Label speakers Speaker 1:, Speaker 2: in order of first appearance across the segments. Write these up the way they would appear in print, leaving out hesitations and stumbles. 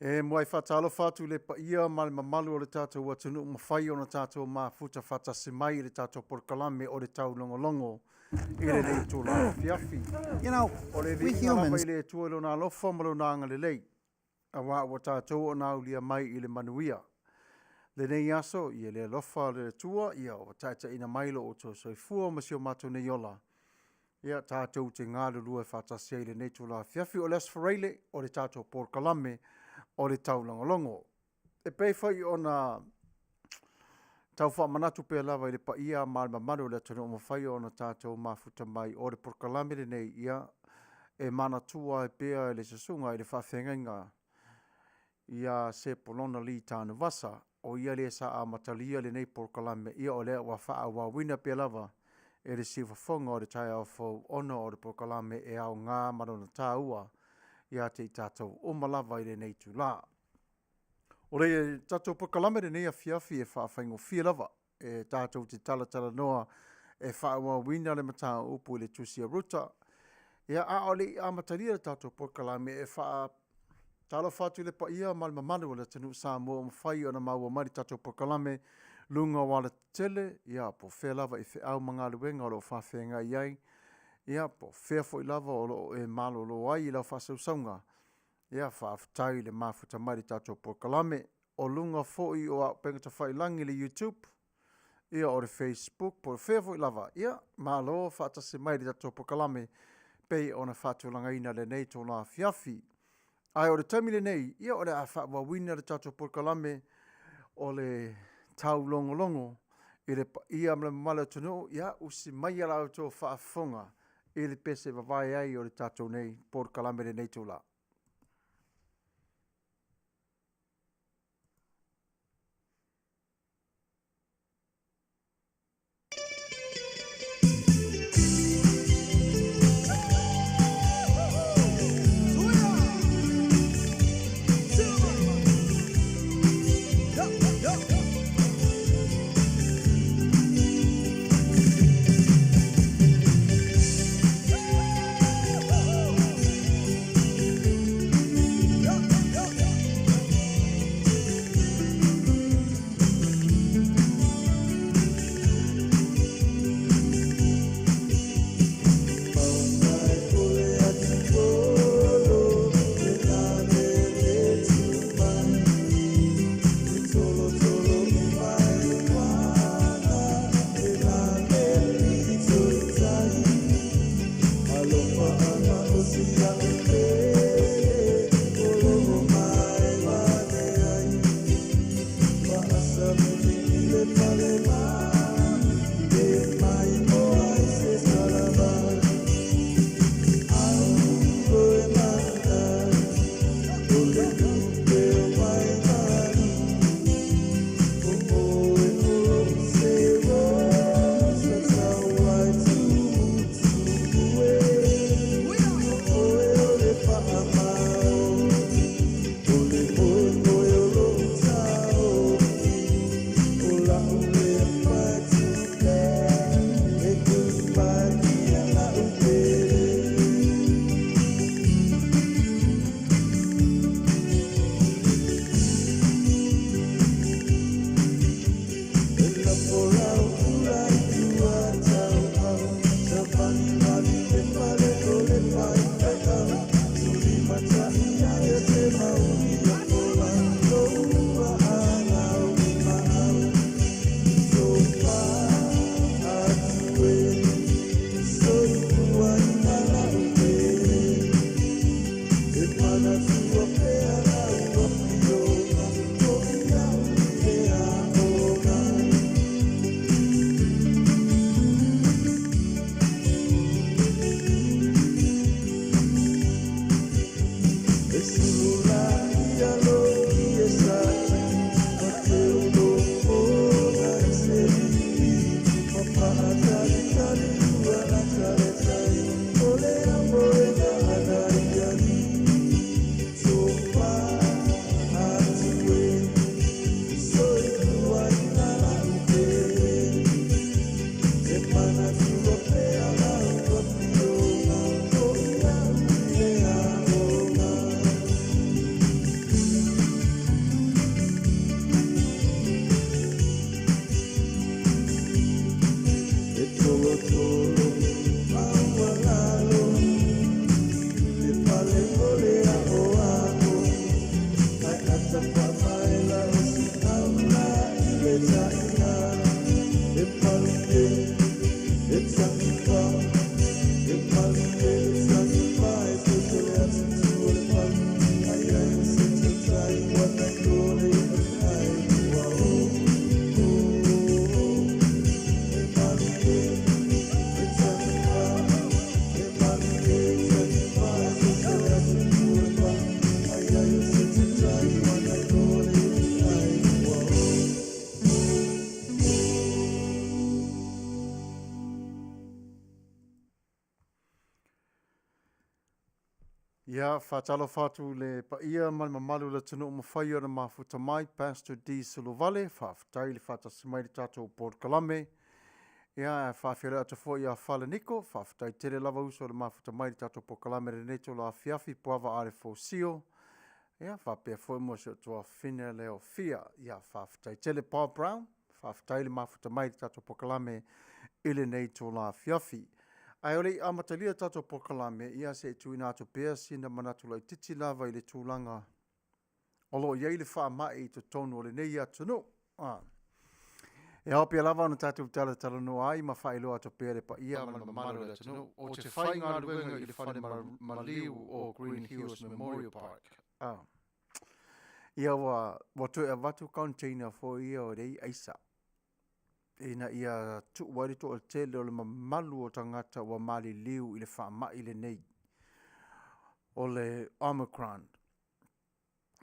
Speaker 1: E muai faatalofa atu i le paia ma le mamalu o le tatou atunuu mafai ona tatou mafuta faatasi mai i le tatou polokalame o le taulogologo i lenei itula afiafi.
Speaker 2: You know,
Speaker 1: O le
Speaker 2: we
Speaker 1: viiga lava
Speaker 2: humans
Speaker 1: i le Atua i lona alofa ma lona agalelei, aua ua tatou ona aulia mai i le manuia. Lenei aso, ia le alofa o le Atua, ia ua taitaiina mai lo outou soifua ma si o matou nei ola. Ia tatou te galulue faatasi ai i lenei itula afiafi. O le Aso Faraile, o le tatou polokalame o le Taulogologo. E pei foi ona tau faamanatu pea lava i le paia ma le mamalu o le atunuu ua mafai ona tatou mafuta mai, o le polokalame lenei, ia, e manatua ai pea e le susuga i le faafeagaiga ia Sepolona Lee Tanuvasa, o ia le sa amatalia lenei polokalame, ia o lea ua faaauauina pea lava e le siufofoga o le taeao fou, ona o le polokalame e aoga ma lona taua ia te i tatou uma lava i lenei itula. O le tatou polokalame lenei afiafi e faafaigofie lava, e tatou te talatalanoa e faaauauina le mataupu i le tusi a Ruta. Ia, a o le i amatalia le tatou polokalame, e faatalofa atu i le paia ma le mamalu o le atunuu Samoa ua mafai ona maua mai le tatou polokalame i luga o alatetele, ia po o fea lava i feau ma galuega o lo o faafeagai ai, ia po o fea foi lava o lo o e malolo ai i lau faasausauga. Ia faafetai le mafuta mai i le tatou polokalame. O luga foi o auupega tafailagi i le YouTube, ia o le Facebook po o fea foi lava, ia malo faatasi mai i le tatou polokalame pei ona faatulagaina i lenei itula afiafi. Ae o le taimi lenei, ia o le a faaauauina le tatou polokalame o le taulogologo i le paia ma le mamalu o le atunuu. Ia usi maia la outou faafofoga i le pese vavae ai o le tatou nei polokalame i lenei itula. Ia, faatalofa atu i le paia ma le mamalu o le atunuu mafai ona mafuta mai, Pastor D. Suluvale, faafetai le faatasi mai i le tatou polokalame. Ia, e faafeiloai atu foi ia Falaniko, faafetai tele lava uso i le mafuta mai i le tatou polokalame i lenei itula afiafi, Puava Alefosio, ia faapea foi mo si ou tuafafine lea o Fia. Ia, faafetai tele Paul Brown, faafetai le mafuta mai i le tatou polokalame i lenei itula afiafi. Ae o le i amatalia le tatou polokalame, ia se i tuuina atu pea sina manatu laitiiti lava i le tulaga o lo o i ai le faamai i totonu o lenei atunuu. Ah. E ao pea lava ona tatou talatalanoa ai ma faailoa atu pea le paia ma le mamalu o le atunuu. Ou te faigaluega i le fale maliu o Green Hills Memorial Park. Ah. Ia ua, ua toe avatu container foi ia o lei aisa. Ina ia tuu ai le toatele o le mamalu o tagata ua maliliu i le faamai lenei o le Omicron.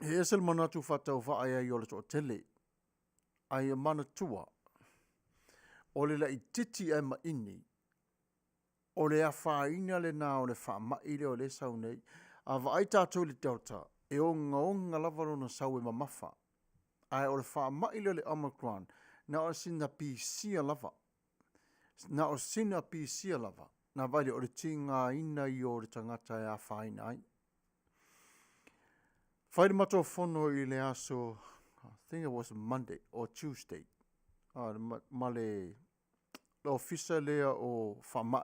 Speaker 1: E ese le manatu faatauvaa i ai o le toatele, a ia manatua, o le laitiiti ae maini, o le afaina lena o le faamai lea o lea e sau nei. A vaai tatou i le Delta, e ogaoga lava lona sau e mamafa. Ae o le faamai lea o le Omicron, na o sina pisia lava. Na o sina pisia lava. Na vaai lea, o le tigaina ia o le tagata e afaina ai. Fai le matou fono i le aso, I think it was Monday or Tuesday, ma le ofisa lea o faamai,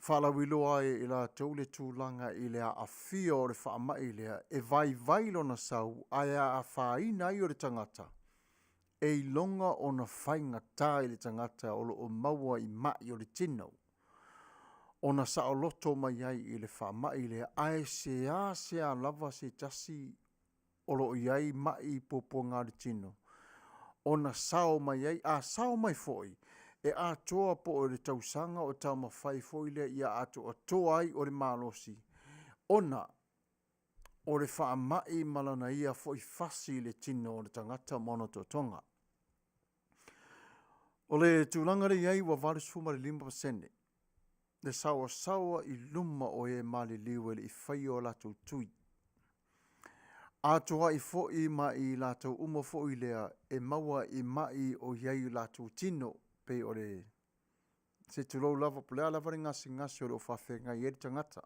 Speaker 1: faalauiloa ai e i latou le tulaga i le aafia o le faamai lea, e vaivai lona sau ae afaina ai o le tagata, e iloga ona faigata i le tagata o lo o maua i mai o le tino ona saoloto mai ai i le faamai lea, ae seasea lava se tasi o lo o i ai mai puapuaga o le tino ona sao mai ai. A sao mai foi, e atoa po o le tausaga o taumafai foi lea ia atoatoa ai o le malosi ona o le faamai ma lana ia foi fasi i le tino o le tagata ma ona totoga. O le tulaga lea e i ai ua 85% le saoasaoa i luma o e maliliu e le i faia o latou tui. Atoai foi ma i latou uma foi lea e maua i mai o i ai o latou tino, pei o le se tulou lava, po o le a lava le gasegase o lo o faafeagai ai le tagata.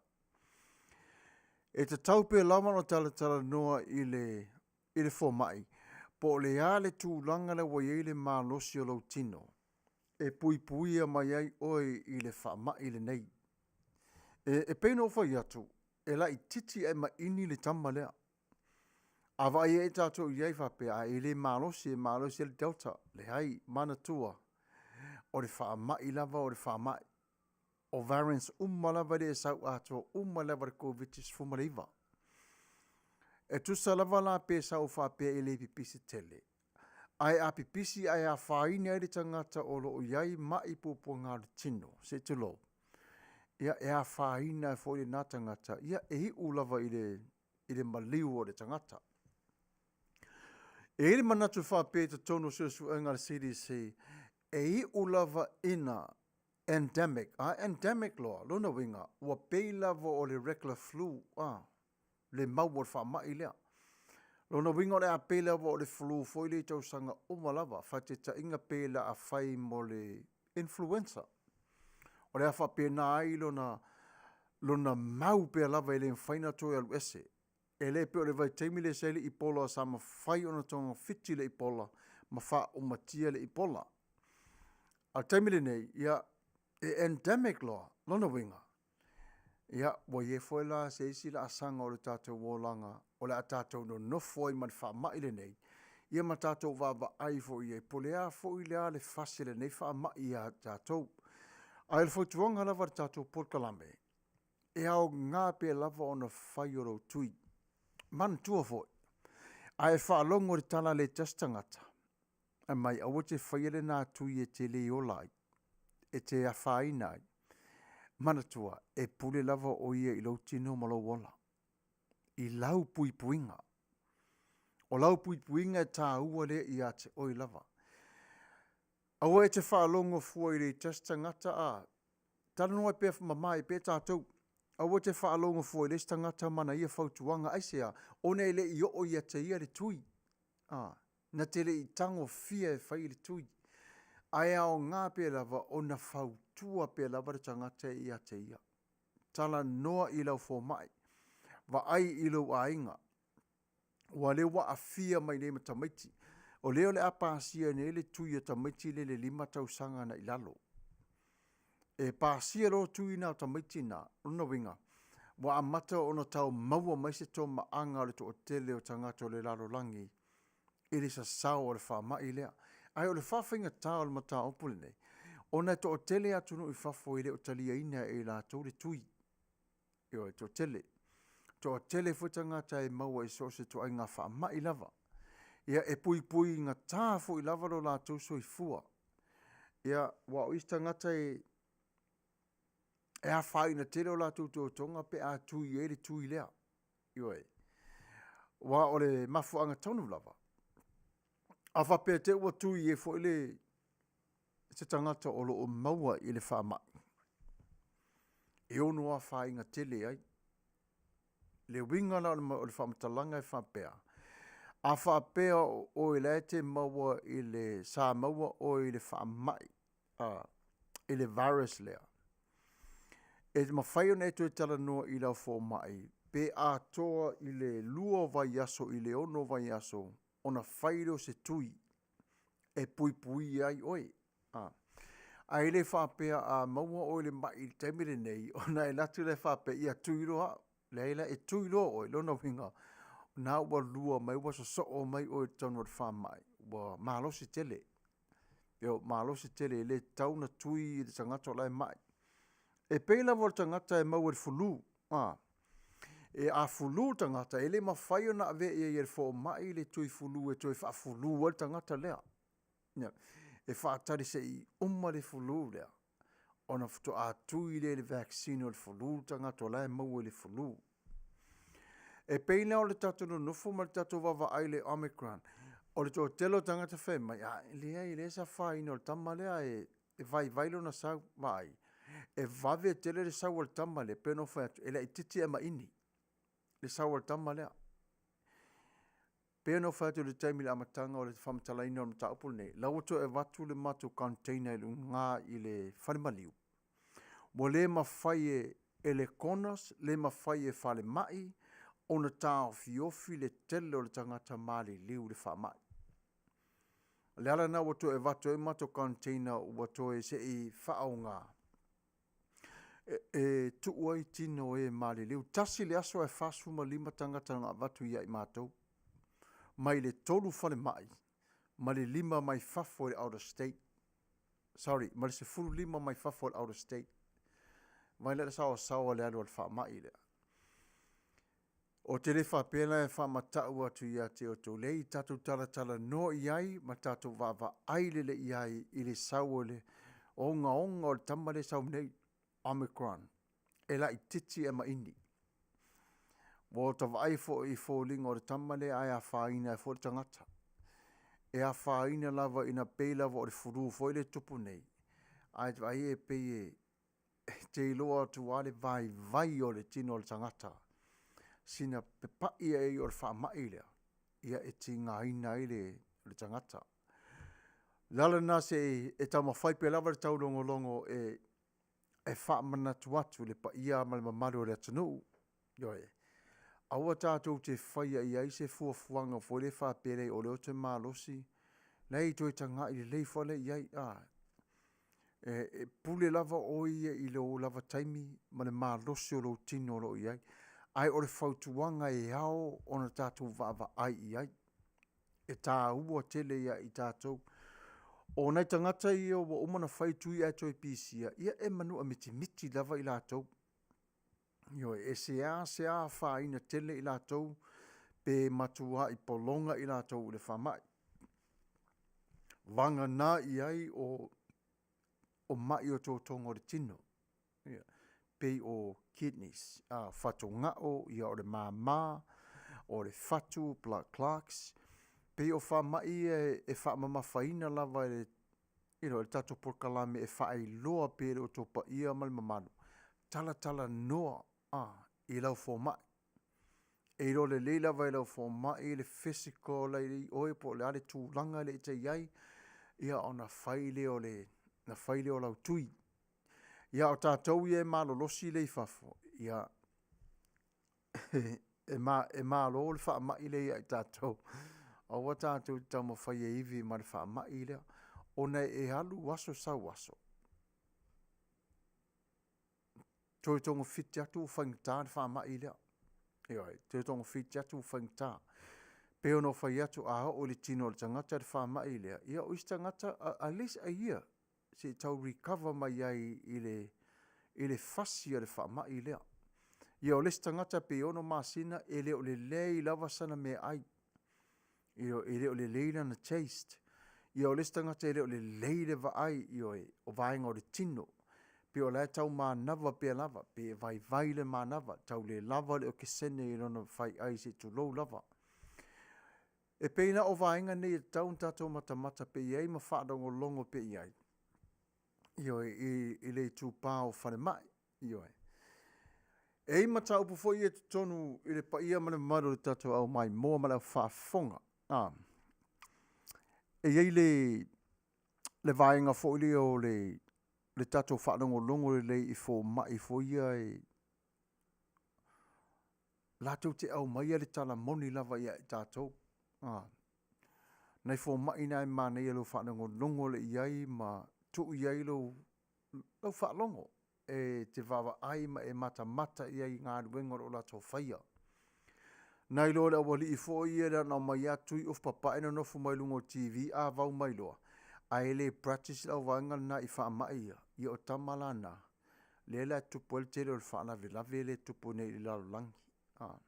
Speaker 1: E tatau pea lava ona talatalanoa i le i le fomai po o le a le tulaga lea ua i ai le malosi o lou tino e puipuia mai ai oe i le faamai lenei. E, e pei ona ou fai atu, e laitiiti ae maini le tama lea. A vaai ai tatou i ai faapea, a e le malosi, e malosi ai le Delta. Leai, manatua, o le faamai lava o le faamai. O variants uma lava lea e sau atoa uma lava le Koviti-19. E tusa lava la pe sau faapea e le pipisi tele, ae a pipisi ae afaina ai le tagata o lo o i ai mai puapuaga o le tino, se i tulou, ia e afaina ai foi lena tagata, ia e iu lava i le, i le maliu o le tagata. E i ai le manatu faapea i totonu o suesuega a le CDC, e iu lava ina endemic, a endemic loa, lona uiga, ua pei lava o le regular flu, a, le mau o le faamai lea. Lona uiga o le a pei lava o le flu foi lea i tausaga uma lava, faataitaiga pe la a fai mo le influenza. O le a faapena ai lona, lona mau pea lava e le mafai ona toe alu ese. E le pei o le vaitaimi lea sa i ai le Ebola sa mafai ona togafiti le Ebola ma faaumatia le Ebola. A o le taimi lenei, ia, e endemic loa, lona uiga, ia, ua i ai foi la se isi laasaga o le tatou olaga o le a tatou nonofo ai ma le faamai lenei, ia ma tatou vaavaai foi i ai, po o le a foi le a le fasi a lenei faamai ia tatou. Ae o le fautuaga lava a le tatou polokalame, e aoga pea lava ona fai o lou tui. Manatua foi, a e faalogo i le tala a le tasi tagata, fai mai aua e te faia lena tui e te le ola ai, e te afaina ai. Manatua, e pule lava o ia i lou tino ma lou ola, i lau puipuiga. O lau puipuiga e tāua lea ia te oe lava. Aua e te faalogo fua i le tasi tagata a talanoa ai pea mama ai pea tatou. Aua e te faalogo fua i le isi tagata ma ana ia fautuaga, aisea? Ona e le i oo ia te ia le tui. A, na te le i tagofia e fai le tui. Ae aoga pea lava ona fautua pea lava le tagata ia te ia. Talanoa i lau fomai, vaai i lou aiga, aua o lea ua aafia mai nei ma tamaiti. O lea o le a pasia nei le tui a tamaiti lea e 5 tausaga agai i lalo. E pasia loa tui na o tamaiti na, o lona uiga, ua amata ona tau maua mai se tomaaga o le toatele o tagata o le lalolagi i le sasao o le faamai lea. Ae o le faafaigata o le mataupu lenei, ona e toatele atunuu i fafo e le o taliaina e i latou le tui. Ioe, e toatele. Toatele foi tagata e maua i so o se ituaiga faamai lava. Ia, e puipuigata foi lava lo latou soifua. Ia, aua o isi tagata e afaina tele o latou totoga pe a tui ai le tui lea. Ioe. Aua o le mafuaaga tonu lava, a faapea te i ua tui ai foi le se tagata o lo o maua i le faamai, e ono afaina tele ai. Le uiga la o le faamatalaga e faapea, a faapea o oe la e te maua i le sa maua oe i le faamai i le virus lea, e mafai ona e toe talanoa i lau fomai pe atoa i le 2 vaiaso i le 6 vaiaso ona fai lea o se tui e puipuia ai oe. Ae le faapea a maua oe i le mai i le taimi lenei ona e alu atu lea faapea, ia tui loa au. Leai la, e tui loa oe, lona uiga, o lena ua lua mai ua sosoo mai oe i totonu o le faamai, ua malosi tele. Ua malosi tele e le tatau ona tui le tagata o la e mai. E pei lava o le tagata e maua i le flu, a flu le tagata, e le mafai ona avea i ai e le fomai le tui flu e toe faa-flu ai le tagata lea. E faatali se i uma le flu lea ona faatoa tui lea i le vaccine o le flu le tagata o la e maua i le flu. E pei la o le tatou nonofo ma le tatou vaavaai i le Omicron, o le toatele o tagata fai mai, a, e leai e leai se afaina o le tama lea e vaivai lona sau. Vaai, e vave tele le sau a le tama lea, pei ona ou fai atu, e laitiiti ae maini le sau a le tama lea. Pei ona ou fai atu i le taimi i le amataga o le faamatalaina o le mataupu lenei, la ua toe avatu le matou container i luga i le falemaliu, ua le mafai e le CONOS, le mafai e falemai ona taofiofi le tele o le tagata maliliu i le faamai. O le ala lena ua toe avatu ai matou container ua toe se i faaaoga e tuu ai tino o e maliliu. Tasi le aso ae 45 tagata na avatu ia i matou, mai le 3 falemai ma le 5 mai fafo i le outer state. Sorry, ma le 15 mai fafo i le outer state. Vaai la i le saoasaoa o le alu a le faamai lea. Ou te le faapea la e faamata'u atu ia te outou, leai, tatou talatalanoa i ai ma tatou vaavaai lelei i ai i le sau o le ogaoga o le tama lea e sau nei, Omicron, e laitiiti ae maini. Ua ota vaai foi i foliga o le tama lea ae afaina ai foi le tagata. E afaina lava ina pei lava o le flu foi lea e tupu nei, ae vaai e pei e e te iloa atu lava le vaivai o le tino o le tagata, sina pepai ai o le faamai lea, ia e tigaina ai le tagata. O le ala lena se i e taumafai pea lava le taulogologo e faamanatu atu i le paia ma le mamalu o le atunuu, ioe, aua tatou te faia i ai se fuafuaga foi lea faapea o lea ou te malosi, leai, toe tagai lelei foi lea i ai. E pule lava oe ia i lou lava taimi ma le malosi o lou tino o lo o i ai. Ae o le fautuaga e ao ona tatou vaavaai i ai, e taua tele ia i tatou. O nai tagata ia ua uma ona fai tui ae toe pisia, ia e manua mitimiti lava i latou. Ioe, e seasea afaina tele i latou pe matuai pologa i latou i le faamai. Vagana i ai o mai o totoga o le tino, pei o kidneys, fatugao, ia o le mama, o le fatu, blood clots, pei o faamai ia e faamamafaina lava e you know, le tatou polokalame e faailoa pea i lo outou paia ma le mamalu, talatalanoa. I lau fomai. E iloa lelei lava e lau fomai le physical la i oe po o le a le tulaga lea e te i ai, ia ona fai lea o le, ona fai lea o lau tui. Ia o tatou ia e malolosi lea i fafo, ia e malo le faamai lea ia i tatou. Aua tatou te taumafai e ivi ma le faamai lea, ona e alu aso sau aso, toe togafiti atu ua faigata le faamai lea. Ioe, toe togafiti atu ua faigata. E pei ona ou fai atu a oo i le tino o le tagata le faamai lea, ia o isi tagata at least a year se i tau recover mai ai i le i le fasi o le faamai lea. Ia o le isi tagata pe 6 masina e le o lelei lava sana meaai. Ioe, e le o lelei lana taste. Ia o le isi tagata e le o lelei le vaai, ioe, o vaega o le tino. Pei o la e tau manava pea lava, pei e vaivai le manava, tau le lava le okesene i lona faiai se i tulou lava. E pei la o vaega nei e tatau ona tatou matamata pea i ai ma faalogologo pea i ai, ioe, i le itupa o falemai. Ioe. E i ai mataupu foi ia i totonu i le paia ma le mamalu o le tatou au maimoa ma le au faafofoga. A, e i ai le, le vaega foi lea o le, le tatou faalogologo lelei i fomai foi ia e latou te aumaia le tala moni lava ia i tatou. A, nai fomai na e manaia lou faalogologo lelei i ai ma tuu i ai lou, lau faalogo e te vaavaai ma e matamata i ai i galuega o lo o latou faia. Nai lo le aualii foi ia na ona omai lava tui ofu papae nonofo mai luga o le TV a vau mai loa, ae le practice le auvaega lena i faamai ia, ia o tama la na, lea la e tupu ai le tele o le faalavelave lea e tupu nei i le lalolagi. A.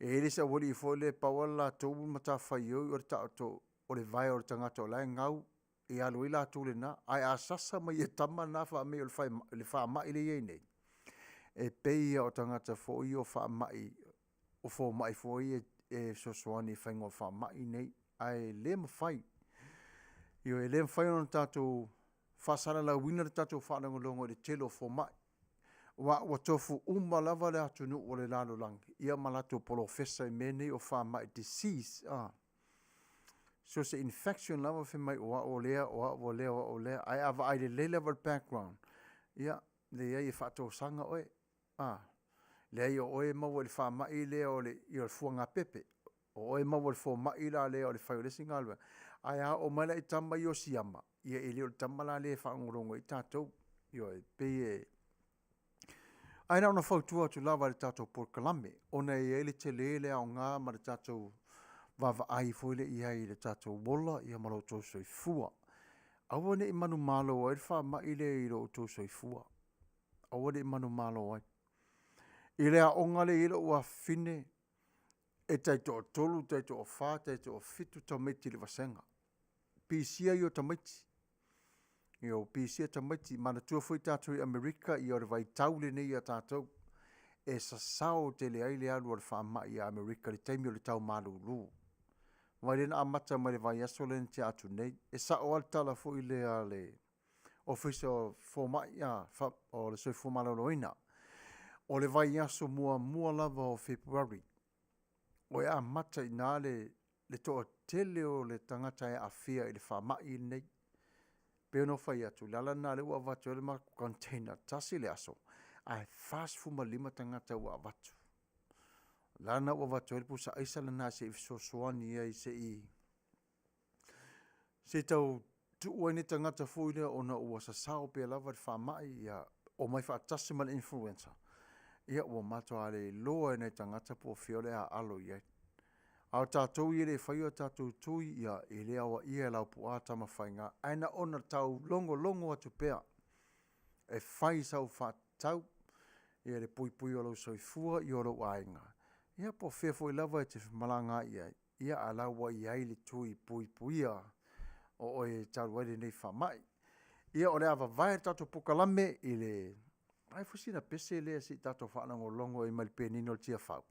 Speaker 1: E i ai le isi aualii foi lea pau lava le latou matafaioi o le taoto o le vae o le tagata o la e gau e alu ai latou lena, ae a sasa mai e tama na fai mai o le faamai lea e i ai nei, e pei lava o tagata foi ia o faamai, o fomai foi ia e fesoasoani i le faiga o faamai nei, ae le mafai. Ioe, e le mafai ona tatou faasalalauina le tatou faalogologo i le tele o fomai, aua ua tofu uma lava le atunuu o le lalolagi ia ma latou polofesa i mea nei o faamai disease, a. So o se infection lava fai mai o au o lea, o au o lea, o au o lea, ae a vaai lelei lava i le background, ia, leai e faatosaga oe, a. Leai o oe e maua i le faamai lea o le fuagapepe, o oe e maua i le fomai la lea o le fai o le isi galuega. Ae a oo mai la i tama ia o siama, ia e le o le tama la lea e faalogologo i ai tatou. Ioe, e pei e... Ae na ona fautua atu lava i le tatou polokalame, ona e i ai le tele, le aoga ma le tatou vaavaai foi lea i ai i le tatou ola ma lo outou soifua. Aua ne i manumalo ai le faamai lea i lo outou soifua. Aua ne i manumalo ai. I le aoga lea e i ai lou afafine, e taitoatolu, taitoafa, taitoafitu tamaiti i le vasega. Pisia ia o tamaiti. Ioe, pisia tamaiti. Manatua foi tatou i Amerika, ia o le vaitau lenei ia tatou e sasao tele ai le alu o le faamai i Amerika i le taimi o le tau malulu. Vaai lea na amata mai le vaiaso lea na tea atu nei. E sao lava le tala foi lea a le Ofisa o Fomai, a, o le Soifua Maloloina, o le vaiaso muamua lava o Fepuari, o e amata i ina le le toatele o le tagata e aafia i le faamai lenei. Pei ona ou fai atu, o le ala lena o lea ua avatu ai le matou container, tasi le aso ae 45 tagata ua avatu. O le ala lena ua avatu ai le pusa aisa lena se i fesoasoani ai se i se i tau tuu ai ni tagata foi lea ona ua sasao pea lava le faamai, ia omai faatasi ma le influenza, ia ua matua le iloa e nai tagata po o fea o le a alo i ai. A o tatou ia e le i faia o tatou tui, ia e le aoaia e Laupua Tamafaiga, ae na ona taulogologo atu pea e fai sau faatatau ia le puipuia o lou soifua ia o lou aiga, ia po o fea foi lava e te femalagaai ai, ia a o la ua i ai le tui puipuia o oe talu ai lenei faamai. Ia o le a vavae le tatou polokalame i le vaai foi sina pese lea se i tatou faalogologo ai mai le penina o le Tiafau,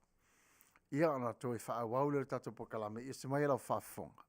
Speaker 1: ia ona toe faaauau lea o le tatou polokalame. Ia se i maia lau faafofoga.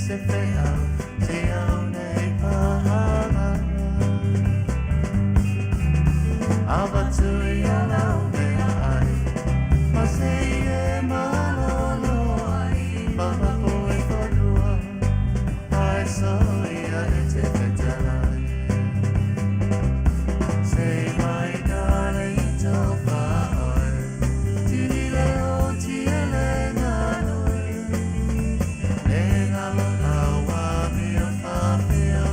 Speaker 1: se feau Se au nei pahanga Avatu ia lau mea ai Ma se i e malolo ai Maha i whanua Ai so ia e te whetalai Say my darling to whaoi Tini leo ti ele ngalo Le ngalo awa mi o whawhia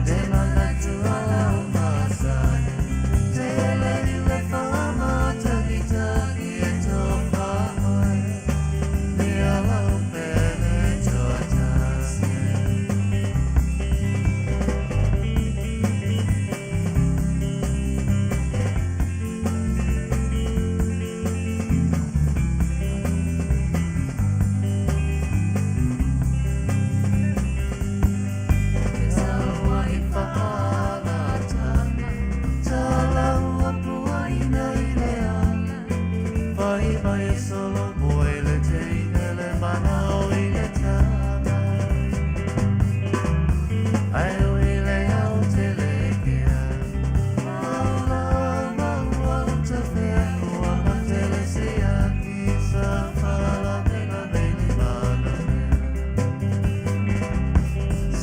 Speaker 1: Te manatu ala o masani Te ele i le whamatagitagi e tō whaoi Ia lau pele tuatasi.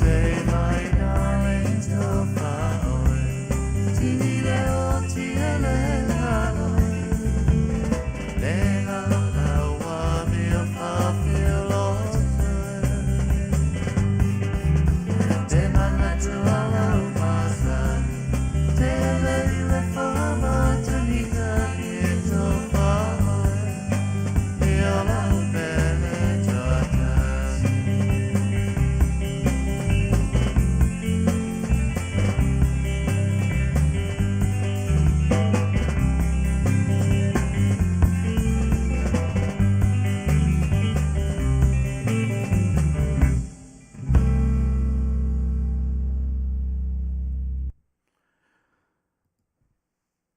Speaker 1: Say my darling tofa oe Tini leo ti ele ngalo Le ngalo ua mea whawhia loto Te manatu ala o masani Te ele i le whamatahita i e tofa oe Ia lau pele tuatasi.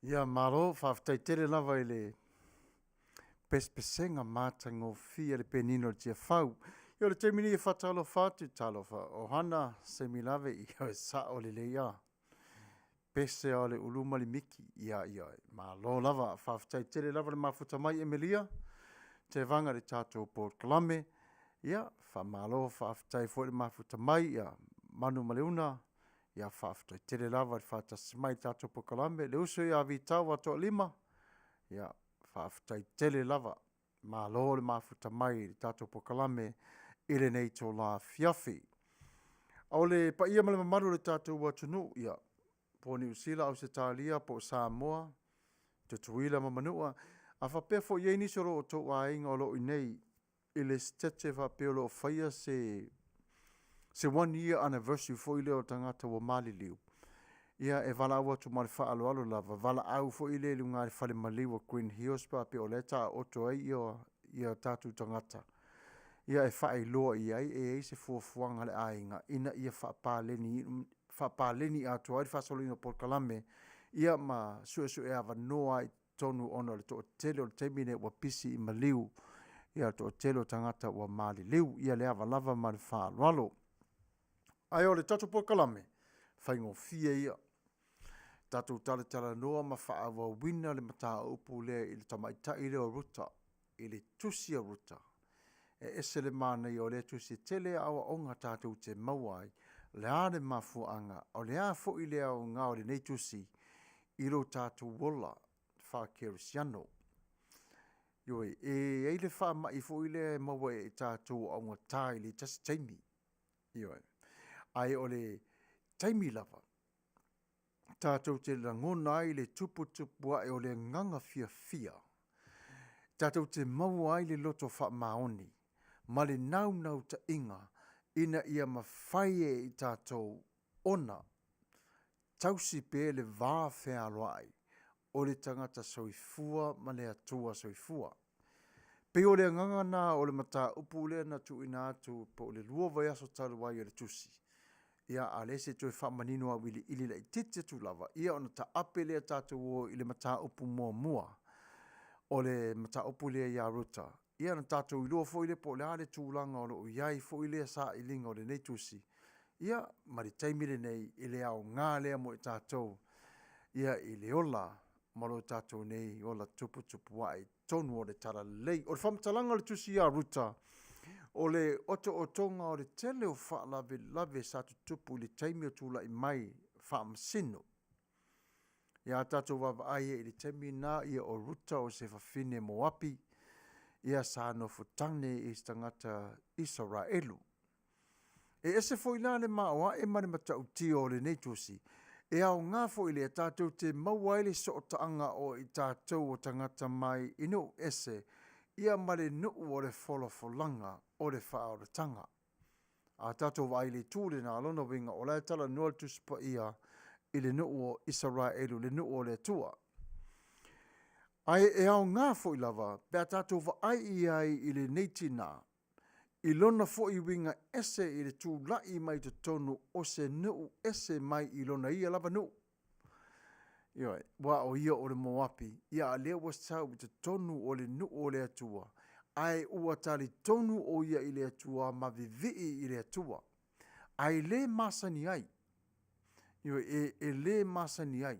Speaker 1: Ia, malo, faafetai tele lava i le pesepesega matagofie a le penina o le Tiafau. Ia, o le taimi nei e faatalofa atu, talofa ohana, Semilave, ia, e sa'o lelei a. Pese a o le ulu ma le miki, ia, ia, malo lava, faafetai tele lava le mafuta mai Emelia, Tevaga i le tatou polokalame. Ia, faamalo, faafetai foi le mafuta mai, ia, Manu ma le Una, ia, faafetai tele lava i le faatasi mai i le tatou polokalame. Le uso ia Vitau Atoalima, ia, faafetai tele lava, malo le mafuta mai i le tatou polokalame i lenei itula afiafi. A o le paia ma le mamalu o le tatou atunuu, ia, po o Niu Sila, Ausetalia, po o Samoa, Tutuila ma Manua, a faapea foi e i ai nisi o lo outou aiga o lo o i inei i le Setete faapea o lo o faia se se one year anniversary foi lea o tagata ua maliliu, ia e valaau atu ma le faaaloalo lava, valaau foi lea i luga i le fale maliu o Green Hills pe a faapea o lea e taooto ai ia ia tatou tagata, ia e faailoa i ai e i ai se fuafuaga a le aiga ina ia faapaleni faapaleni atoa ai le faasoloina o polokalame ia ma suesue avanoa ai totonu ona o le toatele o le taimi lenei ua pisi i maliu ia le toatele o tagata ua maliliu. Ia le ava lava ma le faaaloalo. Ae o le tatou polokalame, faigofie ia. Tatou talatalanoa ma faaauauina le mataupu lea i le tamaitai lea o Ruta, i le tusi a Ruta. E ese le manaia o lea tusi, e tele aoaoga tatou te maua ai, o le a le mafuaaga, o le a foi le aoga o lenei tusi i lo tatou ola faakerisiano. Ioe, e i ai le faamai foi lea e maua e tatou augata i le tasi taimi. Ioe. Ae o le taimi lava tatou te lagona ai le tuputupu ae o le agaga fiafia, tatou te maua ai le loto faamaoni ma le naunautaiga ina ia mafai e i tatou ona tausi pea le va fealoai o le tagata soifua ma le Atua soifua. Pei o le agaga na o le mataupu lea na tuuina atu po o le 2 vaiaso talu ai o le tusi. Ia, a o lea se i toe faamanino auiliili laitiiti atu lava, ia ona taape lea tatou o i le mataupu muamua o le mataupu lea ia Ruta. Ia na tatou iloa foi lea po o le a le tulaga o lo o i ai foi lea sailiga o lenei tusi, ia ma le taimi lenei i le aoga lea mo i tatou ia i le ola ma lo tatou nei ola tuputupuae i totonu o le Talalelei. O le faamatalaga o le tusi ia Ruta, o le otootoga o le tele o faalavelave sa tutupu i le taimi o tulai mai faamasino. Ia a tatou vaavaai i le taimi lena, ia o Ruta o se fafine Moapi, ia sa nofo tane i se tagata Isaraelu. E ese foi la le maoae ma le matautia o lenei tusi, e aoga foi lea tatou te maua ai le sootaaga o i tatou o tagata mai i nuu ese, ia ma le nuu o le folafolaga o le faaolataga. A tatou vaai i le itu lena, o lona uiga o la e talanoa le Tusi Paia i le nuu o Isaraelu, le nuu o le Atua. Ae e aoga foi lava pe a tatou vaai i ai i lenei tinā, i lona foi uiga ese i le tulai mai totonu o se nuu ese mai i lona ia lava nuu. Ioe, aua o ia o le Moapi, ia a lea ua sau i totonu o le nuu o le Atua, ae ua talitonu o ia i le Atua ma vivii i le Atua, ae le masani ai. Ioe, e le masani ai.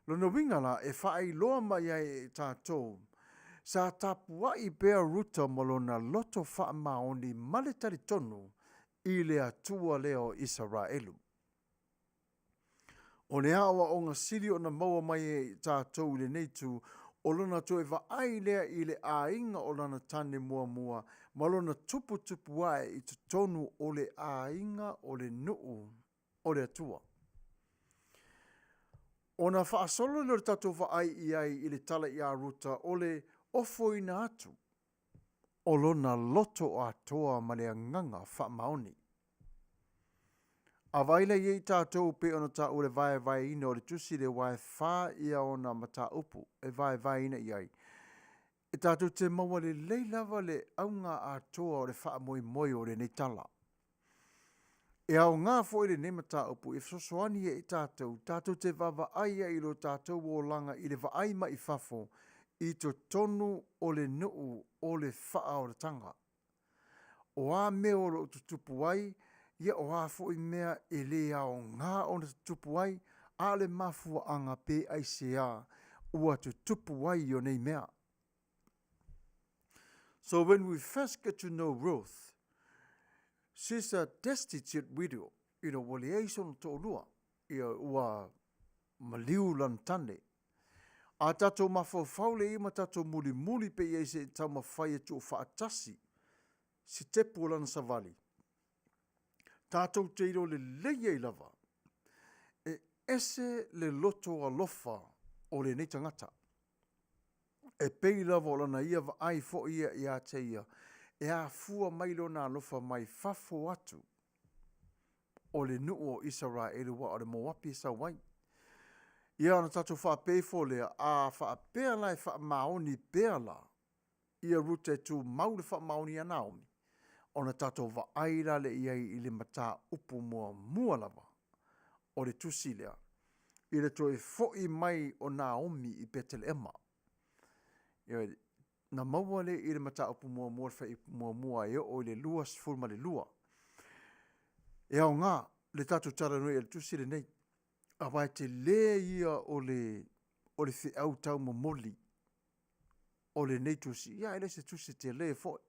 Speaker 1: Lona uiga la, e faailoa mai ai e tatou, sa tapuai pea Ruta ma lona loto faamaoni ma le talitonu i le Atua lea o Isaraelu. O le aoaoga sili ona maua mai e i tatou i lenei itu, o lona toe vaai lea i le aiga o lana tane muamua ma lona tuputupu ae i totonu o le aiga o le nuu o le Atua. Ona faasolo lea o le tatou vaai i ai i le tala ia Ruta o le ofoina atu o lona loto atoa ma le agaga faamaoni. A vaai la i ai tatou pei ona taua le vaevaeina o le tusi lea aua e fa ia ona mataupu e vaevaeina i ai, e tatou te maua lelei lava le auga atoa o le faamoemoe o lenei tala. E aoga foi lenei mataupu e fesoasoani ai i tatou, tatou te vaavaai ai i lo tatou olaga i le vaai mai i fafo i totonu o le nuu o le faaolataga. O a mea o lo o tutupu ai, ia o a foi mea e le aoga ona tutupu ai, a o le mafuaaga pe aisea ua tutupu ai o nei mea. So when we first get to know Ruth, she's a destitute widow, you know, ua leai sona toalua, ia, ua maliu lana tane. A tatou mafaufau lea i ai ma tatou mulimuli pea i ai se i taumafai e tuufaatasi sitepu o lana savali, tatou te iloa lelei ai lava e ese le loto alofa o lenei tagata. E pei lava o lana ia vaai foi ia ia te ia, e afua mai lona alofa mai fafo atu o le nuu o Isaraelu aua o le Moapi e sau ai. Ia ona tatou faapea ifo lea, a faapea la e faamaoni pea la ia Ruta e tumau le faamaoni ia Naomi, ona tatou vaai la lea i ai i le mataupu muamua lava o le tusi lea, i le toe foi mai o Naomi i Peteleema. Ioe, na maua lea i le mataupu muamua, le fuaiupu muamua e oo i le 22. E aoga le tatou talanoa i le tusi lenei, aua e tele ia o le, o le feau taumomoli o lenei tusi, ia e le se tusi tele foi.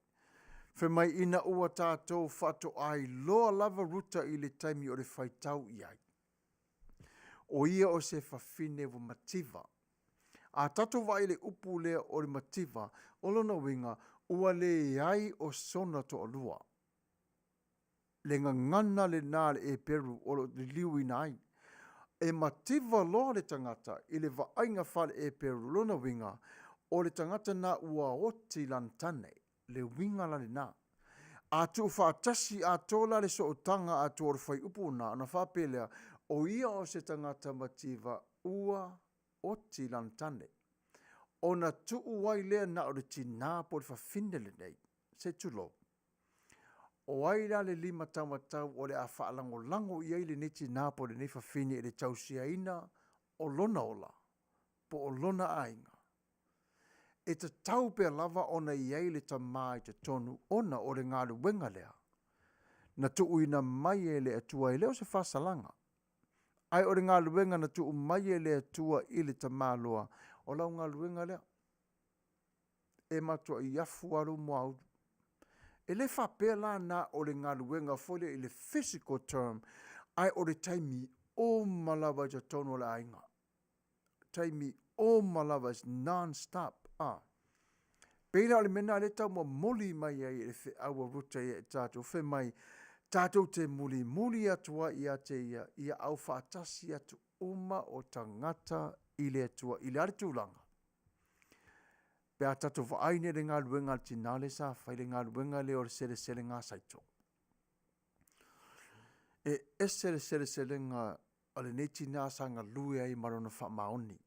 Speaker 1: Fai mai ina ua tatou faatoa iloa lava Ruta i le taimi o le faitau i ai. O ia o se fafine ua mativa. A tatou vaai i le upu lea o le mativa, o lona uiga, ua leai o sona toalua. Le gagana lena a le Eperu o lo o liliuina ai. E mativa loa le tagata i le vaaiga faale-Eperu, lona uiga, o le tagata lena ua oti lana tane. Le uiga la lena. A tuufaatasi atoa la le sootaga atoa o le fuaiupu lena, ona faapea lea, o ia o se tagata mativa ua oti lana tane. Ona tuu ai lea na o le tinā po o le fafine lenei, se i tulou. O ai la le limataumatau o le a faalagolago i ai lenei tinā po o lenei fafine i le tausiaina o lona ola po o lona aiga? E tatau pea lava ona i ai le tamā i totonu ona o le galuega lea na tuuina mai e le Atua e le o se faasalaga, ae o le galuega na tuu mai e le Atua i le tamaloa, o lau galuega lea. E matuai afu lava lou muaulu. E le faapea la na o le galuega foi lea i le physical term, ae o le taimi uma lava i totonu o le aiga. Taimi uma lava, it's non-stop. Ah. Pei la o le mea lena o lea e tau momoli mai ai e le feau a Ruta ia i tatou, fai mai, tatou te mulimuli atu ai ia te ia, ia aufaatasi atu uma o tagata i le Atua. I le a le tulaga? Pe a tatou vaai nei i le galuega a le tinā lea sa fai, le galuega lea o le seleselega saito. E ese le seleselega a lenei tinā sa galue ai ma lona faamaoni.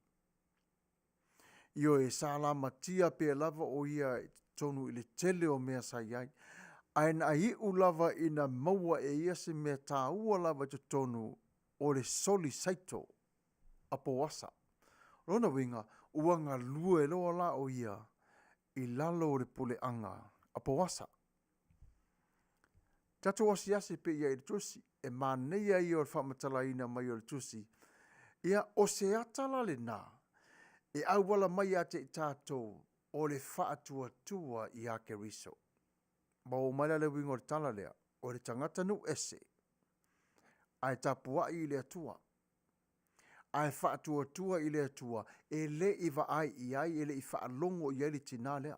Speaker 1: Ioe, sa lamatia pea lava o ia i totonu i le tele o mea sa i ai, ae na iu lava ina maua e ia se mea taua lava i totonu o le soli saito a Poasa. O lona uiga, ua galue loa la o ia i lalo o le puleaga a Poasa. Tatou asiasi pea i ai i le tusi, e manaia ia o le faamatalaina mai o le tusi. Ia, o se ata la lena e auala mai ia te i tatou o le faatuatua iā Keriso. Maua mai la le uiga o le tala lea, o le tagata nuu ese, ae tapuai i le Atua, ae faatuatua i le Atua, e le i vaai i ai, e le i faalogo i ai le tinā lea.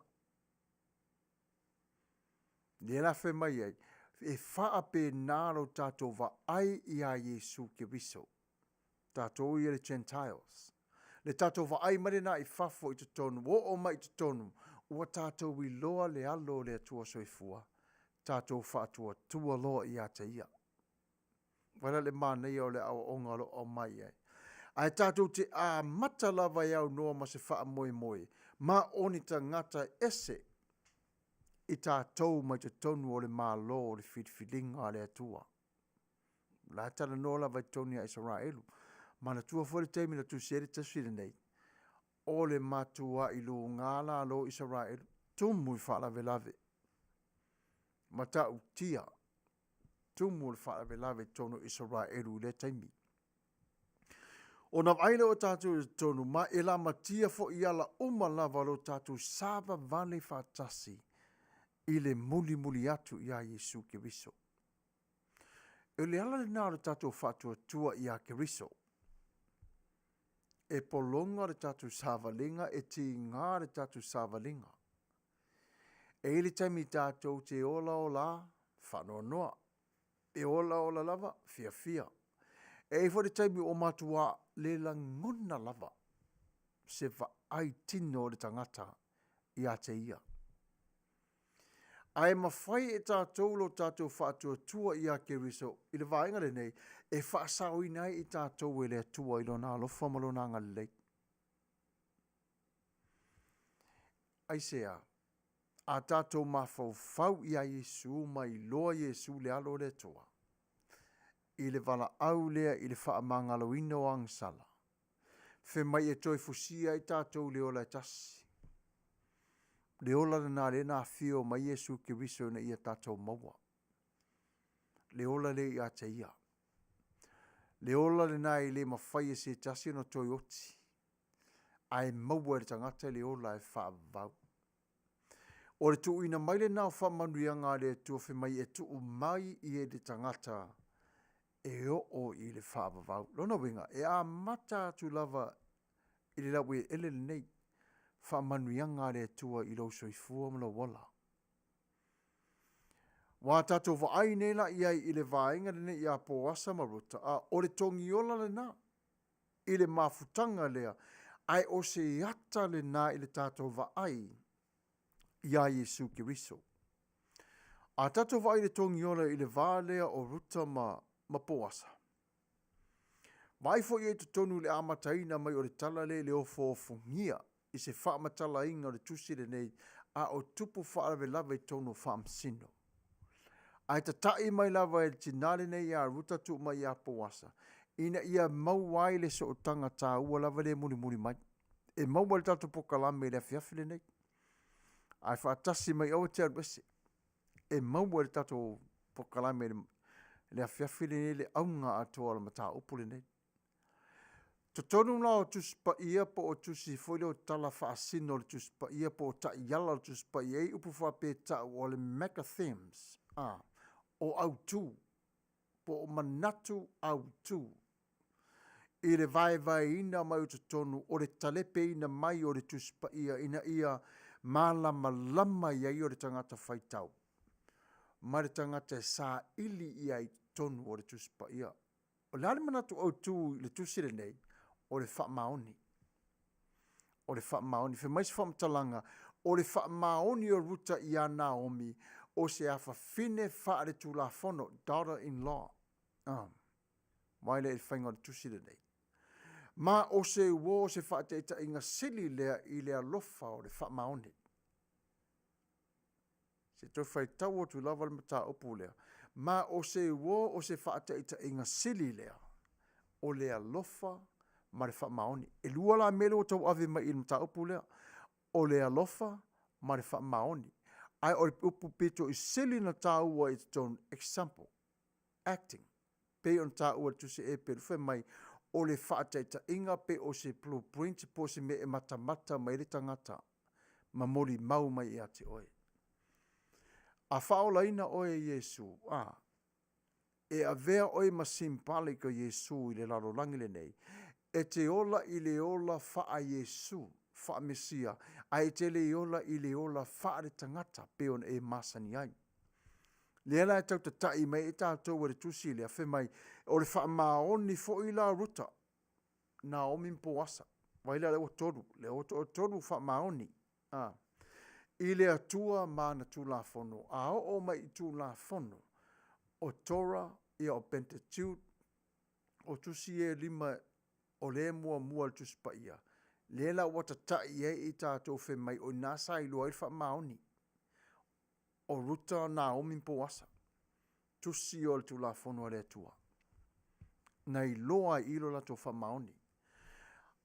Speaker 1: Lea la fai mai ai, e faapena lo tatou vaai iā Iesu Keriso, tatou ia le Gentiles. Le tatou vaai mai lena i fafo i totonu, oo mai i totonu, ua tatou iloa le alo o le Atua Soifua, tatou faatuatua loa ia te Ia. Vaai la i le manaia o le aoaoga o lo o aumai ai. Ae tatou te amata lava e aunoa ma se faamoemoe ma o ni tagata ese i tatou mai totonu o le Malo o le filifiliga a le Atua. O la e talanoa lava i totonu ia Isaraelu. Manatua foi le taimi na tusi ai le tusi lenei, o le matuai luga lalo o Isaraelu, tumu i faalavelave, matautia, tumu le faalavelave i totonu o Isaraelu i lea taimi. Ona vaai lea o tatou i totonu, ma e lamatia foi i ala uma lava lo tatou savavale faatasi i le mulimuli atu iā Iesu Keriso. O le ala lena o le tatou faatuatua iā Keriso. E pologa le tatou savaliga, e tiga le tatou savaliga. E i ai le taimi tatou te olaola, faanoanoa. E olaola lava, fiafia. E i ai foi le taimi ua matua le lagona lava se vaai tino o le tagata ia te ia. Ae mafai e tatou lo tatou faatuatua iā Keriso i le vaega lenei e faasaoina ai i tatou e le Atua i Lona alofa ma Lona agalelei. Aisea? A tatou mafaufau iā Iesu ma iloa Iesu le Alo o le Atua, i le valaau lea i le faamagaloina o agasala, fai mai e toe fusia ai tatou i le ola e tasi. Le ola lena lea na afio mai Iesu Keriso ina ia tatou maua. Le ola lea ia te Ia. Le ola lena e le mafai e se tasi ona toe oti, ae maua e le tagata le ola e faavavau. O le tuuina mai lena o faamanuiaga a le Atua fai mai e tuu mai i le tagata e oo i le faavavau. Lona uiga, e amata atu lava i le laueleele lenei faamanuiaga a le Atua i lou soifua ma lou ola. Ua tatou vaai nei la i ai i le vaega lenei ia Poasa ma Ruta, a o le togiola lena i le mafutaga lea, ae o se ata lena i le tatou vaai iā Iesu Keriso. A tatou vaai i le togiola i le va lea o Ruta ma, ma Poasa, vaai foi i ai i totonu i le amataina mai o le tala lea i le ofoofogia i se faamatalaina o le tusi lenei a o tupu faalavelave i totonu o Faamasino. Ae tata'i mai lava e le tinā lenei iā Ruta tuu mai iā Poasa, ina ia maua ai le sootaga taua lava lea e mulimuli mai. E maua i le tatou pokalame i le afiafi lenei. Ae faatasi mai aua e te alu ese. E maua i le tatou polokalame i le afiafi lenei le auga atoa o le mataupu lenei. Totonu la o Tusi Paia po o tusi foi lea o tala faasino o le Tusi Paia po o taiala o le Tusi Paia, e i ai upu faapea e tau o le mega themes, a, o autu, po o manatu autu i le vaevaeina mai o totonu o le talepeina mai o le Tusi Paia ina ia malamalama i ai o le tagata faitau ma le tagata e saili i ai i totonu o le Tusi Paia. O le a le manatu autu i le tusi lenei? O le faamaoni. O le faamaoni. Fai mai se faamatalaga, o le faamaoni o Ruta iā Naomi, o se afafine faaletulafono, daughter-in-law. Ah. Vaai lea i le faiga o le tusi lenei. Ma o se uo o se faataitaiga sili lea i le alofa o le faamaoni. Se i toe faitau atu lava le mataupu lea. Ma o se uo o se faataitaiga sili lea o le alofa ma le faamaoni. E lua la mea lea ua tauave mai i le mataupu lea, o le alofa ma le faamaoni. Ae o le upu pito i sili ona taua i totonu, example, acting, pei ona taua i le Tusi Eperu, fai mai, o le faataitaiga pe o se blueprint po o se mea e matamata mai ai le tagata ma molimau mai ia te oe. A faaolaina oe e Iesu, a, e avea oe ma symbolic o Iesu i le lalolagi lenei, e te ola i le ola faa-Iesu, faa-Mesia, ae e te le ola i le ola faale-tagata pei ona e masani ai. Lea la e tau tatai mai ai tatou e le tusi lea, fai mai, o le faamaoni foi la Ruta, Naomi ma Poasa. Vaai la lea ua tolu, lea ua toatolu faamaoni. A. I le Atua ma ana Tulafono, a oo mai i Tulafono, o Torah, ia o Pentateuch, o tusi ia e lima o lea e muamua i le Tusi Paia, lea la ua tatai i ai i tatou fai mai o i ina sa iloa ai le faamaoni o Ruta, Naomi ma Poasa, tusi o le Tulafono a le Atua. Na iloa ai i i lo latou faamaoni.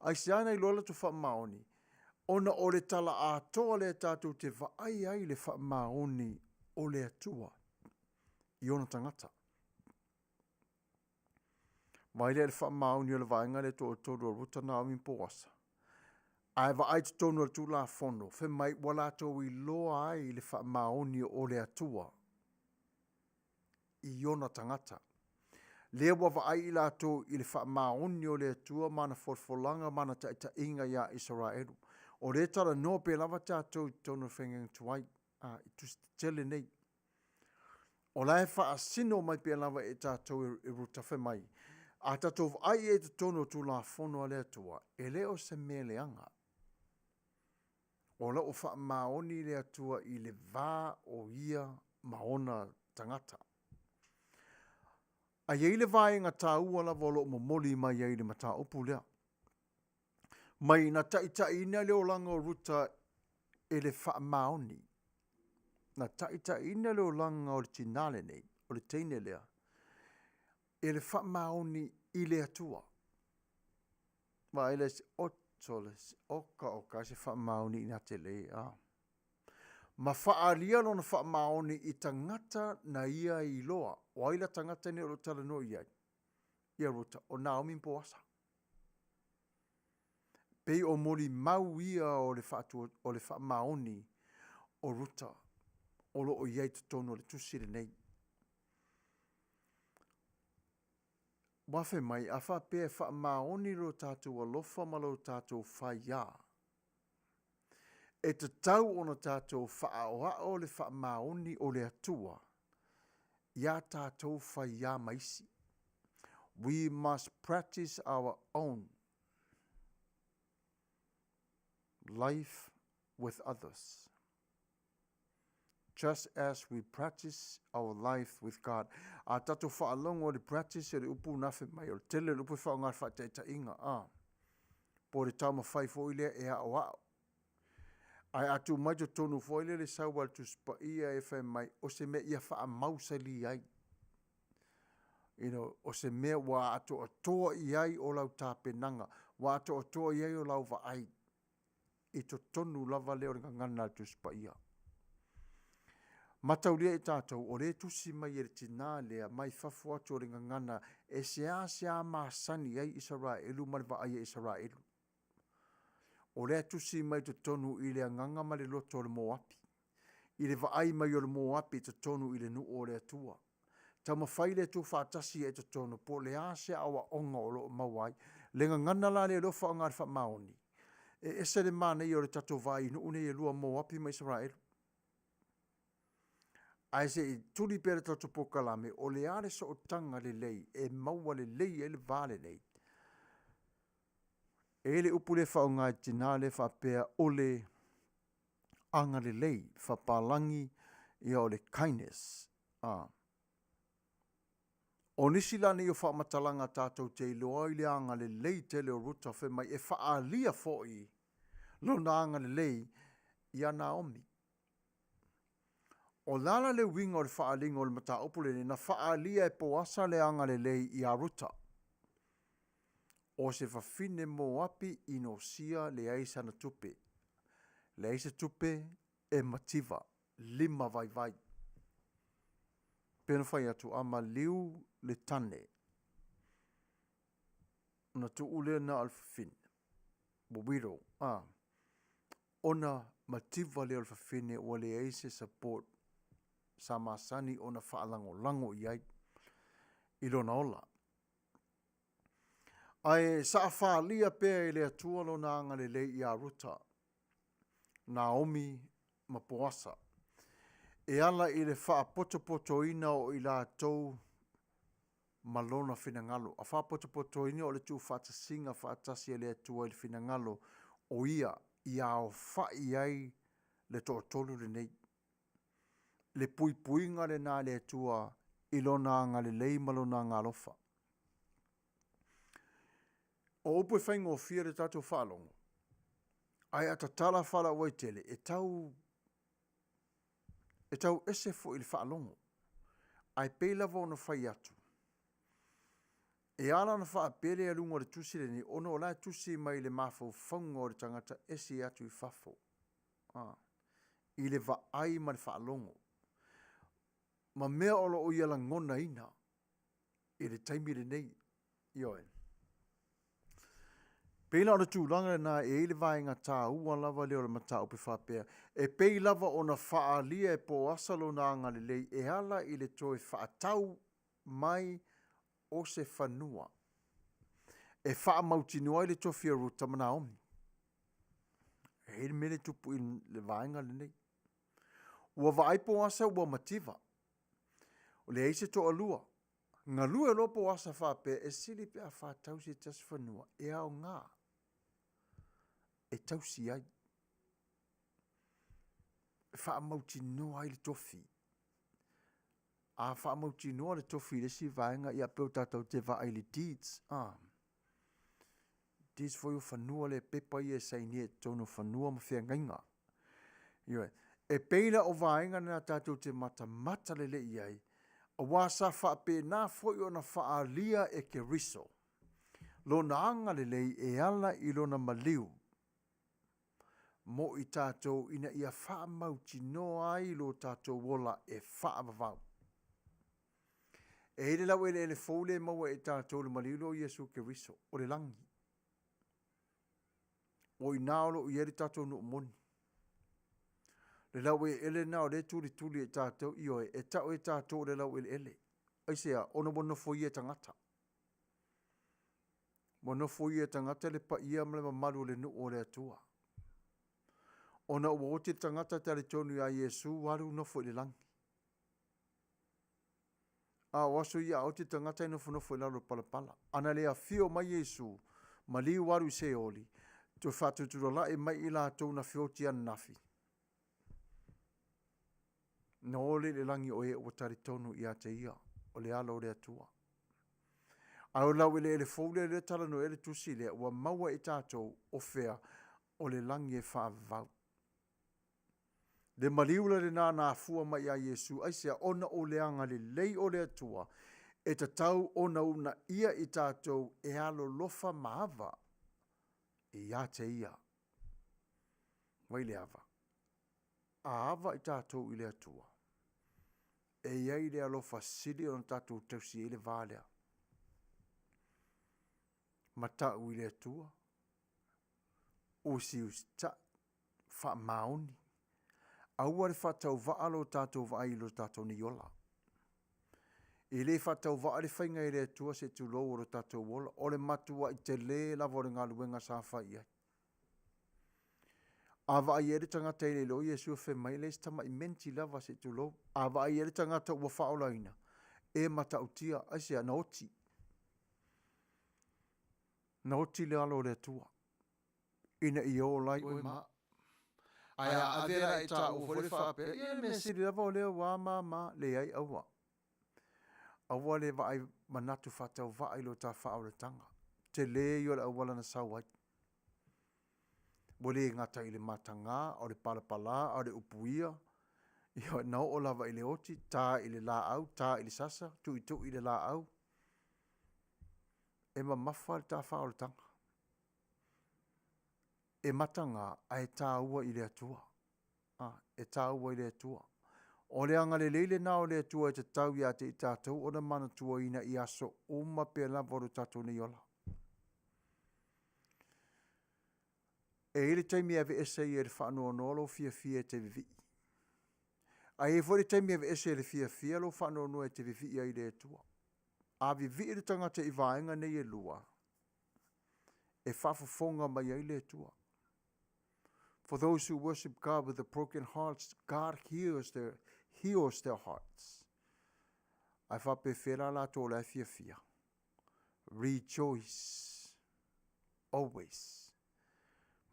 Speaker 1: Aisea na iloa ai lo latou faamaoni? Ona o le tala atoa lea tatou te vaai ai i le faamaoni o le Atua i ona tagata. Vaai lea i le faamaoni o le vaega lea toatolu o Ruta, Naomi ma Poasa. Ae vaai i totonu o le Tulafono, fai mai ua latou iloa ai le faamaoni o le Atua i ona tagata. Lea ua vaai i latou i le faamaoni o le Atua ma ana folafolaga ma ana taitaiga iā Isaraelu. O lea e talanoa pea lava tatou i totonu o le faiga tuai, a, i tusi tetele nei. O la e faasino mai pea lava e tatou e Ruta fai mai, a tatou vaai i ai i totonu o Tulafono a le Atua, e le o se mea leaga. O lo o faamaoni le Atua i le va o ia ma ona tagata. A i ai le vaega taua lava o lo o momoli mai ai le mataupu lea, mai na taitaiina le olaga o Ruta e le faamaoni. Na taitaiina le olaga o le tinā lenei, o le teine lea, e le faamaoni i le Atua. Vaai lea se oto le se oka oka se faamaoni ina tele a. Ma faaalia lona faamaoni i tagata na ia iloa. O ai la tagata nei o lo o talanoa i ai? Ia Ruta, o Naomi ma Poasa. Pei o molimau ia o le faatua, o le faamaoni o Ruta o lo o i ai i totonu o le tusi lenei. Ua fai mai, a faapea e faamaoni lo tatou alofa ma lo tatou faiā, e tatau ona tatou faaoao le faamaoni o le Atua iā tatou faiā ma isi. We must practice our own life with others. Just as we practice our life with God. A tatou faalogo i le practice o le upu na fai mai, o le tele o le upu e faaaoga i le faataitaiga, a, po o le taumafai foi lea e aoao. Ae a tuu mai totonu foi lea le sau a le Tusi Paia e fai mai, o se mea ia faamausalī ai. You know, o se mea ua atoatoa i ai o lau tapenaga, ua atoatoa i ai o lau vaai i totonu lava lea o le gagana a le Tusi Paia. Mataulia i tatou, o lea e tusi mai e le tinā lea mai fafo atu o le gagana e seasea masani ai Isaraelu ma le vaai a Isaraelu. O lea e tusi mai totonu i le agaga ma le loto o le Moapi, i le vaai mai o le Moapi i totonu i le nuu o le Atua. Taumafai le Atua faatasi ai i totonu po o le a se aoaoga o lo o maua ai. Le gagana la lea o lea ua faaaoga i le faamaoni, e ese le manaia o le tatou vaai i nuu nei e lua o Moapi ma Isaraelu. Ae se i tuli pea le tatou polokalame, o le a le sootaga lelei e maua lelei ai le va lenei? E i ai le upu lea e faaaoga e le tina lea faapea o le agalelei faapalagi ia o le kindness. A. O nisi la nei o faamatalaga tatou te iloa ai le agalelei tele o Ruta fai mai e faaalia foi lona agalelei ia Naomi. O le a la le uiga o le faaaliga o le mataupu lenei? Na faaalia e Poasa le agalelei ia Ruta, o se fafine Moapi inosia leai sana tupe, leai se tupe, e mativa, lima vaivai. Pei ona fai atu, a maliu le tane, ona tuu lea na o le fafine, ua widow, a, ona mativa lea o le fafine ua leai se support sa masani ona faalagolago i ai i lona ola. Ae saafalia pea e le Atua lona agalelei ia Ruta, Naomi ma Poasa, e ala i le faapotopotoina o i latou ma lona finagalo. A faapotopotoina o le tuufaatasiga faatasi a le Atua i le finagalo o ia ia aofai ai le toatolu lenei. Le puipuiga lena a le Atua i lona agalelei ma lona agaalofa. O upu e faigofie le tatou faalogo, ae a tatala faalauaitele, e tau e tau ese foi i le faalogo. Ae pei lava ona fai atu, e ala ona faapea le aluga o le tusi lenei, ona o la e tusi mai i le mafaufauga o le tagata ese atu i fafo, a, i le vaai ma le faalogo ma mea o lo o ia lagonaina i le taimi lenei. Ioe. Pei la o le tulaga lena e i ai le vaega taua lava lea o le mataupu e faapea, e pei lava ona faaalia e Poasa lona agalelei e ala i le toe faatau mai o se fanua e faamautinoa ai le tofi o Ruta ma Naomi. E i ai le mea lea e tupu i le vaega lenei. Ua vaai Poasa ua mativa, leai se toalua, galue loa Poasa faapea e sili pe a faatau se tasi fanua e aoga e tausi ai, e faamautinoa ai le tofi. A faamautinoa le tofi i le isi vaega, ia pei o tatou te vaai i le deeds, a, deeds foi o fanua lea, pepa ia e sainia i totonu o fanua ma feagaiga. Ioe. E pei la o vaega na tatou te matamata lelei i ai, aua sa faapena foi ona faaalia e Keriso lona agalelei e ala i lona maliu mo i tatou ina ia faamautinoa ai lo tatou ola e faavavau. E i ai le laueleele fou lea e maua e i tatou i le maliu lea o Iesu Keriso, o le lagi. O i ina o lo o i ai le tatou nuu moni. Le laueleele lena o lea e tulituli e i tatou, ioe, e tau e tatou o le laueleele. Aisea? Ona ua nofoia e tagata. Ua nofoia e tagata le paia ma le mamalu o le nuu o le Atua. Ona ua oti le tagata talitonu ia Iesu, alu nofo i le lagi. A o aso ia a oti le tagata e nofonofo i lalo o le palapala. Ana le afio mai Iesu, maliu alu i Seoli, toe faatutulala'i mai i latou na feoti ananafi, na o lea i le lagi o e ua talitonu ia te ia, o le Alo o le Atua. A o le laueleele fou lea lea e talanoa i ai le tusi lea, ua maua e tatou o fea? O le lagi e faavavau. Le maliu la lena na afua mai ia Iesu, aisea? Ona o le agalelei o le Atua e tatau ona uunaia i tatou e alolofa ma ava ia te ia. Vai le ava? A ava i tatou i le Atua. E i ai le alofa sili ona tatou tausi ai le va lea. Matau i le Atua, usiusitai, faamaoni, aua le faatauvaa lo tatou vaai i lo tatou nei ola. E le faatauvaa le faiga e le Atua se i tulou o lo tatou ola. O le matuai tele lava o le galuega sa fai i ai. A vaai i ai le tagata e le iloa Iesu fai mai e leai se tamai menti lava se i tulou. A vaai i ai le tagata ua faaolaina, e matautia. Aisea? Na oti. Na oti le Alo o le Atua ina ia ola ai oe ma au. Ae a ave la e taua foi lea faapea, ia le mea sili lava o lea ua a ma ma. Leai, aua. Aua le vaai manatu faatauvaa i lo ta faaolataga. Tele ia o le auala na sau ai. Ua le gata i le mataga, a o le palapala, a o le upuia, ioe, na oo lava i le oti, ta i le laau, ta i le sasa, tuitui i le laau. E mamafa le ta faaolataga. E mataga ae taua i le Atua. E taua i le Atua. O le agalelei lena o le Atua e tatau ia te i tatou ona manatuaina i aso uma pea lava o lo tatou nei ola. E i ai le taimi e aveese ai e le faanoanoa lou fiafia e te vivii. Ae i ai foi le taimi e aveese e le fiafia lou faanoanoa e te vivii ai i le Atua. A vivii le tagata i vaega nei e lua, e faafofoga mai ai le Atua. For those who worship God with a broken hearts, God heals their, heals their hearts. Ae faapefea la latou o la e fiafia? Rejoice always.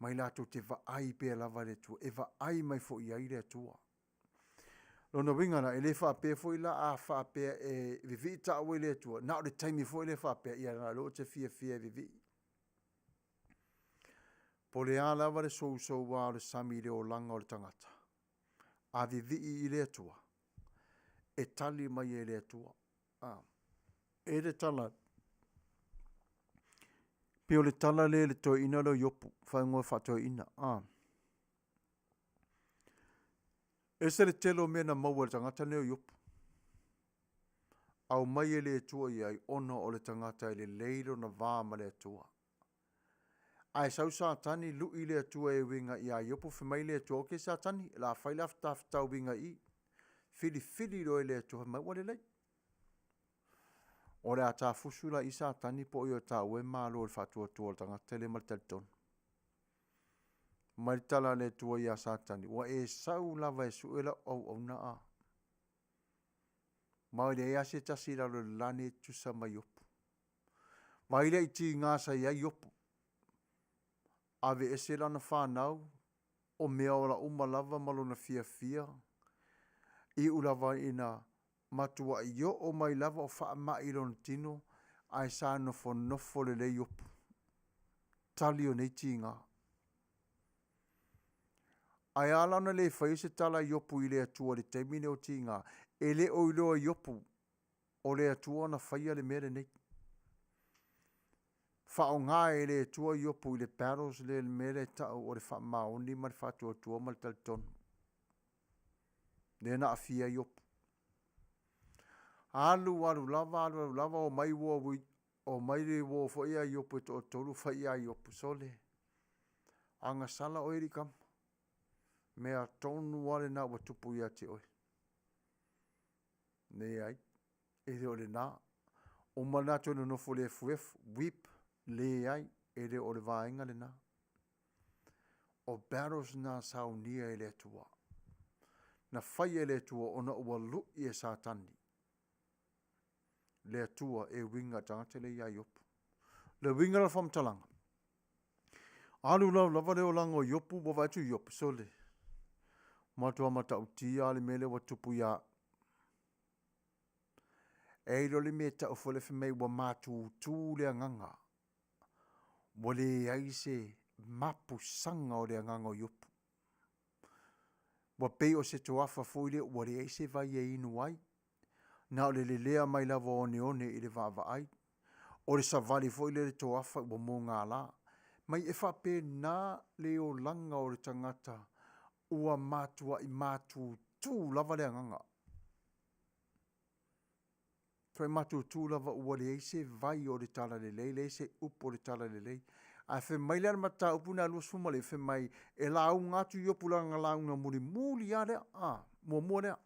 Speaker 1: Mai latou te vaai pea lava le Atua, e vaai mai foi i ai le Atua. Lona uiga la, e le faapea foi la a faapea e vivii taua i le Atua, na o le taimi foi lea faapea, ia na o lea ou te fiafia e vivii. Po o le a lava le sousouā o le sami i le olaga o le tagata, a vivii i le Atua, e tali mai e le Atua. A. E le tala, pei o le tala lea i le toeaina lea o Iopu, faaigoa faatoeaina. A. Ese le tele o mea na maua e le tagata lenei o Iopu. Aumai e le Atua i ai ona o le tagata e lelei lona va ma le Atua. Ae sau Satani lui le Atua e uiga ia Iopu, fai mai le Atua, Ok Satani, o le a fai la ta fetauiga i i. Filifili loa e le Atua, fai mai ua lelei. O le a tafusu la i i Satani po o ia o taua e malo i le faatuatua o le tagata lea ma le talitonu. Mai le tala a le Atua ia Satani, ua e sau lava e sue lau auauna a. Ma e leai lava se tasi i lalo o le la lenei e tutusa ma Iopu. Vaai la i tiga sa i ai Iopu. Aveese lana fanau, o meaola uma lava ma lona fiafia, iu lava ina matuai oo mai lava o faamai i lona tino, ae sa nofonofo lelei Iopu. Tali o nei tiga. Ae ala ona le faia se tala a Iopu i le Atua i le taimi lenei o tiga, e le o iloa e Iopu o le Atua na faia le mea lenei. Faaaoga e le Atua Iopu i le battles lea i le mea lea e tau o le faamaoni ma le faatuatua ma le talitonu. Lea na aafia ai Iopu. Alu alu lava, alu alu lava, omai uo omai le uo foi a Iopu e toatolu fai ia Iopu, sole, agasala oe alii tama. Mea tonu lava lena ua tupu ia te oe. Leai, e le o lena. Uma lena toe nonofo i le efuefu, weep, leai, e le o le vaega lena. O battles na saunia e le Atua. Na faia e le Atua ona ua lui e Satani le Atua e uiga i le tagata lea ia Iopu. Le uiga la o le faamatalaga, alu lau lava le olaga o Iopu ua vaai atu Iopu, sole, matua matautia lava le mea lea ua tupu ia au. E i ai loa le mea e tau foi lea fai mai ua matutu le agaga, ua leai se mapusaga o le agaga o Iopu. Ua pei o se toafa foi lea ua leai se vai e inu ai, na o le lelea mai lava o oneone i le vaavaai. O le savali foi lea i le toafa ua mogala. Mai e faapena le olaga o le tagata ua matuai matutu lava le agaga. Toe matutu lava ua leai se vai o le talalelei, leai se upu o le talalelei. Ae fai mai la le mataupu lena 29 fai mai, e lauga atu Iopu i lana lauga mulimuli lava lea, a, muamua lea.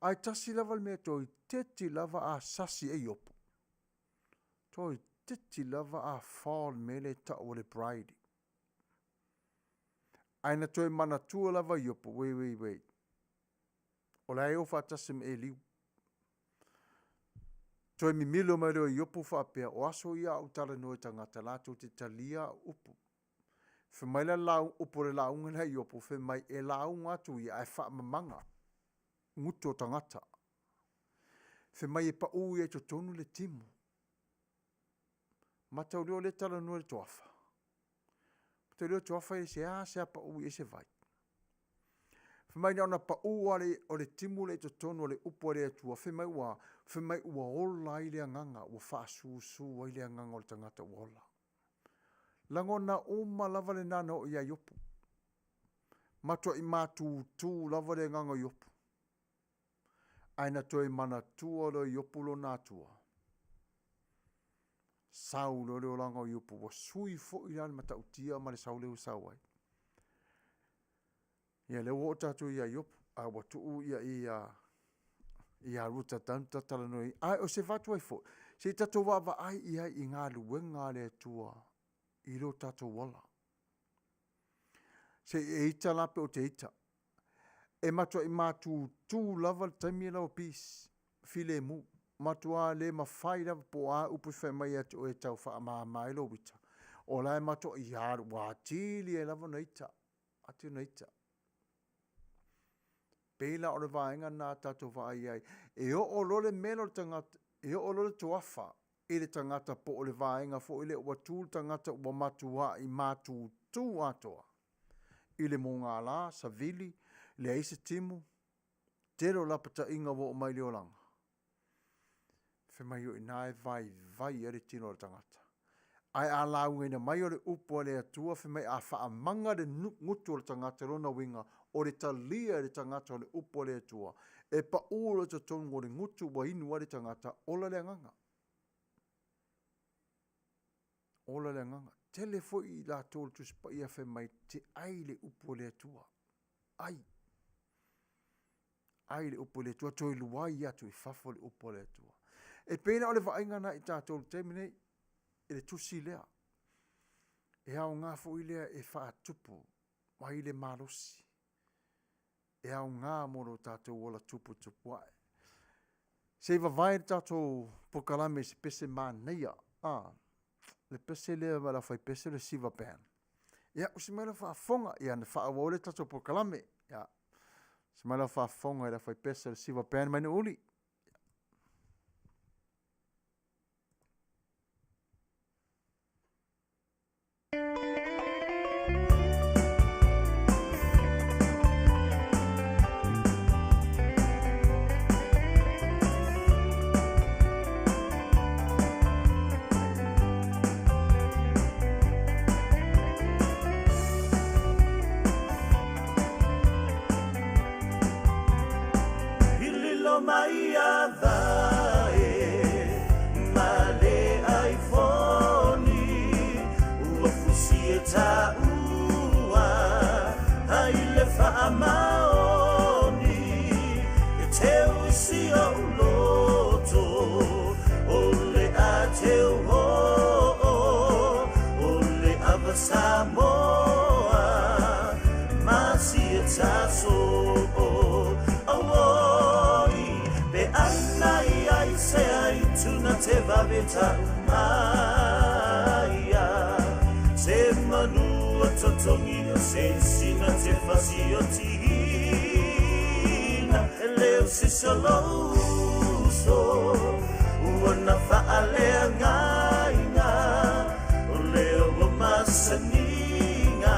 Speaker 1: Ae tasi lava le mea toeitiiti lava a sasi ai Iopu, toeitiiti lava a fall i le mea lea e tau o le pride. Ae na toe manatua lava Iopu, wait, wait, wait, o la e o faatasi ma Eliu. Toe mimilo mai loa o Iopu faapea, o aso ia a ou talanoa i tagata latou te talia au upu. Fai mai la le upu o le lauga lea a Iopu, fai mai e lauga atu ia ae faamamaga gutu o tagata. Fai mai e pau ia i totonu le timu. Mataulia o lea e talanoa i le toafa. Mataulia o le toafa e seasea pau i ai se vai. Fai mai na ona pau lava o le timu lea i totonu o le upu a le Atua, fai mai ua a? Fai mai ua ola ai le agaga, ua faasusu ai le agaga o le tagata ua ola. Lagona uma lava lena na oo ia Iopu. Matuai matutu lava le agaga o Iopu. Ae na toe manatua loa e Iopu lona Atua, sau loa le olaga o Iopu, ua sui foi la le matautia ma le sau lea ua sau ai. Ia lea ua oo tatou ia Iopu, a ua tuu ia ia ia Ruta Dun talanoa i ai. Ae o se fatu ai foi, se i tatou vaavaai i ai i galuega a le Atua i lo tatou ola. Se i e ita la pe ou te ita. E matuai matutu lava le taimi lau peace, filemu, matua le mafai lava po o a upu e fai mai ia te oe e tau faamama ai lou ita, o la e matuai alu ua atili ai lava ona ita, atili ona ita. Pei la o le vaega lena a tatou vaai ai, e oo loa le mea lea o le tagata, e oo loa le toafa i le tagata po o le vaega foi lea ua tu le tagata ua matuai matutu atoa i le mugala, savili, leai se timu, tele o lapataiga ua oo mai i le olaga, fai mai o i ina e vaivai ai le tino o le tagata. Ae a laugaina mai o le upu a le Atua, fai mai a faamaga le gutu o le tagata, lona uiga, o le talia e le tagata o le upu a le Atua, e pau loa i totonu o le gutu ua inu ai le tagata, ola le agaga. Ola le agaga. Tele foi i latou o le Tusi Paia fai mai te ai le upu a le Atua. Ai. Ai le upu a le Atua, toe luai atu i fafo le upu a le Atua. E pei la o le vaaiga lena i tatou i le taimi nei, i le tusi lea. E aoga foi lea e faatupu ai le malosi, e aoga mo lo tatou ola tuputupuae. Se i vavae le tatou polokalame i se pese manaia, a, le pese lea ma le aufaipese o le Siva Band. Ia, usi mai lau faafofoga, ia ona faaauau ai lea o le tatou polokalame. Ia, usi mai lau faafofoga i le aufaipese o le Siva Band mai Nuuuli.
Speaker 2: I lilo mai ia vae ma le iPhone ua fusi e taua ai le faamaoni e teu i si ou loto o le a teu hoo o le ava Samoa ma si e taso auoi pe ana i ai se ai tuna te vave tau maia se manu o totongi o se sina te fasi o tihina e leo sisolouso ua na faalea ngaiga o leo o masaniga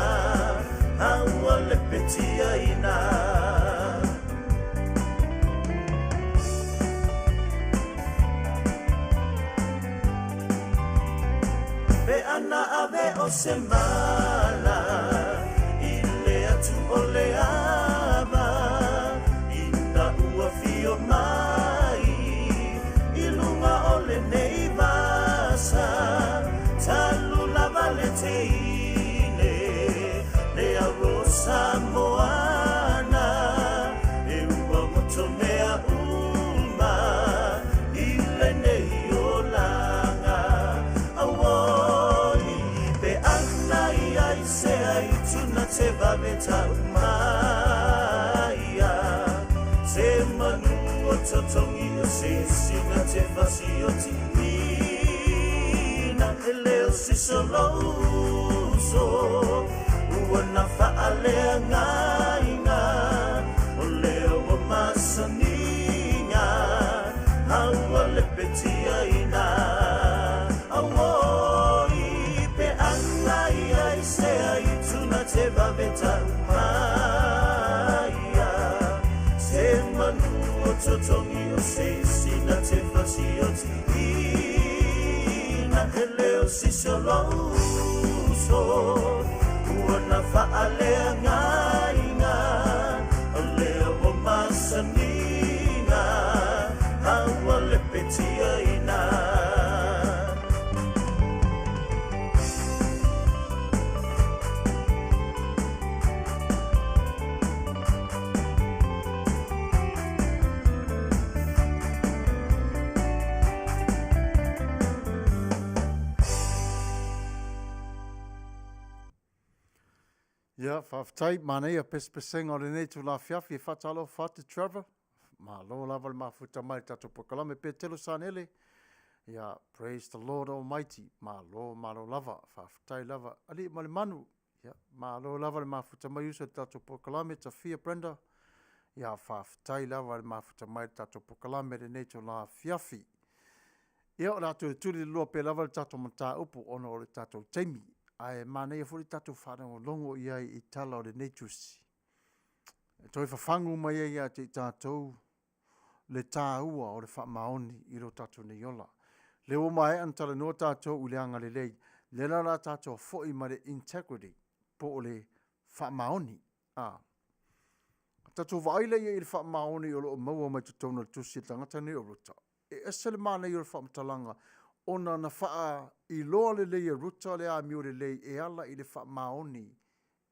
Speaker 2: a ua lepetiaina. Pe ana ave o se mala i le atu o le ava ina ua fio mai i vave tau mai ia Se manu o totogi o se isi na te fasioti ina E le o siso lou uso Ua na faaleagaina O lea ua masaniga A ua lepetiaina Auoi pe anga ia i sea i tuna te vave tau mai ia Se manu o totogi o se isi na te fasioti ina E le o sisi o lou uso Ua na faaleagaina O lea ua masaniga A ua lepetiaina.
Speaker 1: Ia, faafetai, manaia pesepesega o lenei itula afiafi. E faatalofa atu Trevor, malo lava le mafuta mai i le tatou polokalame Petelo Sanele. Ia, praise the Lord Almighty, malo malo lava, faafetai lava Alii ma le Manu. Ia, malo lava le mafuta mai uso i le tatou polokalame Tafia Brenda. Ia, faafetai lava le mafuta mai i le tatou polokalame i lenei itula afiafi. Ia, o le a toe tulituliloa pea lava le tatou mataupu ona o le tatou taimi, ae manaia foi le tatou faalogologo i ai i tala o lenei tusi e toe fafagu mai ai ia te i tatou le taua o le faamaoni i lo tatou nei ola. O lea ua maea ona talanoa tatou i le agalelei, lea la o le a tatou foi ma le integrity po o le faamaoni. A tatou vaai la i ai i le faamaoni o lo o maua mai totonu o le tusi a le tagata lenei o Ruta, e ese le manaia o le faamatalaga ona na faailoa lelei e Ruta le amio lelei e ala i le faamaoni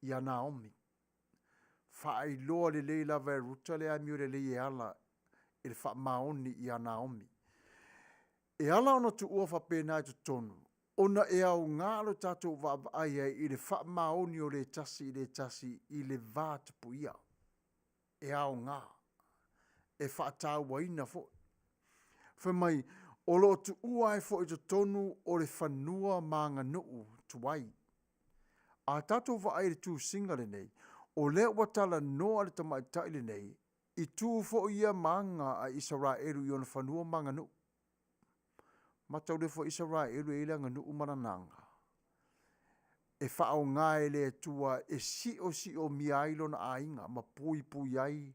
Speaker 1: ia Naomi. Faailoa lelei lava e Ruta le amio lelei e ala i le faamaoni ia Naomi. E ala ona tuua faapena i totonu, ona e aoga lo tatou vaavaai ai i le faamaoni o le tasi i le tasi i le va tapuia. E aoga, e faatauaina foi. Fai mai, o lo o tuua ai foi i totonu o le fanua ma aganuu tuai. A tatou vaai i le tusiga lenei, o lea ua talanoa le tamaitai lenei i tu foi ia ma aga a Isaraelu i ona fanua ma aganuu. Mataulia foi Isaraelu e i ai le aganuu ma lana aga e faaaoga e le Atua e siosiomia ai lona aiga ma puipui ai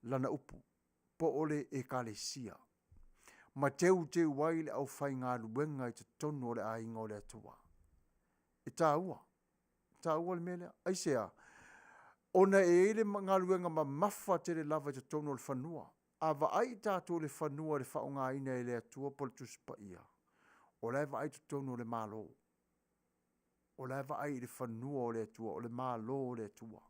Speaker 1: lana upu, po o le Ekalesia, ma teuteu ai le aufaigaluega i totonu o le aiga o le Atua. E taua, e taua le mea lea. Aisea? Ona e i ai le galuega mamafa tele lava i totonu o le fanua. A vaai i tatou i le fanua i le faaaogaina e le Atua po o le Tusi Paia, o la e vaai i totonu o le Malo. O la e vaai i le fanua o le Atua, o le Malo o le Atua.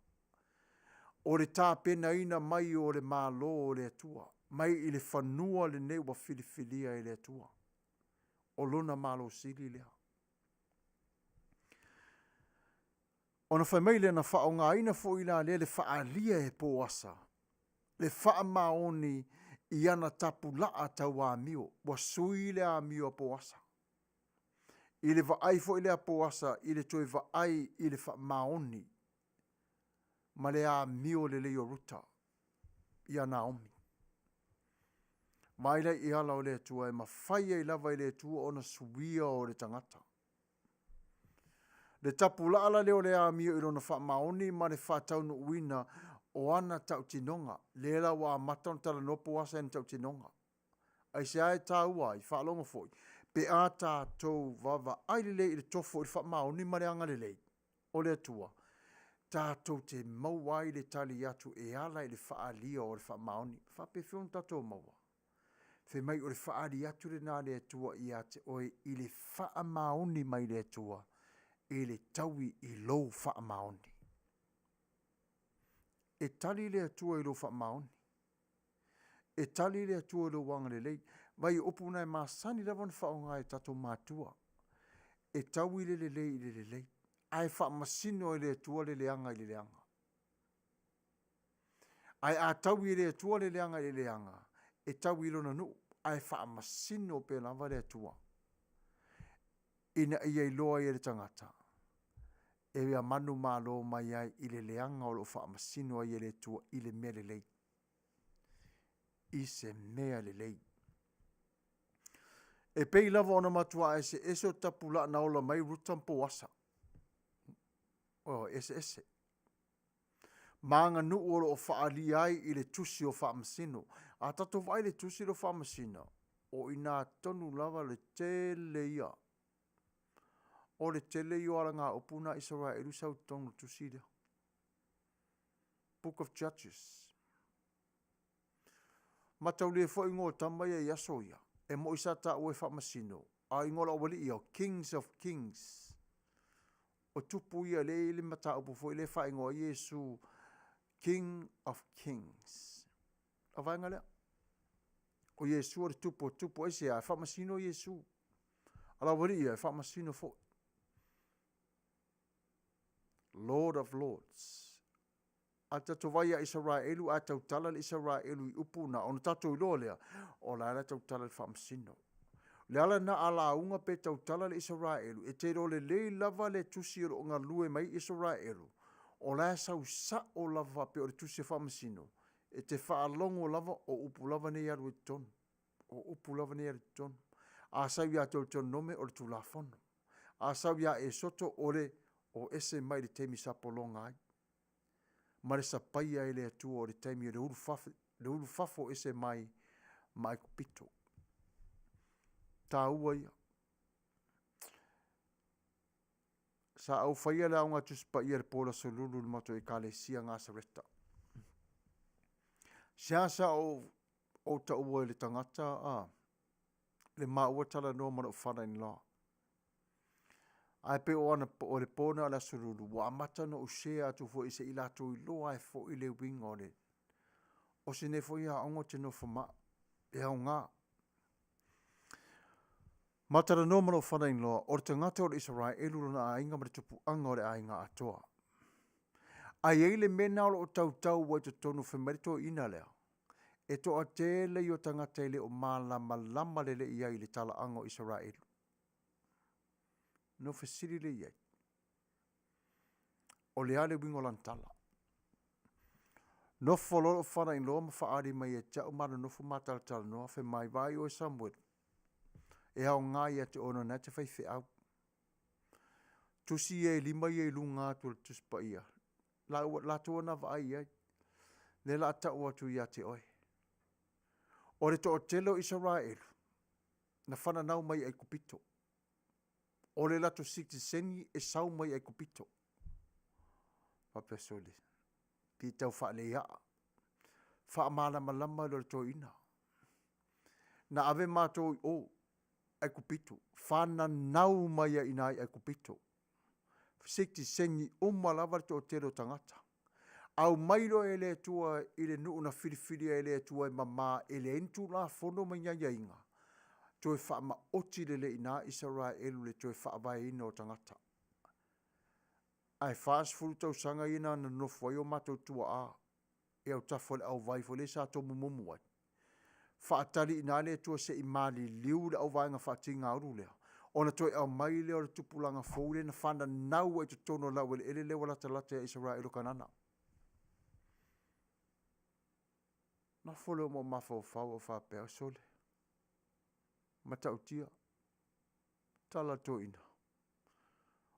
Speaker 1: O le tapenaina mai o le Malo o le Atua, mai i le fanua lenei ua filifilia e le Atua. O lona Malo sili lea. Ona fai mai lea, na faaaogaina foi la lea le faaalia e Poasa le faamaoni i ana tapulaa tau amio. Ua sui le amio a Poasa. I le vaai foi lea a Poasa i le toe vaai i le faamaoni ma le amio lelei o Ruta ia Naomi. Vaai la i ala o le Atua e mafai ai lava e le Atua ona suia o le tagata. Le tapulaa la lea o le amio i lona faamaoni ma le faataunuuina o ana tautinoga, lea la ua amata ona talanoa Poasa i ana tautinoga. Aisea e taua ai? Faalogo foi, pe a tatou vaavaai lelei i le tofo i le faamaoni ma le agalelei o le Atua, tatou te maua ai le tali atu e ala i le faaalia o le faamaoni. E faapefea ona tatou maua? Fai mai o le faaali atu lena a le Atua ia te oe i le faamaoni mai le Atua i le taui i lou faamaoni. E tali le Atua i lou faamaoni. E tali le Atua i lou agalelei. Vai o upu na e masani lava ona faaaoga e tatou matua. E taui le lelei i le lelei. Ae faamasino e le Atua le leaga i le leaga. Ae a taui e le Atua le leaga i le leaga, e taui i lona nuu, ae faamasino pea lava le Atua, ina ia iloa ai e le tagata, e manumalo mai ai i le leaga o lo o faamasino ai e le Atua i le mea lelei. I se mea lelei. E pei lava ona matua eseese o tapulaa na ola mai ai Ruta ma Poasa. Ioe, eseese. Ma aganuu o lo o faaalia ai i le tusi o Faamasino. A tatou vaai i le tusi lea o Faamasino, o i ina tonu lava le tele ia, o le tele ia o alagaupu na a Isaraelu e sau i totonu o le tusi lea. Book of Judges. Mataulia foi igoa o tama ia i aso ia, e moi sa taua e faamasino, a o igoa o le aualii ia, o Kings of Kings. O tupu ia lea e i ai le mataupu foi lea e faaigoa ai Iesu King of Kings. O le vaega lea. O Iesu o le tupu o tupu. Aisea? E faamasino Iesu. A o le aualii ia, e faamasino foi. Lord of Lords. A tatou vaai ia Isaraelu a tautala le Isaraelu i upu na, ona tatou iloa lea, o la e la tautala i le faamasino. O le ala lena a lauga pe tautala le Isaraelu, e te iloa lelei lava le tusi o lo o galue mai ai Isaraelu, o la e sau sao lava faapea o le tusi a faamasino, e te faalogo lava o upu lava nei e alu ai i totonu, o upu lava nei e alu i totonu. A sau ia Teutonome o le Tulafono. A sau ia Esoto o le o ese mai le taimi sa pologa ai, ma le sapaia e le Atua o le taimi o le le ulufafo ese mai ma Aikupito. Taua ia. Sa ou faia le Aoga Tusi Paia i le po o le Aso Lulu i le matou Ekalesia Nasareta. Seasea ou, ou taua i le tagata a, le maua talanoa ma lou father-in-law. Ae pei o ana, o le po lena o le Aso Lulu, ua amata ona ou share atu foi se i latou iloa ai foi le uiga o le, o si nei foi aoga ou te nofo ma au, e aoga. Ma talanoa ma lou father-in-law, o le tagata o le Isaraelu lona aiga ma le tupuaga o le aiga atoa. Ae i ai le mea lena o lo o tautau ai i totonu fai mai le toeaina lea, e toatele ia o tagata e le o malamalama lelei i ai i le talaaga o Isaraelu. Ona ou fesili lea i ai, o le a le uiga o lana tala? Nofo loa lou father-in-law ma faaali mai ia te au, ma nonofo ma talatalanoa, fai mai, vaai oe Samuelu, e aoga ia te oe ona o lena e te faifeau. Tusi ia e lima ia i luga atu o le Tusi Paia, latou na vaai i ai, lea o le a tau atu ia te oe. O le toatele o Isaraelu, na fananau mai Aikupito. O le latou sitiseni e sau mai Aikupito. Faapea, sole, pei e tau faaleaa. Faamalamalama lea o le toeaina. Na ave matou i o, Aikupito, fananau mai ai i ina i Aikupito. Sitiseni uma lava le toatele o tagata. Aumai loa e le Atua i le nuu na filifilia e le Atua e mama e leai ni tulafono ma ni aiaiga, toe faamaoti lelei i ina Isaraelu i le toe faavaeina o tagata. Ae 40 tausaga ia na nonofo ai o matou tuaa i autafa o le auvai foi lea sa tomumumu ai, faatali i ina le Atua se i maliliu le auvaega faatigaulu lea, ona toe aumai lea o le tupulaga fou lea na fananau ai i totonu o le laueleele lea ua latalata ia Isaraelu o Kanana. Nofo lea ma ou mafaufau ou faapea, sole, matautia, tala a le toeaina.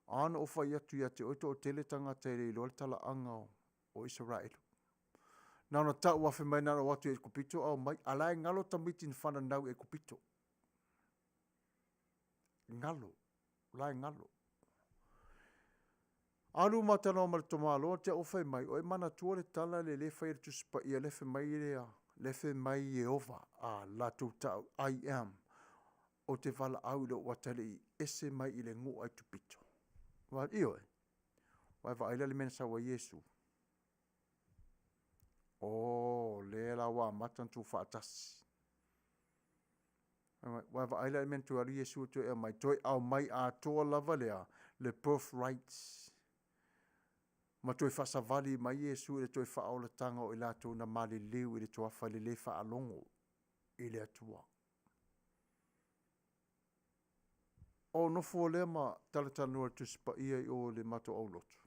Speaker 1: A na ou fai atu ia te oe e toatele tagata e le iloa le talaaga o Isaraelu. Na ona tau lava fai mai na ona o atu i Aikupito aumai, a o la e galo tamaiti na fananau i Aikupito. Galo, o la e galo. Alu ma talanoa ma le tamaloa te i ua fai mai, o e manatua le tala lea e fai e le Tusi Paia lea fai mai le, lea fai mai Ieova, a latou tau, I am, ou te valaau i lou atalii ese mai i le nuu Aikupito. Ioe, ua e vaai la i le mea na sau ai Iesu? O, lea la ua amata ona tuufaatasi. Ua e vaai la i le mea na toe alu Iesu e toe aumai? Toe aumai atoa lava lea. Le birth rights. Ma toe faasavali mai Iesu i le toe faaolataga o i latou na maliliu i le toafa i le le faalogo i le Atua. O nofo lea ma talatalanoa i le Tusi Paia i o i le matou aulotu,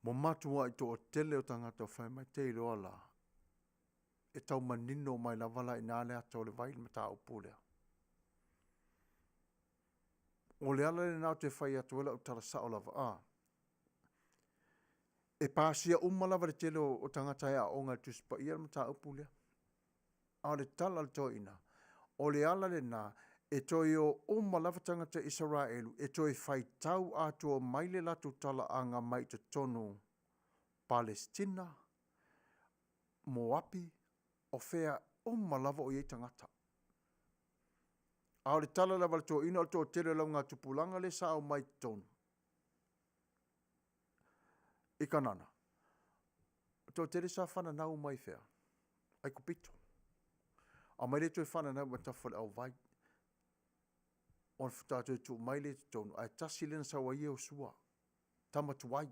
Speaker 1: ua matuai toatele o tagata o fai mai, te iloa la, e tau manino mai lava la i ina le ata o le vai i le mataupu lea. O le ala lena ou te fai atu ai lau tala sao lava, a, e pasia uma lava e le tele o tagata e aooga i le Tusi Paia le mataupu lea. A o le tala a le toeaina, o le ala lena e toe o uma lava tagata Isaraelu e toe faitau atoa mai le latou talaaga mai i totonu Palesitina, Moapi, o fea uma lava o i ai tagata. A o le tala lava a le toeaina, o le toatele o le augatupulaga lea sa omai i totonu i Kanana, o le toatele sa fananau mai fea? Aikupito. Aumai lea toe fananau mai tafa o le auvai, ona faatoa toe tuu mai lea i totonu, ae tasi lea na sau ai Iosua, tama tuai.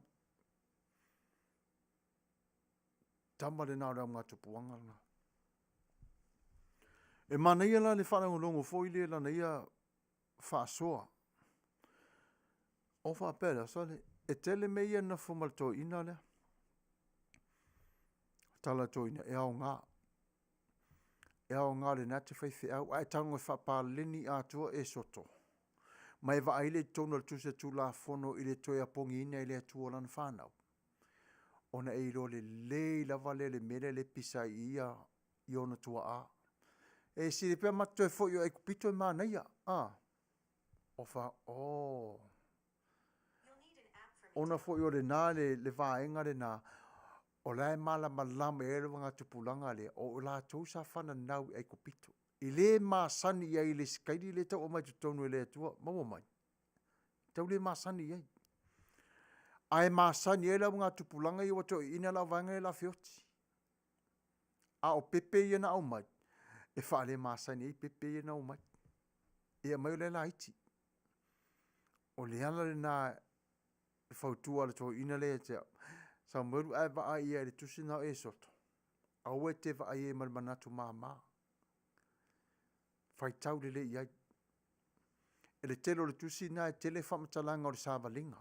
Speaker 1: Tama lena o le augatupulaga lena. E manaia la le faalogologo foi lea i lana ia faasoa. O faapea lea, sole, e tele mea ia e nofo ma le toeaina lea. Tala a le toeaina, e aoga. E aoga o lena e te faifeau, a e tago e faapaleni atoa Esoto, ma e vaai lea i totonu o le Tusi o Tulafono i le toe apogiina e le Atua o lana fanau, ona e iloa lelei lava lea i le mea lea e pisa ai i ia i ona tuaa. E sili pea matou toe foi i Aikupito e manaia. A? O fa, oh. Ona foi o lena le, le vaega lena, o la e malamalama i ai le augatupulaga lea, o latou sa fananau i Aikupito. E le masani i ai i le sikaili lea e tau aumai i totonu e le Atua, maua mai. Tau le masani i ai. Ae masani ai le augatupulaga ia ua toeaiina le auvaega ia o le a feoti. A o pepe ia na aumai, e faalemasani ai pepe ia na aumai. E aumai o lea e laiti. O le ala lena e fautua a le toeaina lea ia te au, Samuelu a e vaai i ai i le tusi lena o Esoto, aua e te vaai i ai ma le manatu mama. Faitau lelei i ai. E le tele o le tusi lena e tele faamatalaga o le savaliga.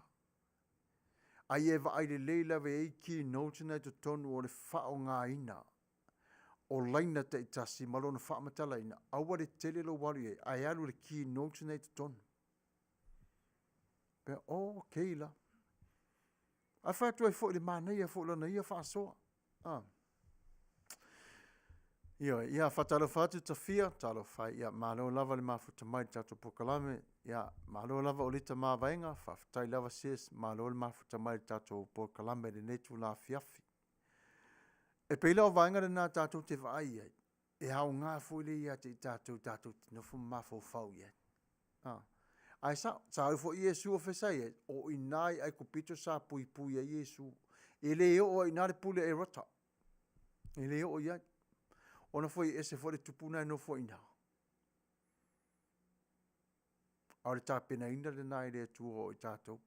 Speaker 1: A ia e vaai lelei lava e i ai key notes na i totonu o le faaaogaina o laina taitasi ma lona faamatalaina, aua le tele lou alu i ai, ae alu i le key notes na i totonu. Pea, oh, okay la. Ae fai atu ai foi i le manaia foi o lana ia faasoa. Ah. Ioe, ia faatalofa atu Tafia, talofa e, ia malo lava le mafuta mai i le tatou polokalame, ia malo lava Olita Mavaega, faafetai lava sis, malo le mafuta mai i le tatou polokalame i lenei itula afiafi. E pei la o vaega lena tatou te vaai i ai, e aoga foi lea ia te i tatou, tatou te nofo ma mafaufau i ai. Ah. Ae sao, sa alu foi Iesu o fea sa i ai? O i ina i Aikupito sa puipui ai Iesu. E le oo ai i ina le pule a Erota. E le oo i ai. Ona foi e ese foi le tupu na e nofo i ina. A o le tapenaina lena e le Atua o i tatou.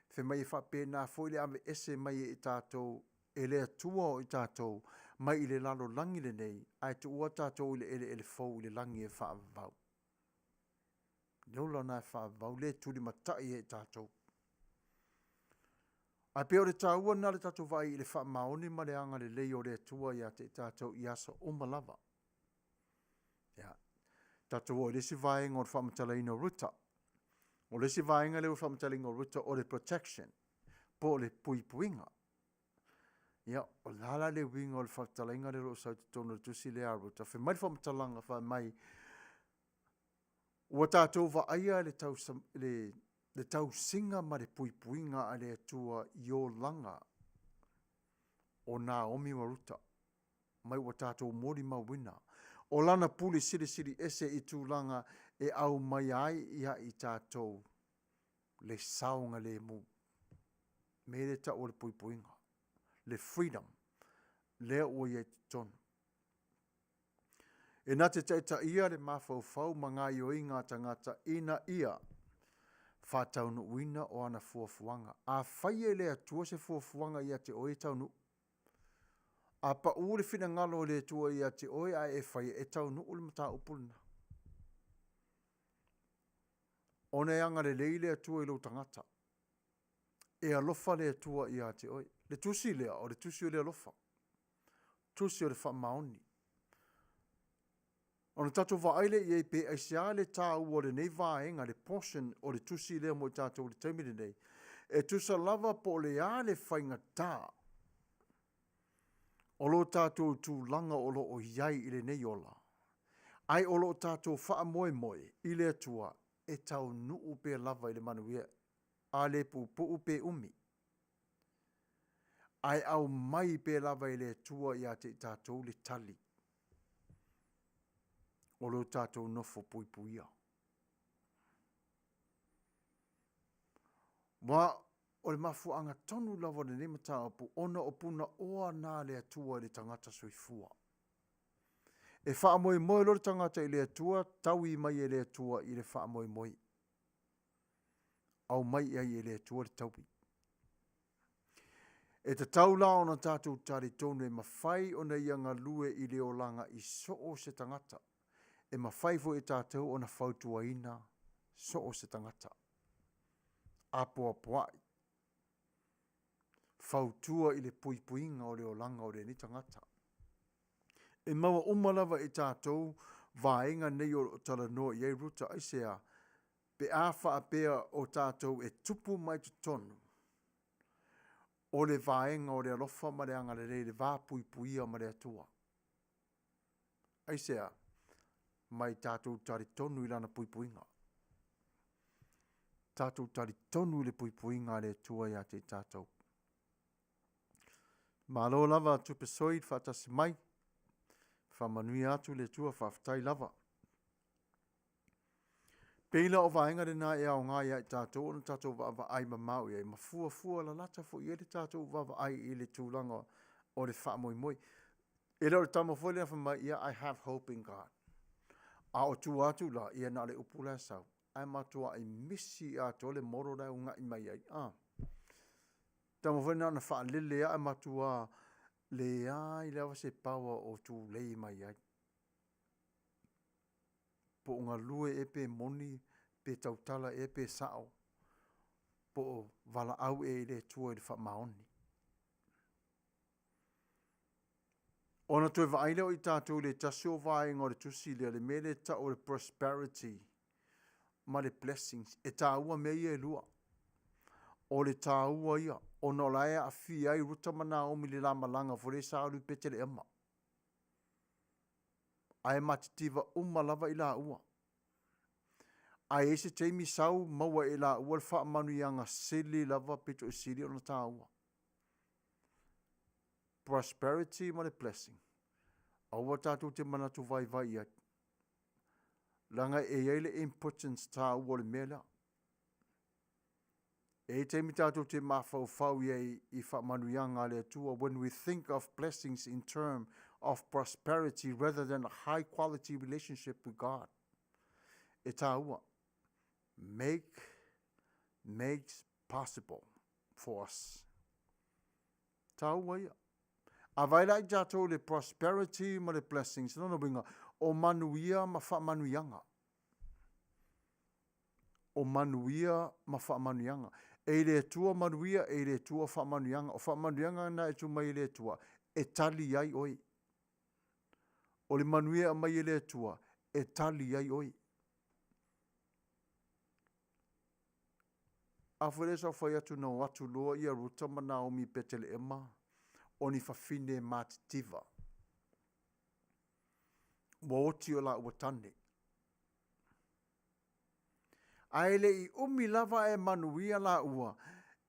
Speaker 1: Fai mai e faapena foi le aveese mai e i tatou e le Atua o i tatou mai i le lalolagi lenei, ae tuua tatou i le eleele fou i le lagi e faavavau. Le ola na e faavavau, le tulimatai e i tatou. Ae pei o le taua lena o le tatou vaai i le faamaoni ma le agalelei o le Atua ia te i tatou i aso uma lava. Ia, tatou oo i le isi vaega o le faamatalaina o Ruta. O le isi vaega lea o le faamatalaina o Ruta o le protection, po o le puipuiga. Ia, o le a la le uiga o le faamatalaina lea o lo o sau i totonu o le tusi lea a Ruta? Fai mai le faamatalaga, fai mai, ua tatou vaaia le, tausa, le, le tausiga ma le puipuiga a le Atua i olaga o Naomi ma Ruta. Mai ua tatou molimauina o lana pule silisili ese i tulaga e aumaia ai ia i tatou le saogalemu. Mea lea e tau o le puipuiga, le freedom lea ua i ai i totonu. E na te taitaia le mafaufau ma gaioiga a tagata ina ia. Faataunuuina o ana fuafuaga. Afai e le Atua se fuafuaga ia te oe e taunuu. A pau le finagalo o le Atua ia te oe ae e faia, e taunuu le mataupu lena. Ona e agalelei le Atua i lou tagata. E alofa le Atua ia te oe. Le tusi lea, o le tusi o le alofa. Tusi o le faamaoni. Ona tatou vaai lea i ai pe aisea le taua o lenei vaega, le portion o le tusi lea mo i tatou i le taimi lenei, e tusa lava po o le a le faigata o lo tatou tulaga o lo o i ai i lenei ola, ae o lo o tatou faamoemoe i le Atua e taunuu pea lava i le manuia, a le puupuu pe umi. Ae aumai pea lava e le Atua ia te i tatou le tali o lo tatou nofo puipuia. Aua o le mafuaaga tonu lava o lenei mataupu ona o punaoa na a le Atua i le tagata soifua. E faamoemoe loa le tagata i le Atua, taui mai e le Atua i le faamoemoe. Aumai i ai e le Atua le taui. E tatau la ona tatou talitonu e mafai ona ia galue i le olaga i so o se tagata. E mafai foi e tatou ona fautuaina so o se tagata. Apoapoai, fautua i le puipuiga o le olaga o lenei tagata. E maua uma lava e tatou vaega nei o lo o talanoa i ai Ruta, aisea? Pe a faapea o tatou e tupu mai totonu o le vaega o le alofa ma le agalelei i le va puipuia ma le Atua. Aisea? Mai tatou talitonu i Lana puipuiga. Tatou talitonu i le puipuiga a le Atua ia te i tatou. Malo lava Tupesoid faatasi mai. Faamanuia atu le Atua, faafetai lava. Pei la o vaega lena e aoga ia i tatou ona tatou vaavaai mamao i ai ma fuafua lalata foi i ai le tatou vaavaai i le tulaga o le faamoemoe. E le o le tama foi lea fai mai, ia, I have hope in God. A o tua atu la, ia na o le upu la e sau. Ae matuai misi atoa le molo la e uga'i mai ai. Ah. Tama foi na ona faalele lava ae matua leai lava se power o tulei mai ai. Po o galue ea pe moni, pe tautala ea pe sao, po o valaau ea i le Atua i le faamaoni. Ona toe vaai lea o i tatou i le tasi o vaega o le tusi lea, le mea lea e tau o le prosperity ma le blessings. E taua mea ia e lua. O le taua ia, ona o la e aafia ai Ruta ma Naomi i le la malaga foi lea sa alu i Peteleema. Ae matitiva uma lava i laua. Ae i ai se taimi sau maua e i laua le faamanuiaga sili lava pito i sili ona taua. Prosperity ma le blessing. Aua tatou te manatu vaivai i ai. Leaga e i ai le importance taua o le mea lea. E i ai taimi tatou te mafaufau i ai i faamanuiaga a le Atua, when we think of blessings in term of prosperity rather than a high quality relationship with God. E taua. Make makes possible for us. Taua ia. A vaai la i tatou le prosperity ma le blessings, lona uiga, o manuia ma faamanuiaga. O manuia ma faamanuiaga. E i le Atua manuia, e i le Atua faamanuiaga. O faamanuiaga na e tuu mai e le Atua, e tali ai oe. O le manuia e aumai e le Atua, e tali ai oe. A foi lea sa ou fai atu na o atu loa ia Ruta ma Naomi i Peteleema, o ni fafine matitiva. Ua oti o laua tane. Ae le i umi lava ae manuia laua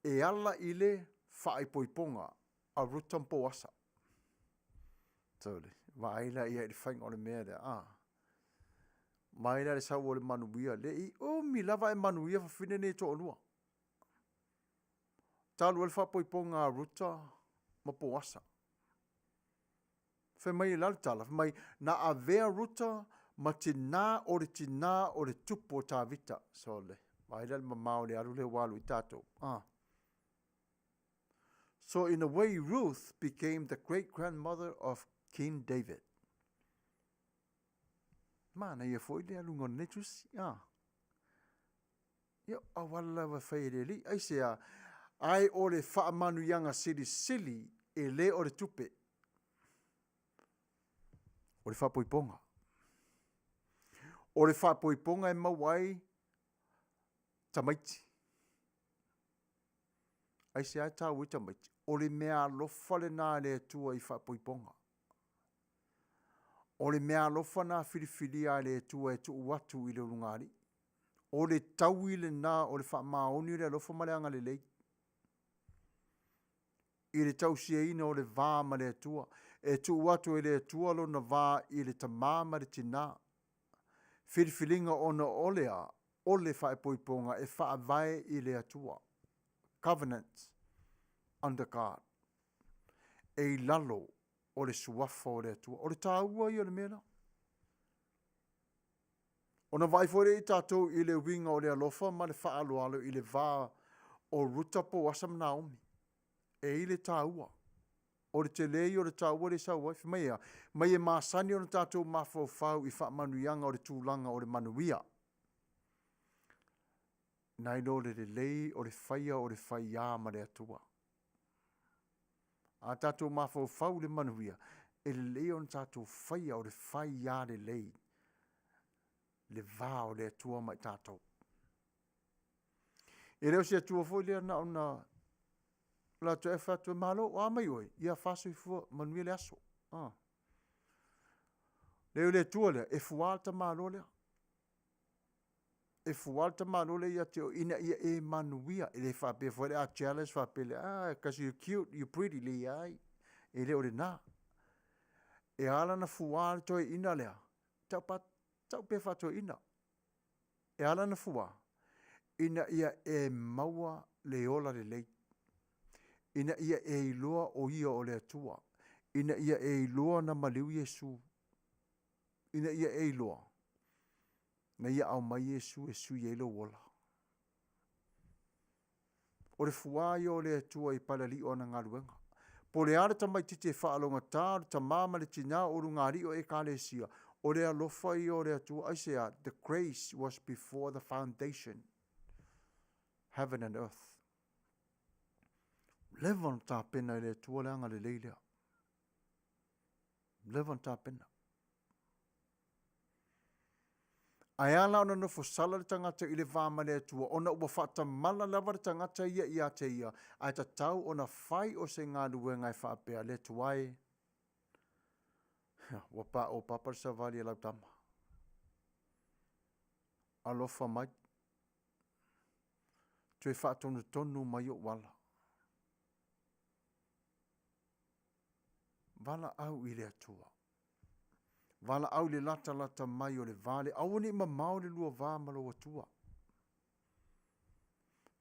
Speaker 1: e ala i le faaipoipoga a Ruta ma Poasa. Tole, vaai la ia i le faiga o le mea lea, a. Mai la le sau o le manuia, le i umi lava ae manuia fafine nei e toalua. Talu ai le faapoipoga a Ruta ma Poasa. Fai mai e la le tala, fai mai, na avea Ruta ma tinā o le tinā o le tupu o Tavita. Sole. Vaai la le mamao o le alu lea ua alu ai tatou. Ah. So in a way Ruth became the great grandmother of King David. Manaia foi le aluga o lenei tusi. Ah. Ia, auala lava e fai e le Alii. Aisea? Ae o le faamanuiaga silisili e le o le tupe. O le faapoipoga. O le faapoipoga e maua ai tamaiti. Aisea e taua ai tamaiti? O le mea alofa lena a le Atua i faapoipoga. O le mea alofa na filifilia a le Atua e tuu atu i le ulugalii. O le taui lena o le faamaoni o le alofa ma le agalelei i le tausiaina o le va ma le Atua. E tuu atu e le Atua lona va i le tamā ma le tinā. Filifiliga ona o le a? O le faaipoipoga e faavae i le Atua. Covenant under God. E i lalo o le suafa o le Atua. O le taua ia o le mea la. Ona vaai foi lea i tatou i le uiga o le alofa ma le faaaloalo i le va o Ruta, Poasa ma Naomi. E i le taua. O le tele ia o le taua lea e sau ai. Fai mai e a? Mai e masani ona tatou mafaufau i faamanuiaga o le tulaga o le manuia. Nai lo le lelei o le faia o le faiā ma le Atua. A tatou mafaufau i le manuia, e lelei ona tatou faia o le faiā lelei le va o le Atua ma i tatou. E le o se Atua foi lea na ona latou e fai atu, Malo, o a mai oe? Ia faasoifua, manuia le aso. Ah. Leai o le Atua lea, e fuā le tamaloa lea. E fuā le tamaloa lea ia te oe ina ia e manuia. E le faapea foi lea a jealous faapea lea, ah, cause you cute, you pretty, leai. E le o lena. E ala ona fuā le toeaina lea, tau, pa, tau pea faatoeaina. E ala ona fuā, ina ia e maua le ola lelei. Ina ia e iloa o ia o le Atua. Ina ia e iloa na maliu Iesu. Ina ia e iloa na ia aumai Iesu e sui ai lou ola. O le fuā ia o le Atua i Palalii o ana galuega. Po o le a le tamaitiiti e faalogogata o le tamā ma le tinā o ulugalii o Ekalesia, o le alofa ia o le Atua. Aisea? The grace was before the foundation heaven and earth. Ua leva ona tapena e le Atua le agalelei lea. Ua leva ona tapena. Ae ala ona nofo sala le tagata i le va ma le Atua, ona ua faatamala lava le tagata ia ia te ia, ae tatau ona fai o se galuega e faapea, Le Atua e, ua paopapa le savali a lau tama. Alofa mai, toe faatonutonu mai ou ala. Valaau i le Atua. Valaau i le latalata mai o le va lea. Aua ne i mamao le lua va ma lou Atua.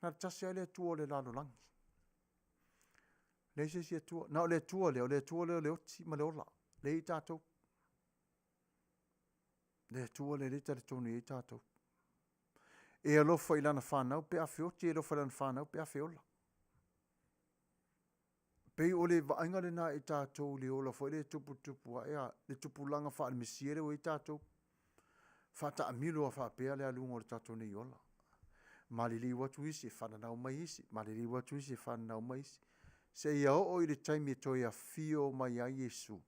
Speaker 1: Na o le tasi lava le Atua o le lalolagi. Leai se isi Atua. Na o le Atua lea, o le Atua lea o le oti ma le ola. Lea e i ai tatou. Le Atua lea lea e talitonu i ai tatou. E alofa i lana fanau pe a feoti, e alofa i lana fanau pe a feola. Pei o le vaaiga lena i tatou i le ola foi lea e tuputupu ae a le tupulaga faale-Mesia lea ua i ai tatou. Faataamilo lava faapea le aluga o le tatou nei ola. Maliliu atu isi, e fananau mai isi, maliliu atu isi, e fananau mai isi, seia oo i le taimi e toe afio mai ai Iesu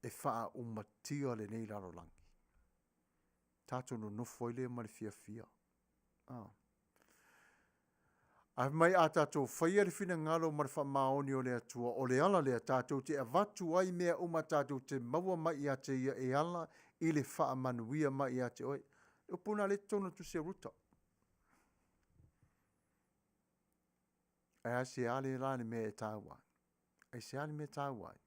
Speaker 1: e faaaumatia lenei lalolagi. Tatou nonofo ai lea ma le fiafia. Ah. Ae fai mai a tatou faia le finagalo ma le faamaoni o le Atua, o le ala lea tatou te avatu ai mea uma tatou te maua mai ia te Ia e ala i le faamanuia mai ia te oe. Le upu lena lea e i totonu o le tusi a Ruta. Ae aisea le la le mea e taua ai? Aisea le mea e taua ai?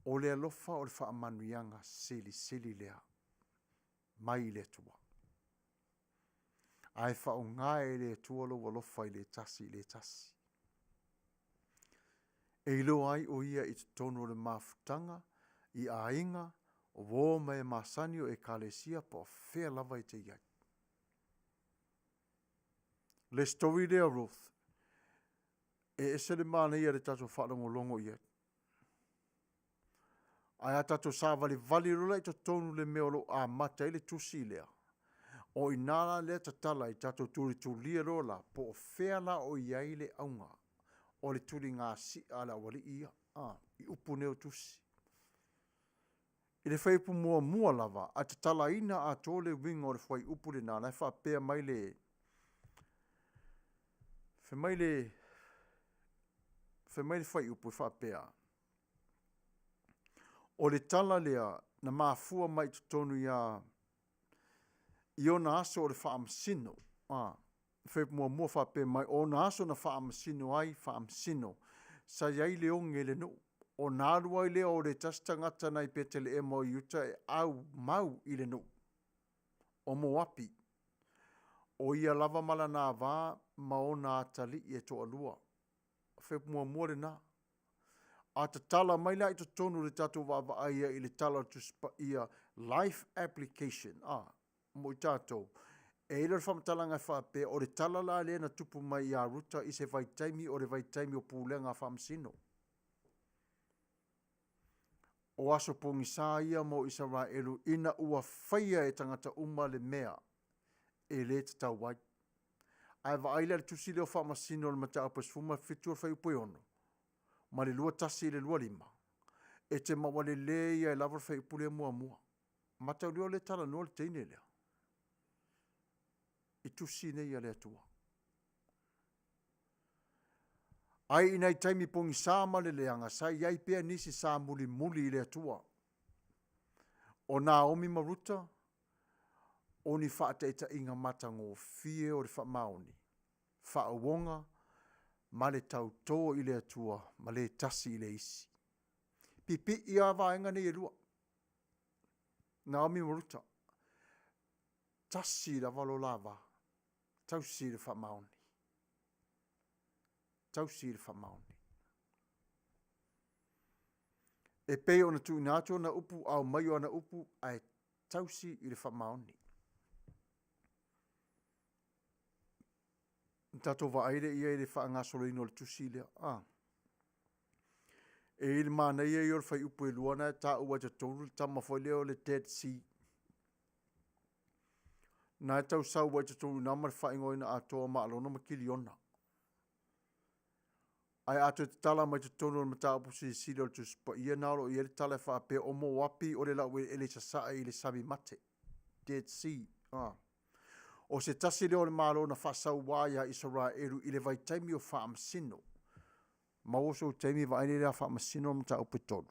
Speaker 1: O le alofa o le faamanuiaga silisili lea mai i le Atua. Ae faaaoga e le Atua lou alofa i le tasi i le tasi. E iloa ai o ia i totonu o le mafutaga, i aiga, o uo ma e masani o Ekalesia po o fea lava e te i ai. Le story lea Ruth, e ese le manaia le tatou faalogologo i ai. Ae a tatou savalivali loa la i totonu le mea o lo o amata ai le tusi lea, o i ina la lea tatala ai, tatou tulitulia loa la, po o fea la o i ai le auga o le tuligasi'a a le a'ualii ia, a, i upu nei o tusi. I le fuaiupu muamua lava, ae tatalaina atoa le uiga o le fuaiupu lena, la e faapea mai le, fai mai le, fai mai le fuaiupu e faapea, O le tala lea na mafua mai i totonu ia i ona aso o le faamasino, a, fuaiupu muamua faapea mai, o ona aso na faamasino ai faamasino, sa i ai le oge i le nuu, ona alu ai lea o le tasi tagata nai Petelehema o Iuta e aumau i le nuu o Moapi, o ia lava ma lana ava ma ona atalii e toalua. O fuaiupu muamua lena. A tatala mai la i totonu o le tatou vaavaai ai i le tala o le Tusi Paia Life Application, a, mo i tatou, e i ai lea o le faamatalaga e faapea, o le tala la lea na tupu mai ia Ruta i se vaitaimi o le vaitaimi o pulega a faamasino. O aso pogisa ia mo Isaraelu ina ua faia e tagata uma le mea e le tatau ai. Ae vaai la i le tusi lea o Faamasino o le mataupu e 17 o le fuaiupu e 6 ma le 21 i le 25, e te maua lelei ai lava le fuaiupu lea muamua. Mataulia o lea e talanoa le teine lea i tusi nei a le Atua. Ai i nai taimi pogisa ma le leaga, sa i ai pea nisi sa mulimuli i le Atua. O Naomi ma Ruta, o ni faataitaiga matagofie o le faamaoni, faauoga ma le tautō i le Atua ma le tasi i le isi. Pipii lava vaega nei e lua, Naomi ma Ruta, tasi lava lo la va, tausi i le faamaoni, tausi i le faamaoni. E pei ona tuuina atu ana upu, ao mai o ana upu, ae tausi i le faamaoni. Ona tatou vaai lea i ai i le faagasoloina o le tusi lea. A. E i ai le manaia ia o le fuaiupu e 2 na e taua ai i totonu le tama foi lea o le Dead Sea. Na e tau sau ai i totonu i ina ma le faaigoaina atoa o Maalona ma Kiliona. Ae a toe tatala mai totonu o le mataupu silisili o le Tusi Paia na o lo o i ai le tala e faapea o Moapi o le laueleele i sasae i le sami mate, Dead Sea. A. O se tasi lea o le malo na faasauā iā Isaraelu i le vaitaimi o faamasino. Maua sou taimi vaai lelei ia Faamasino mataupu e 3.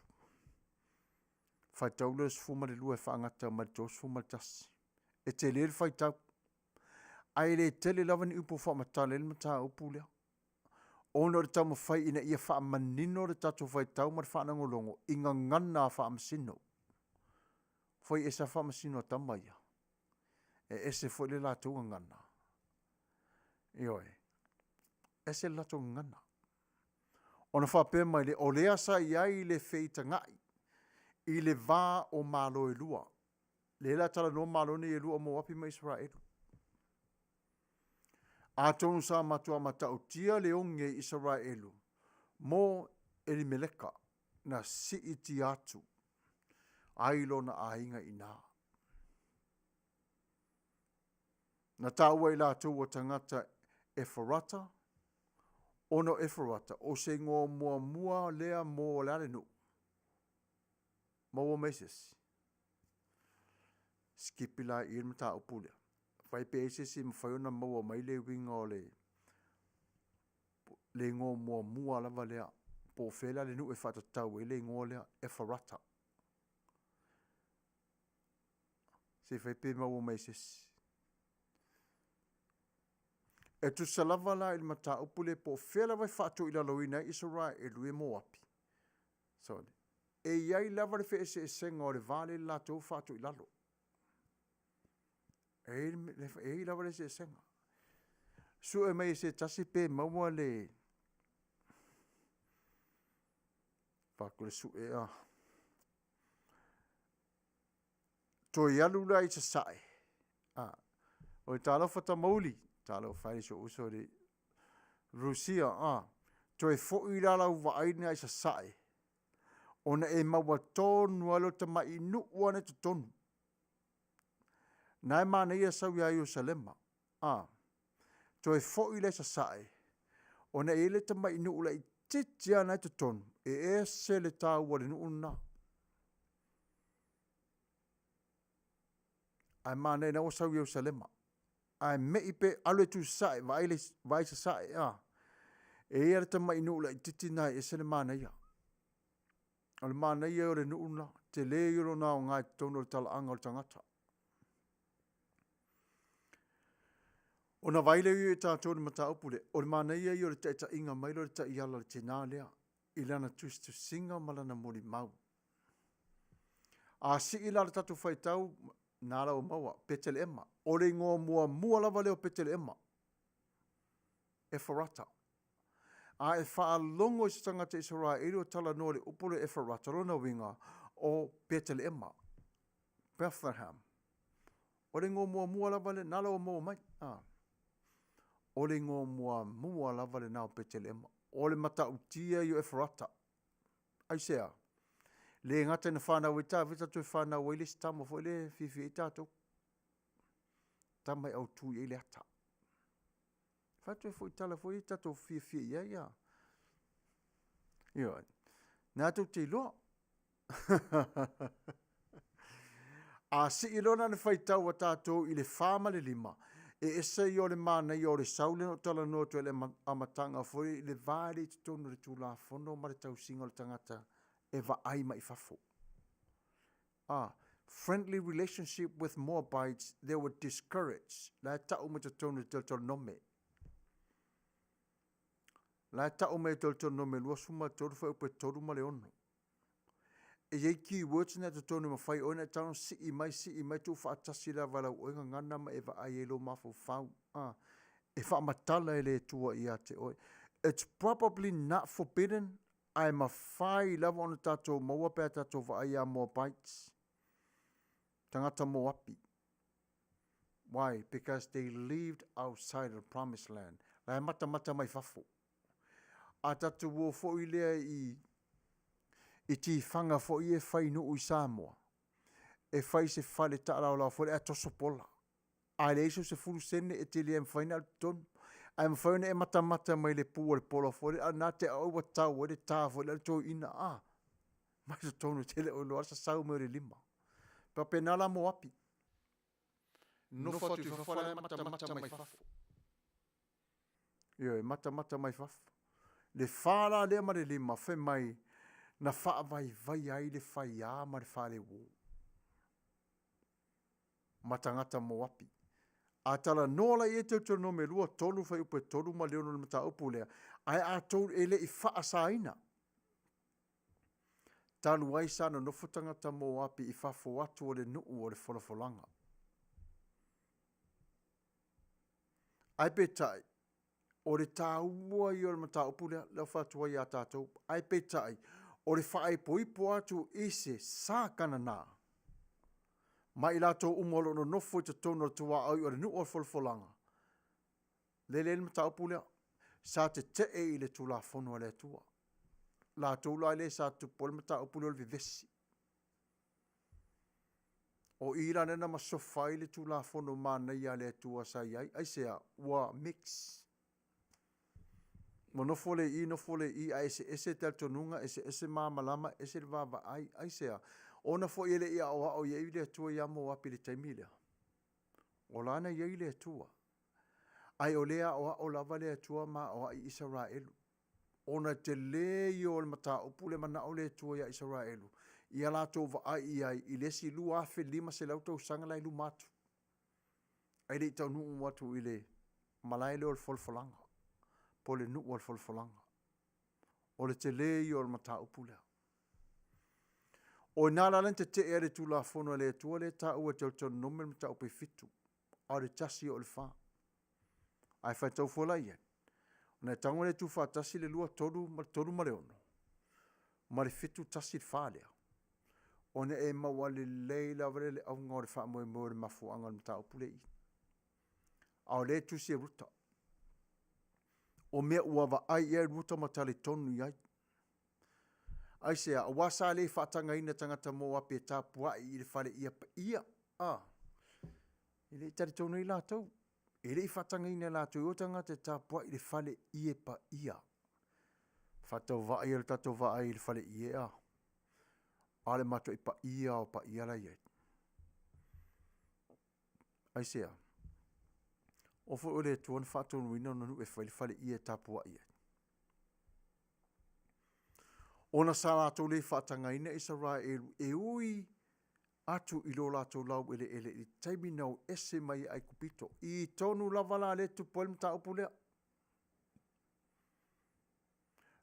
Speaker 1: Faitau lea o le 12 e faagata mai le 31. E tele le faitau, ae le tele lava ni upu e faamatala ai le mataupu lea, ona o le taumafai ina ia faamanino le tatou faitau ma le faalogologo i gagana a faamasino. Foi e ese lava faamasino a tama ia, e ese foi le latou gagana. Ioe, ese le latou gagana. Ona faapea mai lea, o lea sa i ai le feitaga'i i le va o Malo e lua. Lea o le a talanoa Malo nei e lua o Moapi ma Isaraelu. Atonu sa matua matautia le oge i Isaraelu mo Elimeleka na siitia atu ai lona aiga i ina. Na taua e i latou ua tagata Efarata, ona o Efarata o se igoa muamua lea mo le a le nuu? Maua mai se isi? Sikipi la i i le mataupu lea. Fai pe i ai se isi e mafai ona maua mai le uiga o le le igoa muamua lava lea, po o fea la le nuu e faatatau ai le igoa lea, Efarata. Se i fai pe maua mai e se isi. E tusa lava la i le mataupu lea po o fea lava e faatoilaloina ai Isaraelu e Moapi, sorry, e i ai lava le feeseeseaga o le va lea i le latou faatoilalo. E i ai lava le eseesega. Sue mai e se tasi pe maua le vaku le sue a. Toe alu la i sasae. A. Oi talofa Tamauli. Talofa e si ou uso i le Rusia, a, toe foi la lau vaai lena i sasae, ona e maua tonu lava lea o le tamai nuu lava lena i totonu. Na e manaia sau ia Ierusalema, a, toe foi la i sasae, ona e i ai le tamai nuu laitiiti lava na e i totonu, e ese le taua o le nuu lena. Ae manaia na ua sau i Ierusalema. Ae mei pe alu e tu i sasae, vaai le vaai i sasae, a. E i ai lava le tamai nuu laitiiti lena e ese le manaia. O le manaia ia o le nuu lena, tele ia o lona aoga i totonu o le talaaga o le tagata. Ona vaai lea i ai o tatou i le mataupu lea, o le manaia ia o le taitaiga mai lea o le taiala a le tina lea i lana tusitusiga ma lana molimau. A sii la le tatou faitau, na la ua maua, Petelema. O le igoa muamua lava lea o Petelema, Efarata. A e faalogo i se tagata Isaraelu o talanoa i le upu lea Efarata, o lona uiga o Petelema, Bethlehem. O le igoa muamua lava lea, na la ua maua mai. A. O le igoa muamua lava lena o Petelema. O le matautia ia o Efarata. Aisea? Le gata ina fanau ai Tavita toe fanau ai le isi tama foi lea e fiafia ai tatou. Tama e autu i ai le ata. Fai atu ai foi tala foi ia tatou fiafia i ai a. Ioe. Na tou te iloa. A sii loa la le faitau a tatou i le 4 ma le 5, e ese ia o le manaia o le sau lea na ou talanoa atu ai i le amataga foi i le va lea i totonu o le Tulafono ma le tausiga o le tagata e vaai mai fafo. A, friendly relationship with Moabites, they were discouraged. La e tau mai totonu o le Deuteronome. La e tau mai e Deuteronome 23 fuaiupu e 3 ma le 6. E i ai keywords na i totonu e mafai oe ona e tago sii mai, sii mai, tuufaatasi lava e lau oe gagana ma e vaai ai lou mafaufau. A, e faamatala e le Atua ia te oe. It's probably not forbidden, ae mafai lava ona tatou maua pe a tatou vaai ia Moabites, tagata Moapi. Why? Because they lived outside of the promised land. La e matamata mai fafo. A tatou o foi lea i i tifaga foi e fai nuu i Samoa, e fai se fale taalaolao foi lea ae toso pola. A leai sau 10 sene e te le mafai ona alu i totonu. Ae mafai ona e matamata mai le pu o le pola foi lea, a na te au ua tau ai le ta foi lea a le toeaina, a, mai totonu e te le o iloa le sasau mai o le lima. E faapena la Moapi. Nofo atu i fafo la e matamata mai fafo. Ioe, matamata mai fafo. Le fa la lea ma le lima, fai mai, na faavaivaia ai le faiā ma le faleuō. Ma tagata Moapi. A talanoa la i ai Deuteronome 2, 3, fuaiupu e 3 ma le 6 i le mataupu lea, ae a tou e le i faasaina. Talu ai sa nonofo tagata Moapi i fafo atu o le nuu o le folafolaga. Ae peitai, o le taua ia o le mataupu lea, lea ua fai atu ai ia tatou, ae peitai, o le faaipoipo atu i se sa Kanana, ma i latou uma o lo o nonofo i totonu o le tuaoi o le nuu o le folafolaga, lea e i ai le mataupu lea, sa tetee i le Tulafono a le Atua. Latou la lea sa tupu ai le mataupu lea o le vevesi. O i la lea na masofa ai le Tulafono manaia a le Atua sa i ai. Aisea? Ua mix. Ua nofo le i, nofo le i, ae eseese talitonuga, eseese malamalama, ese le vaavaai. Aisea? Ona foi e le i aoao i ai le Atua ia Moapi i le taimi lea. O la na i ai le Atua. Ae o lea e aoao lava le Atua ma aoai Isaraelu. Ona e tele ia o le mataupu lea manao le Atua ia Isaraelu, ia latou vaai i ai i le isi 2500 tausaga la e i luma atu, ae le i taunuu atu i le malae lea o le folafolaga, po o le nuu o le folafolaga. O le tele ia o le mataupu lea. O i ina la lea na tetee ai le Tulafono a le Atua lea e taua e Deuteronome le mataupu e 7, a o le 1 e oo i le 4. Ae faitau fua la i ai, ona e tago lea e tuufaatasi le 2, 3 ma le 3 ma le 6, ma le 7, 1, le 4 lea, ona e maua lelei lava lea le auga o le faamoemoe o le mafuaaga o le mataupu lea i i. A o lea e tusi e Ruta. O mea ua vaai i ai Ruta ma talitonu i ai. Aisea? Aua sa le faatagaina tagata Moapi e tapuai i le fale ie paia. A, e le i talitonu ai latou. E le i faatagaina e latou i o tagata e tapuai i le fale ie paia. Faatauvaa ia o le tatou vaai i le fale ie a, a o le matuai paia lava o paia la e i ai. Aisea? O foi o le Atua na faatonuina ona nuu e fai le fale ie e tapuai ai. Ona sa latou le faatagaina Isaraelu e ui atu i lo latou laueleele i le taimi na o ese mai ai i Aikupito. I tonu lava la lea e tupu ai le mataupu lea.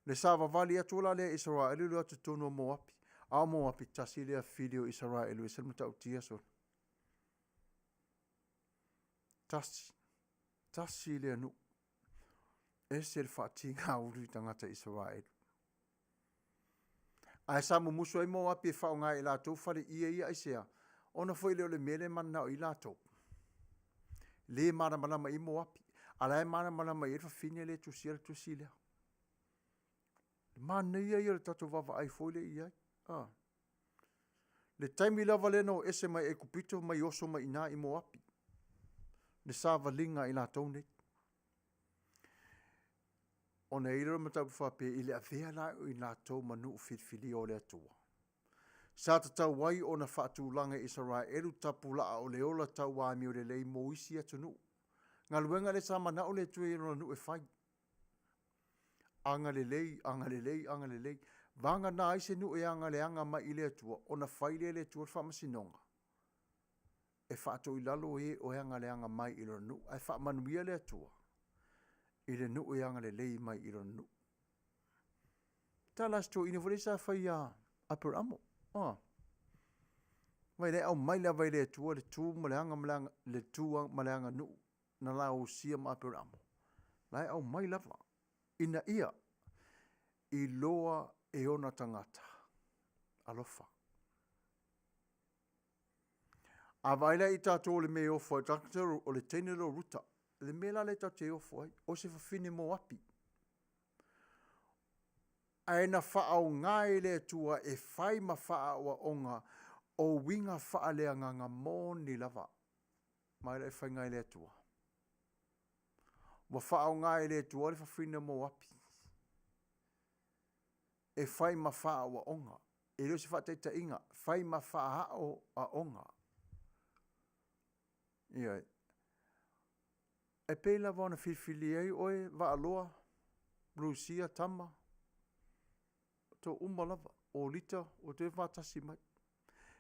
Speaker 1: Le savavali atu la lea e Isaraelu i le o atu i totonu o Moapi, a o Moapi, tasi lea fili o Isaraelu e ese le matautia sole. Tasi, tasi lea nuu, ese le faatigaulu i tagata Isaraelu. Ae sa mumusu ai Moapi e faaaoga e latou fale ie ia aisea? Ona foi lea o le mea lea e mananao i ai latou. Le malamalama i ai Moapi, a o la e malamalama i ai le fafine lea e tusia le tusi lea. Le manaia ia o le tatou vaavaai foi lea i ai. A. Le taimi lava lea na o ese mai Aikupito ma oso mai i ina i Moapi, le savaliga a i latou nei. Ona i ai lea o le mataupu faapea, i le avea la o i latou ma nuu filifilia o le Atua, sa tatau ai ona faatulaga e Isaraelu tapulaa o le ola tau amiolelei mo isi atunuu. Galuega lea sa manao le Atua i lona nuu e fai. Agalelei, agalelei, agalelei. Vagana ai se nuu e agaleaga mai i le Atua, ona fai lea e le Atua le faamasinoga e faatoilalo e o e agaleaga mai i lona nuu, ae faamanuia le Atua i le nuu e agalelei mai i lona nuu. Tala a si toeaina foi lea sa fai ia Aperamo. Ah. Vaai la e aumai lava e le Atua le tu ma le aga ma le aga, le tu ma le aganuu na lausia ma Aperamo. La e aumai lava ina ia iloa e ona tagata alofa. A vaai la i tatou o le mea e ofo ai, tagata o le teine lea o Ruta, le mea la lea tatou te ofo ai, o se fafine Moapi. Ae na faaaoga e le Atua e fai ma faaaoaoga o uiga faaleagaga moni lava. Ma e le faiga e le Atua. Ua faaaoga e le Atua le fafine Moapi e fai ma faaaoaoga. E le o se faataitaiga, fai ma faaaoaoga. Ioe. E pei lava ona filifilia ai oe Vaaloa, Rusia, Tama, outou uma lava, o Lita, outou e faatasi mai.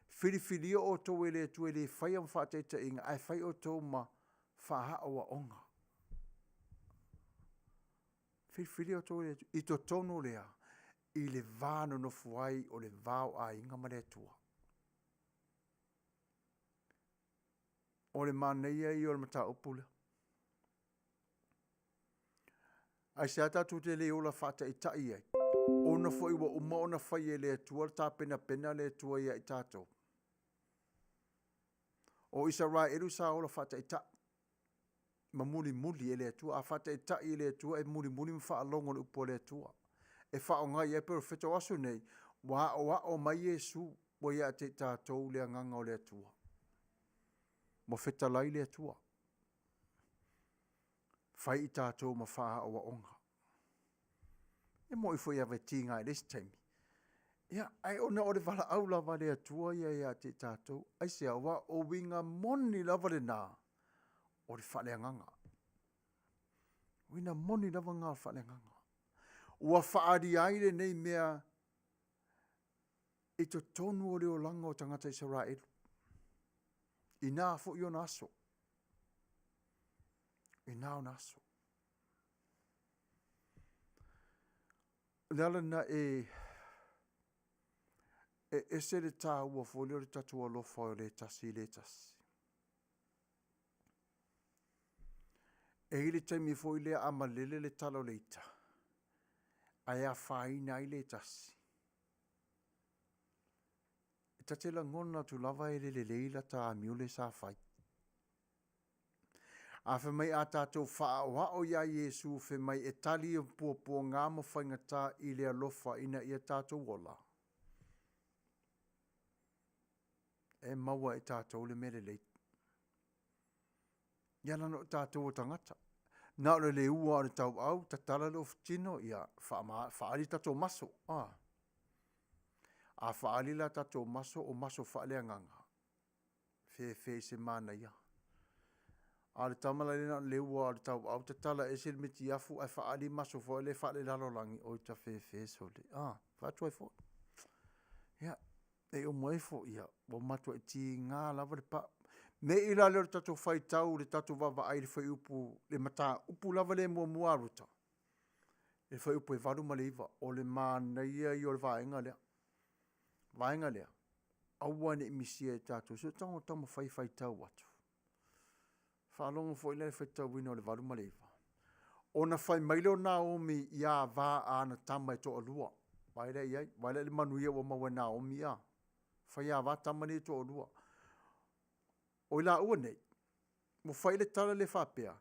Speaker 1: Filifilia outou e le Atua e le faia ma faataitaiga, ae fai outou ma faaaoaoga. Filifilia outou e le Atua i totonu o le a? I le va nonofo ai o le va o aiga ma le Atua. O le manaia ia o le mataupu lea. Aisea tatou te le ola faataitai ai? Ona foi ua uma ona fai e le Atua le tapenapena a le Atua ia i tatou. O Isaraelu sa ola faataitai ma mulimuli e le Atua. A faataitai e le Atua e mulimuli ma faalogo i le upu a le Atua. E faaaoga i ai perofeta o aso nei, ua aoao mai Iesu ua ia te i tatou le agaga o le Atua. Ua fetalai le Atua. Fai i tatou ma faaaoaoga. E moni foi lava e tiga i le isi taimi, ia, ae ona o le valaau lava a le Atua ia ia te i tatou. Aisea? Aua o uiga moni lava lena o le faaleagaga. Uiga moni lava lena o le faaleagaga. Ua faaalia ai lenei mea i totonu o le olaga o tagata Isaraelu i na foi ona aso, i na ona aso. O le ala lena e e ese le taua foi lea o le tatou alofa o le tasi i le tasi. E i ai le taimi foi lea a malele le tala o le ita, ae afaina ai le tasi, e ta te lagona atu lava e le lelei lata amio lea sa fai. A fai mai a tatou faaoao iā Iesu fai mai e tali ia puapuaga ma faigata i le alofa ina ia tatou ola, e maua e tatou le mea lelei. Ia leaga o tatou o tagata, na o le leua lava o le tauau, tatala le ofutino, ia faaali tatou maso. A faaali la tatou maso o maso faaleagaga, fefe i se manaia. A o le tama la lea na o le leua lava o le tauau tatala ese le mitiafu ae faaali maso foi lea faalelalolagi, oi ta fefe sole, a, fai atu ai foi. Ia, ne i uma ifo ua matuai tiga lava le pau. Ne i la lea o le tatou faitau i le tatou vaavaai i le fuaiupu, le mataupu lava lea muamua a Ruta, le fuaiupu e 8 ma le 9, o le manaia ia o le vaega lea. Vaega lea, aua ne i misia e tatou, se i o tatou taumafai e faitau atu. Faalogo foi la i le faitauina o le 8 ma le 9, ona fai mai lea o Naomi i ava a ana tama e toalua. Vaai la i ai, vaai la i le manuia ua maua e Naomi a? Faiava tama nei e toalua. O i laua nei, ua fai le tala lea faapea,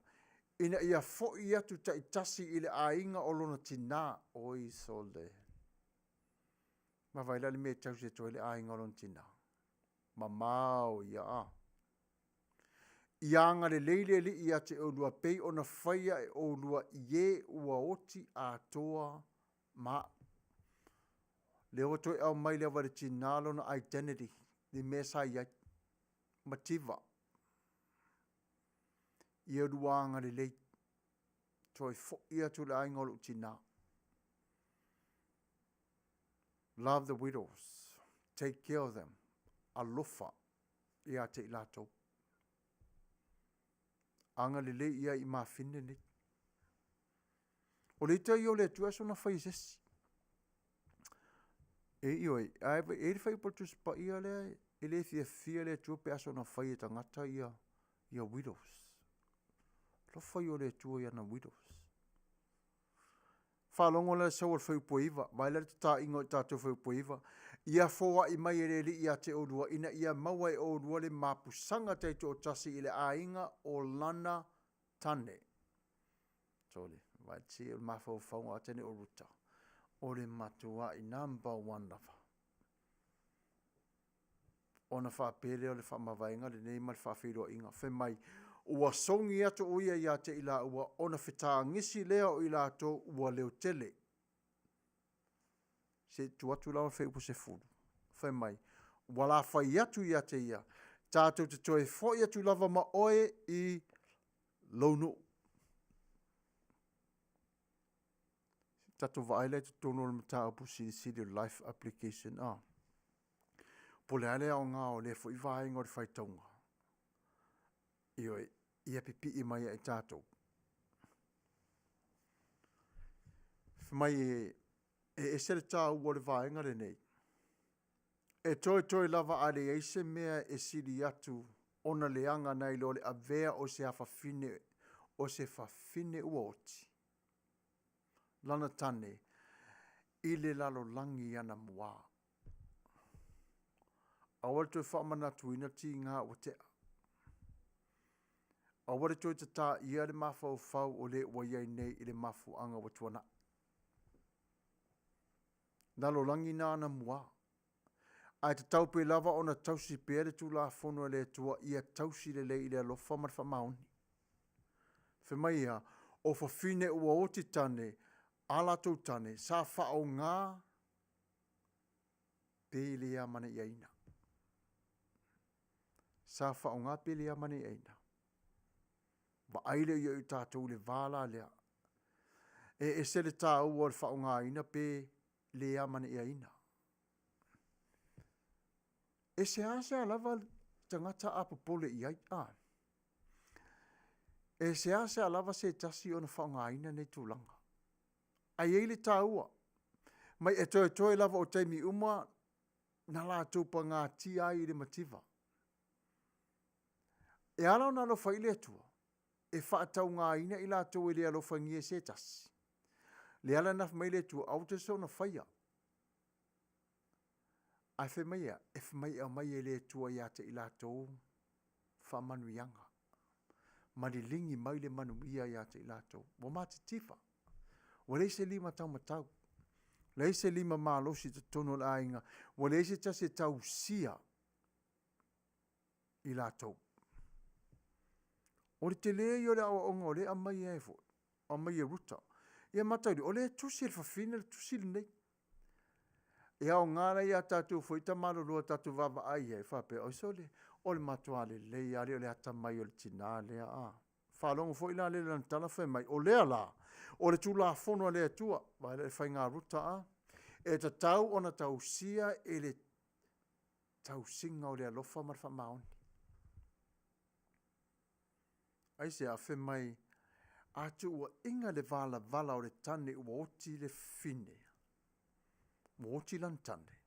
Speaker 1: ina ia foi atu taitasi i le aiga o lona tina. Oi sole! Vaavaai la i le mea e tausi atu ai le aiga o lona tina. Mamao ia a. Ia agalelei le Alii ia te oulua pei ona faia e oulua i e ua oti atoa ma au. Lea ua toe aumai lava e le tina lona identity, le mea sa i ai. Mativa. Ia lua agalelei. Toe foi atu i le aiga o lou tina. Love the widows. Take care of them. Alofa ia te i latou. Agalelei i ai i mafine nei. O le ita ia o le Atua e soona fai e se isi. E ioe, ae e i ai le fuaiupu o le Tusi Paia lea e le fiafia le Atua pe a soona fai e tagata ia ia widows. Alofa ia o le Atua i ana widows. Faalogo la i le sau o le fuaiupu e 9, vaai la i le tataina o i tatou fuaiupu e 9, ia foai mai e le Alii ia te oulua ina ia maua e oulua le mapusaga taitoatasi i le aiga o lana tane. Sole, vaai o le mafaufauga o tane o Ruta, o le matuai number one lava. Ona faapea lea o le faamavaega lenei ma le faafeiloaiga, fai mai, ua sogi atu o ia ia te i laua, ona fetagisi lea o i latou ua leotele. Se i tuu atu la o le fuaiupu 10, fai mai, ua lafai atu ia te ia, tatou te toe foi atu lava ma oe i lou nuu. Tatou vaai la i totonu o le mataupu silisili o le Life Application a. Po o le a le aoga o lea foi vaega o le faitauga. Ioe, ia pipii mai ia i tatou. Fai mai e, e ese le taua o le vaega lenei. E toetoe lava a leai se mea e sili atu ona leaga nai lo le avea o se afafine o se fafine ua oti lana tane i le lalolagi anamua. Aua le toe faamanatuina tiga ua tea. Aua le toe tataia le mafaufau o le ua i ai nei i le mafuaaga ua tuanai. Lalolagi na anamua. Ae tatau pea lava ona tausi pea le Tulafono a le Atua ia tausi lelei i le alofa ma le faamaoni. Fai mai e a? O fafine ua oti tane, a latou tane sa faaaoga pe le amanaiaina. Sa faaaoga pe le amanaiaina. Vaai lea i ai o tatou i le va la lea. E ese le taua o le faaaogaina pe le amanaiaina. E seasea lava tagata a popole i ai, a? E seasea lava se tasi ona faaaogaina nei tulaga. Ae i ai le taua, mai e toetoe lava o taimi uma na latou pagatia ai i le mativa. E ala ona alofa ai le Atua, e faataugaina i latou e le alofagia e se tasi. Le ala lena fai mai le Atua, aua te soona faia. Ae fai mai e a? E fai mai e aumai e le Atua ia te i latou faamanuiaga. Ma liligi mai le manuia ia te i latou. Ua matitiva. Ua leai se lima taumatau. Leai se lima malosi i totonu o le aiga. Ua leai se tasi e tausia i latou. O le tele ia o le aoaoga o lea e aumai ai foi, aumai e Ruta. Ia mataulia, o lea e tusi e le fafine le tusi lenei. E aoga la ia tatou foi tamaloloa tatou vaavaai i ai faapea, oi sole, o le matua lelei lava lea o le atamai o le tinā lea a. Faalogo foi la lea i lana tala fai mai, o lea la, o le Tulafono a le Atua, vaai la i le faiga a Ruta a, e tatau ona tausia e le tausiga o le alofa ma le faamaoni. Aisea? Fai mai, a tuuaina le valavala o le tane ua oti le fafine, ua oti lana tane,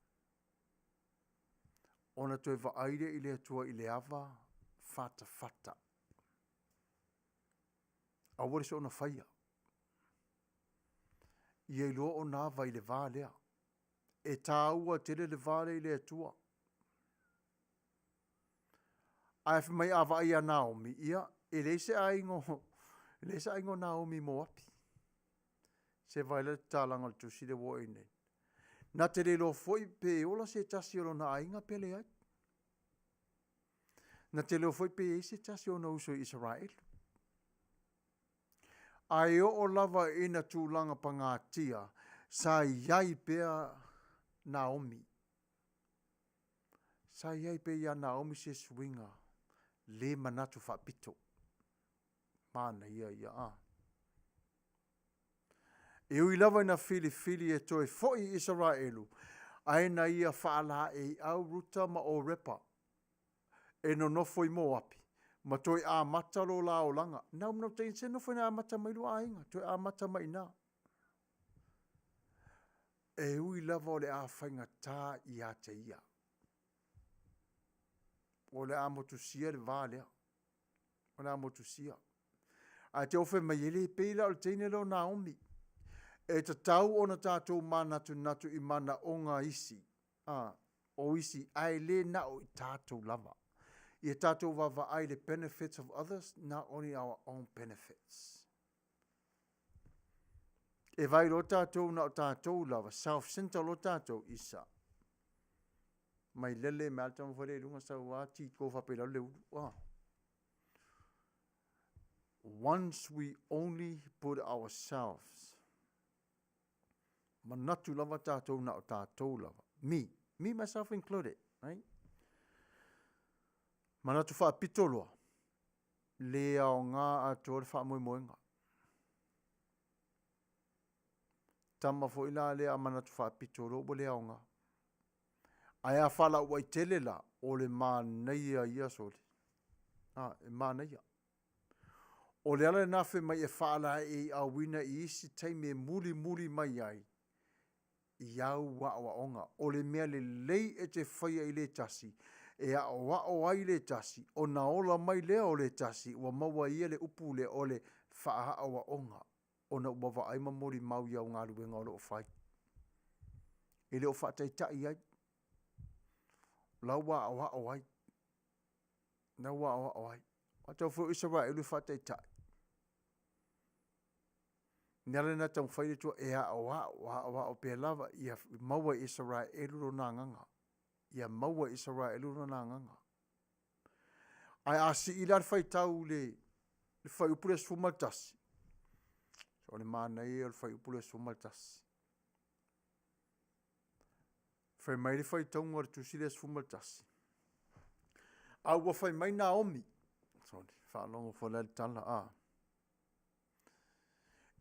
Speaker 1: ona toe vaai lea i le Atua i le ava fatafata. Aua le soona faia. Ia iloa ona ava i le va lea. E taua tele le va lea i le Atua. Ae fai mai a vaai ia Naomi, ia, e leai se aiga o, e leai se aiga o Naomi i Moapi. Se vaai la i le tatalaga o le tusi lea ua oo i ai nei. Na te le iloa foi pe ola se tasi o lona aiga pe leai. Na te iloa foi pe i ai se tasi o ona uso i Isaraelu. Ae oo lava ina tulaga pagatia, sa i ai pea Naomi. Sa i ai pea ia Naomi se suiga le manatu faapito. Manaia ia a. E ui lava ina filifili e toe foi i Isaraelu, ae na ia faalaeiau Ruta ma Orepa e nonofo i Moapi ma toe amata lo la olaga. Nau nauta se nofo ina amata mai lua aiga, toe amata mai i ina. E ui lava o le a faigata ia te ia. O le a motusia le va lea. O le a motusia. Ae te fai mai, e le pei la o le teine lea o Naomi. E tatau ona tatou manatunatu i manaoga isi, a, o isi, ae le na o i tatou lava. Ia tatou vaavaai i le benefits of others, not only our own benefits. E vaai loa tatou na o tatou lava, self-center loa tatou, isa. Mai lele mai lava le tama foi lea i luga sau lava tiko faapea i lalo le ulu. Ah. Once we only put ourselves, manatu lava tatou na o tatou lava. Me, me myself included, right? Manatu faapito loa, le aoga atoa le faamoemoega. Tama foi la lea a manatu faapito loa ua le aoga. Ae a faalauai tele la, o le manaia ia sole. A, e manaia. O le ala lena fai mai e faalaeiauina i isi taimi e mulimuli mai ai i au aoaoga. O le mea lelei e te faia i le tasi, e aoao ai le tasi, ona ola mai lea o le tasi, ua maua e ia le upu lea o le faaaoaoga, ona ua vaai ma molimau i au galuega o lo o fai. E le o faataitai ai, o la ua aoao ai, o la ua aoao ai. Atonu foi o Isaraelu e faataitai. O le ala lena e taumafai le Atua e aoao, aoao pea lava ia maua e Isaraelu lona agaga. Ia maua e Isaraelu lona agaga. Ae a sii la le faitau i le fuaiupu lea 11, o le manaia ia o le fuaiupu lea 11. Fai mai le faitauga o le tusi lea 11, a ua fai mai Naomi, sorry, faalogo foi la i le tala, a.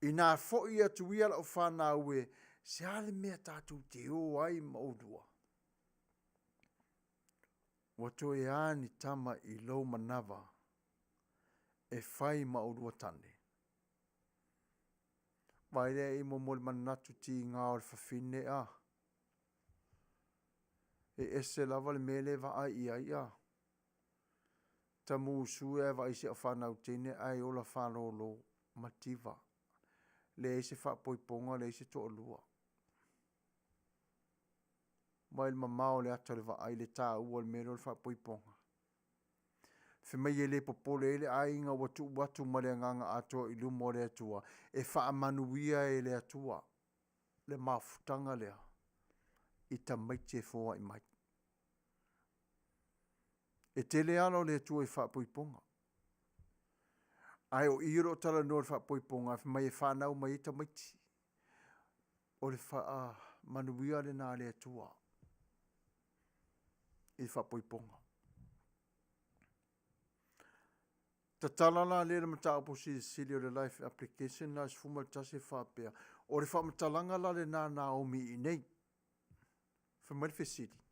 Speaker 1: Inā foi atu ia lau fanau e, se a le mea tatou te o ai ma oulua? Ua toe a ni tama i lou manava e fai ma oulua tane? Vaai lea i mo le manatu tiga o le fafine a. E ese lava le mea lea e vaai i ai a. Tamusu e ae vaai i si au fanau teine ae ola faalolo, mativa. Leai se faapoipoga, leai se toalua. Vaai i le mamao o le ata o le vaai i le taua o le mea lea o le faapoipoga. Fai mai e le popole ai le aiga ua tuu atu ma le agaga atoa i luma o le Atua, e faamanuia e le Atua le mafutaga lea i tamaiti e foai mai. E tele ala o le Atua i faapoipoga. Ae o i o lo o talanoa i le faapoipoga fai mai e fanau mai ai tamaiti. O le faamanuia lena a le Atua i le faapoipoga. Tatala la lea le mataupu silisili o le life application la 11 e faapea, o le faamatalaga la lena a Naomi i inei. Fai mai le fesili,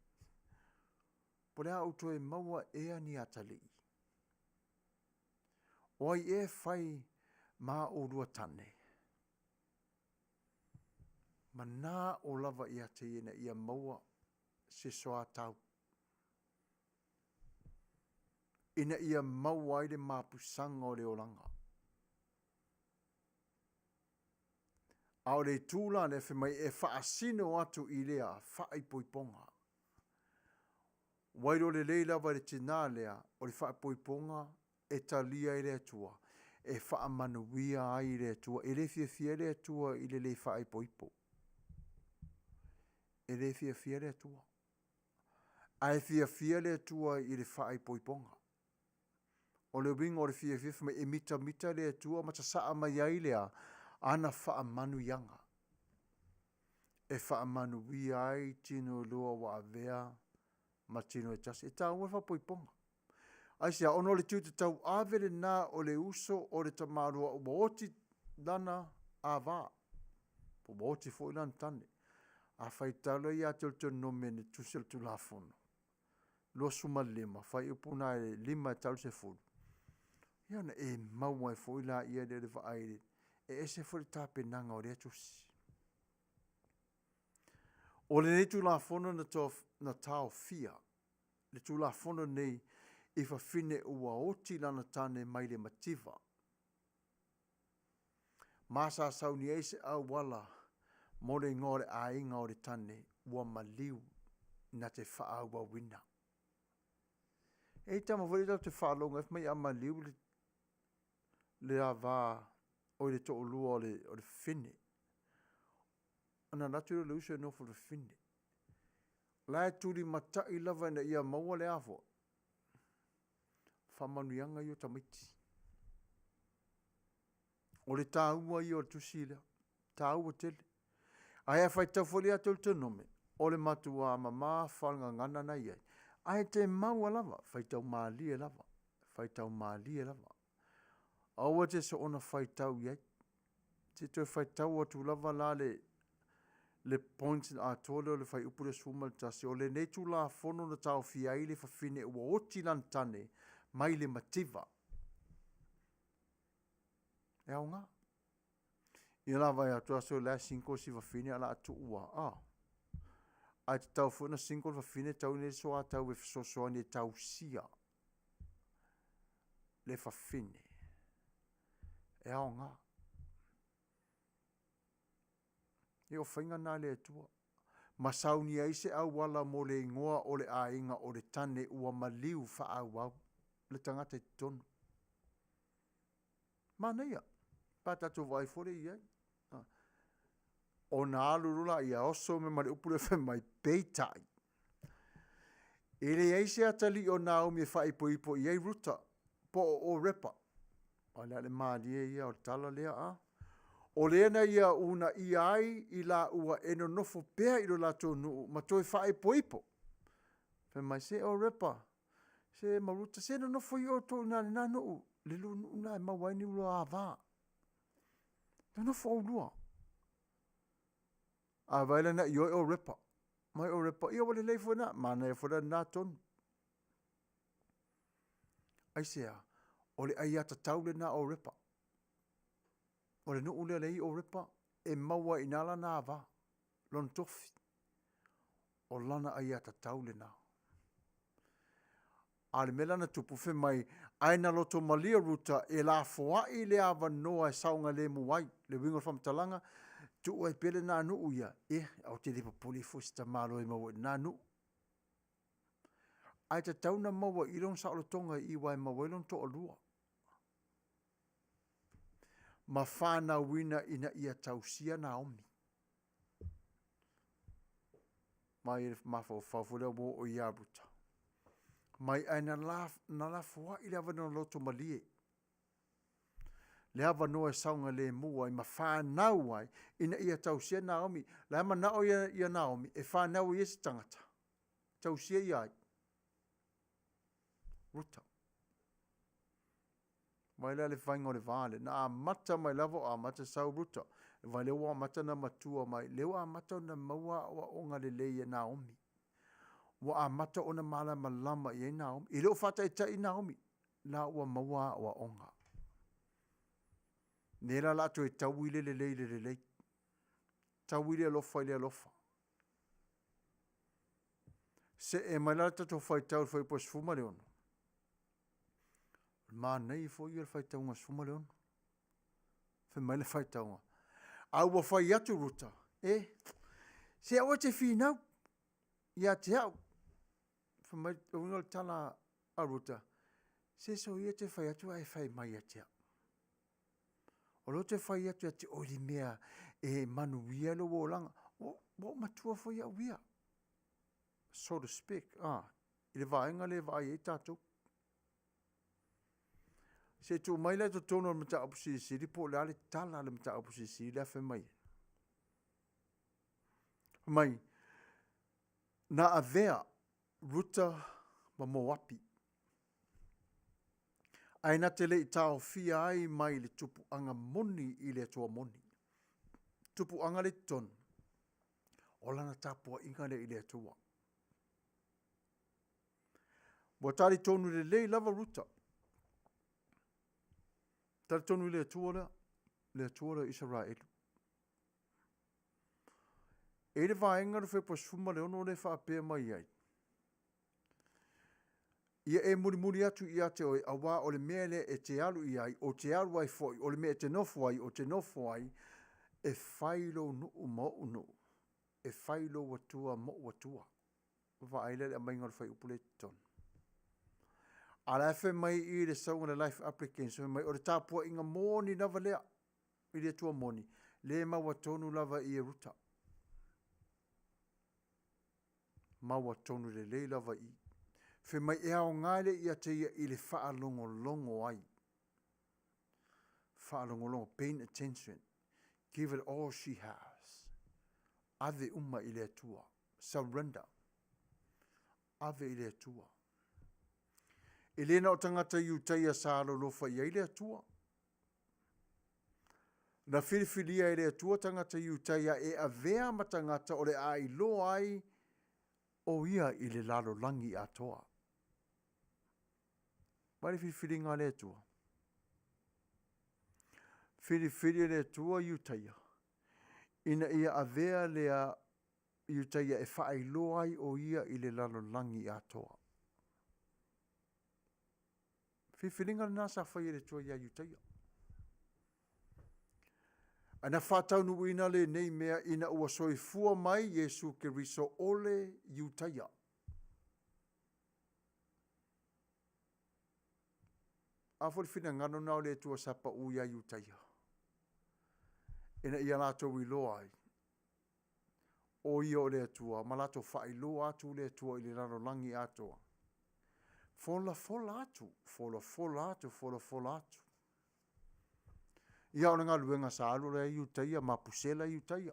Speaker 1: po o le a ou toe maua ea ni atalii? O ai ea e fai ma a oulua tane? Manao lava ia te ia ina ia maua se soatau ina ia maua ai le mapusaga o le olaga. A o le itu la lea fai mai e faasino atu i lea faaipoipoga. Ua iloa lelei lava e le tinā lea o le faaipoipoga e talia e le Atua, e faamanuia ai le Atua. E le fiafia le Atua i le le faaipoipo. E le fiafia le Atua. Ae fiafia le Atua i le faaipoipoga. O le uiga o le fiafia fai mai e mitamita le Atua ma sasaa mai ai le a? Ana faamanuiaga e faamanuia ai tino e lua ua avea ma tino e tasi. E taua le faapoipoga. Aisea? Ona o le tiute tauave lena o le uso o le tamaloa ua oti lana ava, po ua oti foi lana tane. A faitau la ia Teutonome i le Tusi o le Tulafono 25, fuaiupu lena e 5 e tau i le 10, ia ona e maua ai foi lea o le vaai e ese foi le tapenaga o lea tusi. O lenei Tulafono na taofia le Tulafono lenei i fafine ua oti lana tane mai le mativa, ma sa saunia ai se auala mo le igoa o le aiga o le tane ua maliu na te faaauauina. E i ai tama foi ia tatou te faalogo ai fai mai a maliu le ava oi le toalua o le fafine, ona alu atu lea o le uso e nofo i le fafine. O la e tulimatai lava ina ia maua le a foi? Faamanuiaga ia o tamaiti. O le taua ia o le tusi lea, taua tele. Ae a faitau foi ia Teutonome, o le matua mamafa o le gagana na i ai, ae te maua lava, faitau malie lava, faitau malie lava. Aua te soona faitau i ai. Se i toe faitau atu lava la le point atoa lea o le fuaiupu lea 11, o lenei Tulafono na taofia ai le fafine ua oti lana tane mai le mativa. E aoga. Ia la vaai atu aso la e single si fafine ae o le a tuu lava. A. Ae tatau foi ona single le fafine, tatau ona i ai le soatau e fesoasoani e tausia le fafine. E aoga. Ia o faiga na a le Atua. Ma saunia ai se auala mo le igoa o le aiga o le tane ua maliu faaauau le tagata i totonu. Manaia, pe a tatou vaai foi lea i ai. Ona alu loa lea oso mai ma le upu lea fai mai, peitai, e leai se atalii o Naomi e faaipoipo i ai Ruta po o Orepa. O le a le malie ia o le tala lea a. O lea na ia uunaia ai i laua e nonofo pea i lo latou nuu ma toe faaipoipo. Fai mai, se Orepa, se ma Ruta, se nonofo ia outou i ina i lena nuu, le lua nuu lena e maua ai ni lua ava. Nonofo oulua. A vaai la na ioe Orepa, mai Orepa, ia ua lelei foi lena, manaia foi la lena tonu. Aisea? O le aiatatau lena a Orepa. O le nuu lea o lea e i ai Orepa, e maua ai i ina lana ava, lona tofi. O lana aiatatau lena. A o le mea la na tupu, fai mai, ae na loto malie o Ruta e lafoai le avanoa e saogalemu ai. Le uiga o le faamatalaga, tuu ai pea lena nuu ia, ia, ou te le popole foi i se tamaloa e maua i lena nuu. Ae tatau ona maua i i lona saolotoga i i aua e maua ai lona toalua. Ma fanauina ina ia tausia Naomi. Mai le mafaufau foi lea ua oo ia Ruta. Mai ae na, la, na lafoai le avanoa loto malie. Le avanoa e saogalemu ai ma fanau ai ina ia tausia Naomi. La e manao ia, ia Naomi e fanau ai se tagata. Tausia ia ai. Ruta. Vaai la le faiga o le va lea. Na amata mai lava o amata sau Ruta. Vaai lea ua amata ona matua mai. Lea ua amata ona maua aoaoga lelei e Naomi. Ua amata ona malamalama i ai Naomi. E le o faataitai Naomi, la ua maua aoaoga. Lea la o le a toe taui le lelei i le lelei. Taui le alofa i le alofa. Se'e mai la le tatou faitau i le fuaiupu 16. O le manaia foi ia o le faitauga 16. Fai mai le faitauga, a ua fai atu Ruta, e, se aua e te finau ia te au. Fai mai, o uiga o le tala a Ruta, se soia e te fai atu ae fai mai ia te au. O lea ou te fai atu ia te oe i le mea e manuia lou olaga. Ua ou matua foi au ia, so to speak, ah, i le vaega lea e vaai ai tatou. Se i tuu mai la i totonu o le mataupu silisili po o le a le tala a le mataupu silisili lea fai mai ai. Fai mai, na avea Ruta ma Moapi, ae na te le i taofia ai mai le tupuaga moni i le Atua moni. Tupuaga lea i totonu, o lana tapuaiga lea i le Atua. Ua talitonu lelei lava Ruta, talitonu i le Atua lea, le Atua lea o Isaraelu. E i ai le vaega le Fepa 16 lea e faapea mai ai, Ia e mulimuli atu ia te oe, auā o le mea lea e te alu i ai, ou te alu ai foi, o le mea e te nofo ai, ou te nofo ai, e fai lou nuu ma ou nuu, e fai lou Atua ma ou Atua. Vaai la i le aumaiga o le fuaiupu lea i totonu. A o la e fai mai i i le sauga le Life Application, fai mai o le tapuaiga moni lava lea i le Atua moni, lea e maua tonu lava i e Ruta. Maua tonu lelei lava i i. Fai mai e aoga lea ia te ia i le faalogologo ai. Faalogologo, paying attention. Give it all she has. Ave uma i le Atua. Surrender. Ave i le Atua. E le na o tagata Iutaia sa alolofa i ai le Atua. Na filifilia e le Atua tagata Iutaia e avea ma tagata o le a iloa ai o ia i le lalolagi atoa. Vaai le filifiliga a le Atua. Filifili e le Atua Iutaia ina ia avea lea Iutaia e faailoa ai o ia i le lalolagi atoa. Filifiliga lena sa fai e le Atua ia Iutaia. Ae na faataunuuina lenei mea ina ua soifua mai Iesu Keriso o le Iutaia. A foi le finagalo na o le Atua sa pau ia Iutaia, ina ia latou iloa ai o ia o le Atua ma latou faailoa atu le Atua i le lalolagi atoa. Folafola atu, folafola atu, folafola atu. Ia o le galuega sa alu alu ai Iutaia, mapusela Iutaia,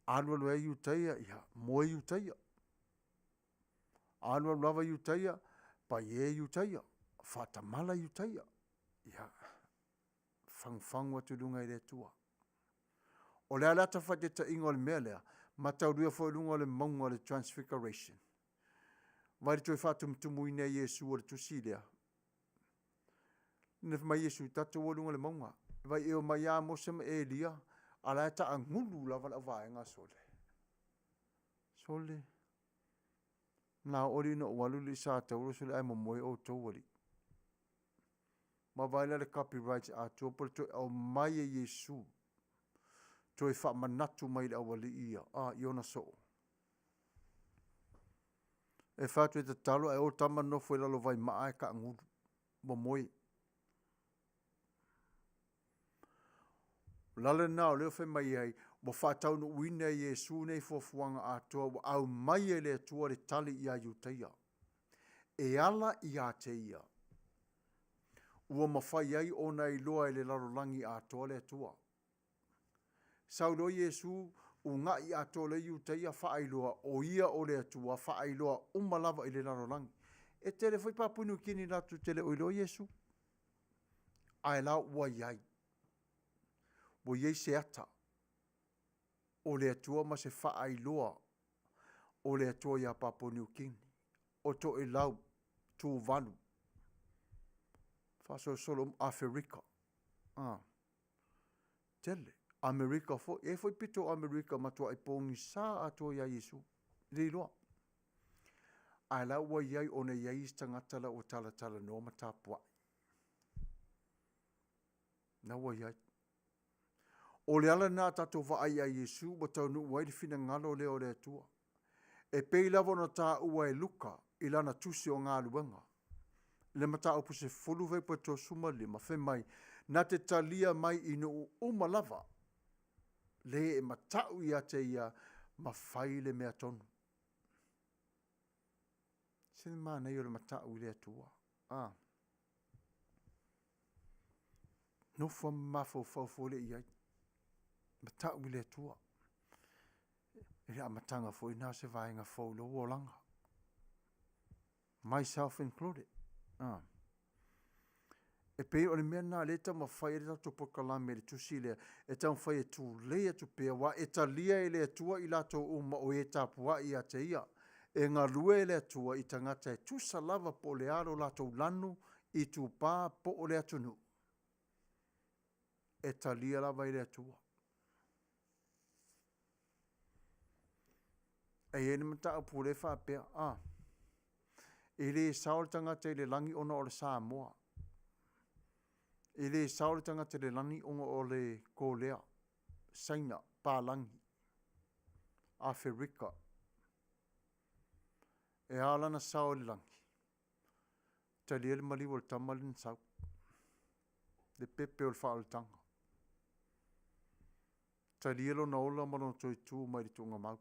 Speaker 1: alu alu ai Iutaia, ia moe Iutaia. Alu alu lava Iutaia, paie Iutaia, faatamala Iutaia. Ia, fagufagu atu i luga i le Atua. O le a le ata faataitaiga o le mea lea, mataulia foi i luga o le mauga o le Transfiguration. Vai le toe faatumutumuina e Iesu o le tusi lea. Na fai mai Iesu, tatou o i luga o le mauga. Vai e omai ia Mose ma Elia, a la e taagulu lava le auvaega sole. Sole, na oo alii na ou alu alii sa taula sole ae momoe outou alii. Ma vaai la le copyright atoa po o le toe aumai e Iesu toe faamanatu mai i le aualii ia, a, i ona soo. E fai atu e tatalo ae o tama nofo i lalo vaimaa ae taagulu. Ua moe. O le ala lena o lea e fai mai ai, ua faataunuuina e Iesu nei fuafuaga atoa ua aumai e le Atua le tali ia Iutaia. E ala ia te ia, ua mafai ai ona iloa e le lalolagi atoa le Atua. Sau loa Iesu, una'i atoa loa Iutaia, faailoa o ia o le Atua, faailoa uma lava i le lalolagi. E tele foi Papua Niu Kini latou te le o iloa Iesu, ae la ua i ai. Ua i ai se ata o le Atua ma se faailoa o le Atua iā Papua Niu Kini, o Toelau, Tuvalu, faasolosolo uma, Aferika, a, tele, Amerika foi, e i ai foi pito o Amerika matuai pogisa atoa iā Iesu, le iloa. Ae la ua i ai ona e i ai isi tagata la ua talatalanoa ma tapuai. La ua i ai. O le ala lena a tatou vaai ia Iesu ua taunuu ai le finagalo lea o le Atua. E pei lava ona taua e Luka i lana tusi o Galuega, i le mataupu 10 fuaiupu 35, fai mai, Na te talia mai i nuu uma lava le e matau ia te ia ma fai le mea tonu. Se le manaia o le matau i le Atua. A. Nofo ma mafaufau foi lea i ai. Matau i le Atua. I le amataga foi lena o se vaega fou i lou olaga. Myself included. Ah. E pei o le mea lena o lea e taumafai ai le tatou polokalame i le tusi lea, e taumafai e tulei atu pea, aua e talia e le Atua i latou uma o e tapuai ia te Ia. E galue e le Atua i tagata e tusa lava po o le a lo latou lanu, itupa po o le atunuu. E talia lava e le Atua. E i ai le mataupu o lea e faapea, a, e le sao le tagata i le lagi ona o le Samoa. E le sao le tagata i le lagi ona o le Kolea, Saina, Palagi, Aferika. E a lana sao i le lagi? Talia le maliu o le tama lea na sau. Le pepe o le faaolataga. Talia lona ola ma lona toe tu mai le tuugamau.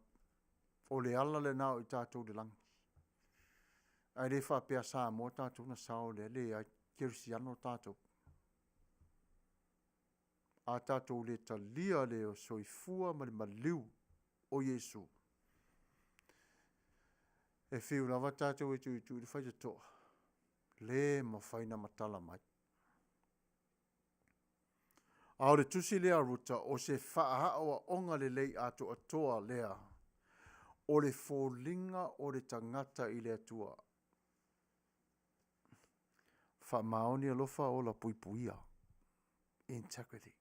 Speaker 1: O le ala lena o i tatou i le lagi. Ae le faapea Samoa tatou na sao lea, leai, kerisiano tatou. A tatou le talia le soifua ma le maliu o Iesu, e fiu lava tatou e tuitui le faitotoa, le mafai ona matala mai. A o le tusi lea a Ruta, o se faaaoaoga lelei atoatoa lea o le foliga o le tagata i le Atua. Faamaoni alofa ola puipuia. Integrity.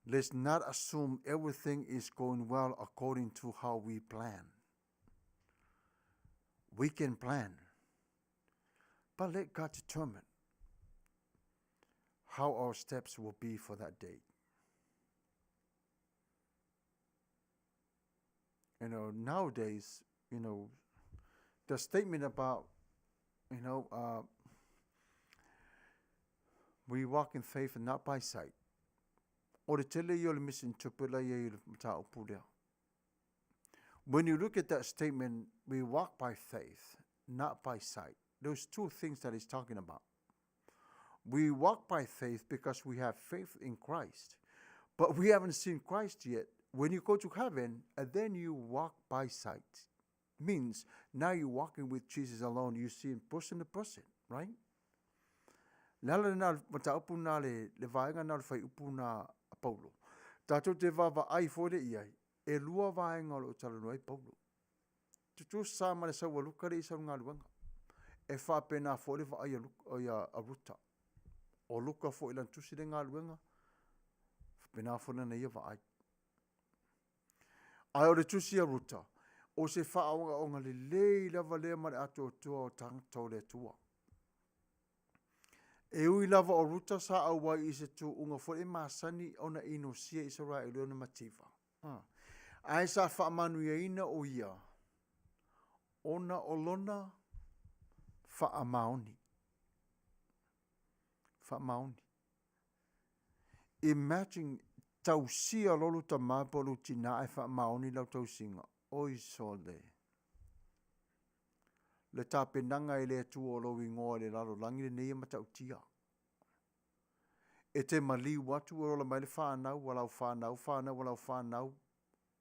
Speaker 1: Let's not assume everything is going well according to how we plan. We can plan, but let God determine how our steps will be for that day. You know, nowadays, you know, the statement about, you know, we walk in faith and not by sight. O le tele ia o le misinterpret la i ai i le mataupu lea. When you look at that statement, we walk by faith, not by sight. Those two things that he's talking about. We walk by faith because we have faith in Christ. But we haven't seen Christ yet. When you go to heaven, and then you walk by sight. Means now you're walking with Jesus alone. You see him person to person, right? Le ala lena mataupu na le, le vaega na o le whaiupu na a Paulo. Tātou te vaavaai foi le iai, e lua vaega o lo o talanoa ai Paulo. Tutusa ma le sau a Luka le i sau galuega. E faapena foi le vaai a, Luka, ia, a Ruta. O Luka foi i lana tusi le galuega, faapena foi lana ia vaai. Ae o le tusi a Ruta, o se faaogaoga lelei lava lea ma le atoatoa o tagata o le Atua. E ui lava o Ruta sa auai i se tuuga foi e masani ona inosia Isaraelu e ona mativa. Ae sa faamanuiaina o ia ona o lona faamaoni. Faamaoni. Imagine tausia loa lou tama po o lou tina ae faamaoni lau tausiga. Oi sole! Le tapenaga e le Atua o lou igoa i le lalolagi lenei e matautia. E te maliu atu e ola mai le fanau a lau fanau, fanau a lau fanau,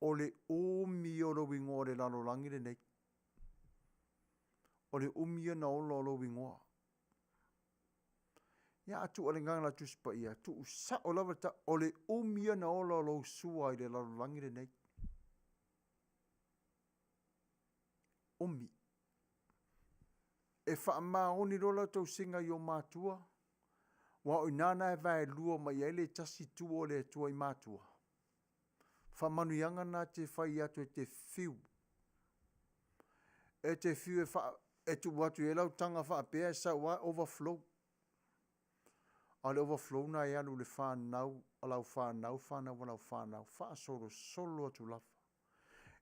Speaker 1: o le umi ia o lou igoa i le lalolagi lenei. O le umi ia na ola o lou igoa. Ia a tuu le Agaga o le Tusi Paia, tuu sao lava le tau, o le umi ia na ola o lou sua i le lalolagi lenei. Umi. E faamaoni loa lau tausiga i ou matua, aua o i ina na e vaelua mai ai le tasi tua o le Atua i matua. Faamanuiaga na te fai atu e te fiu. E te fiu e, fa, e tuu atu i ai lau taga faapea e sau lava overflow. A o le overflow na e alu i le fanau a lau fanau, fanau a lau fanau, faasolosolo atu lava.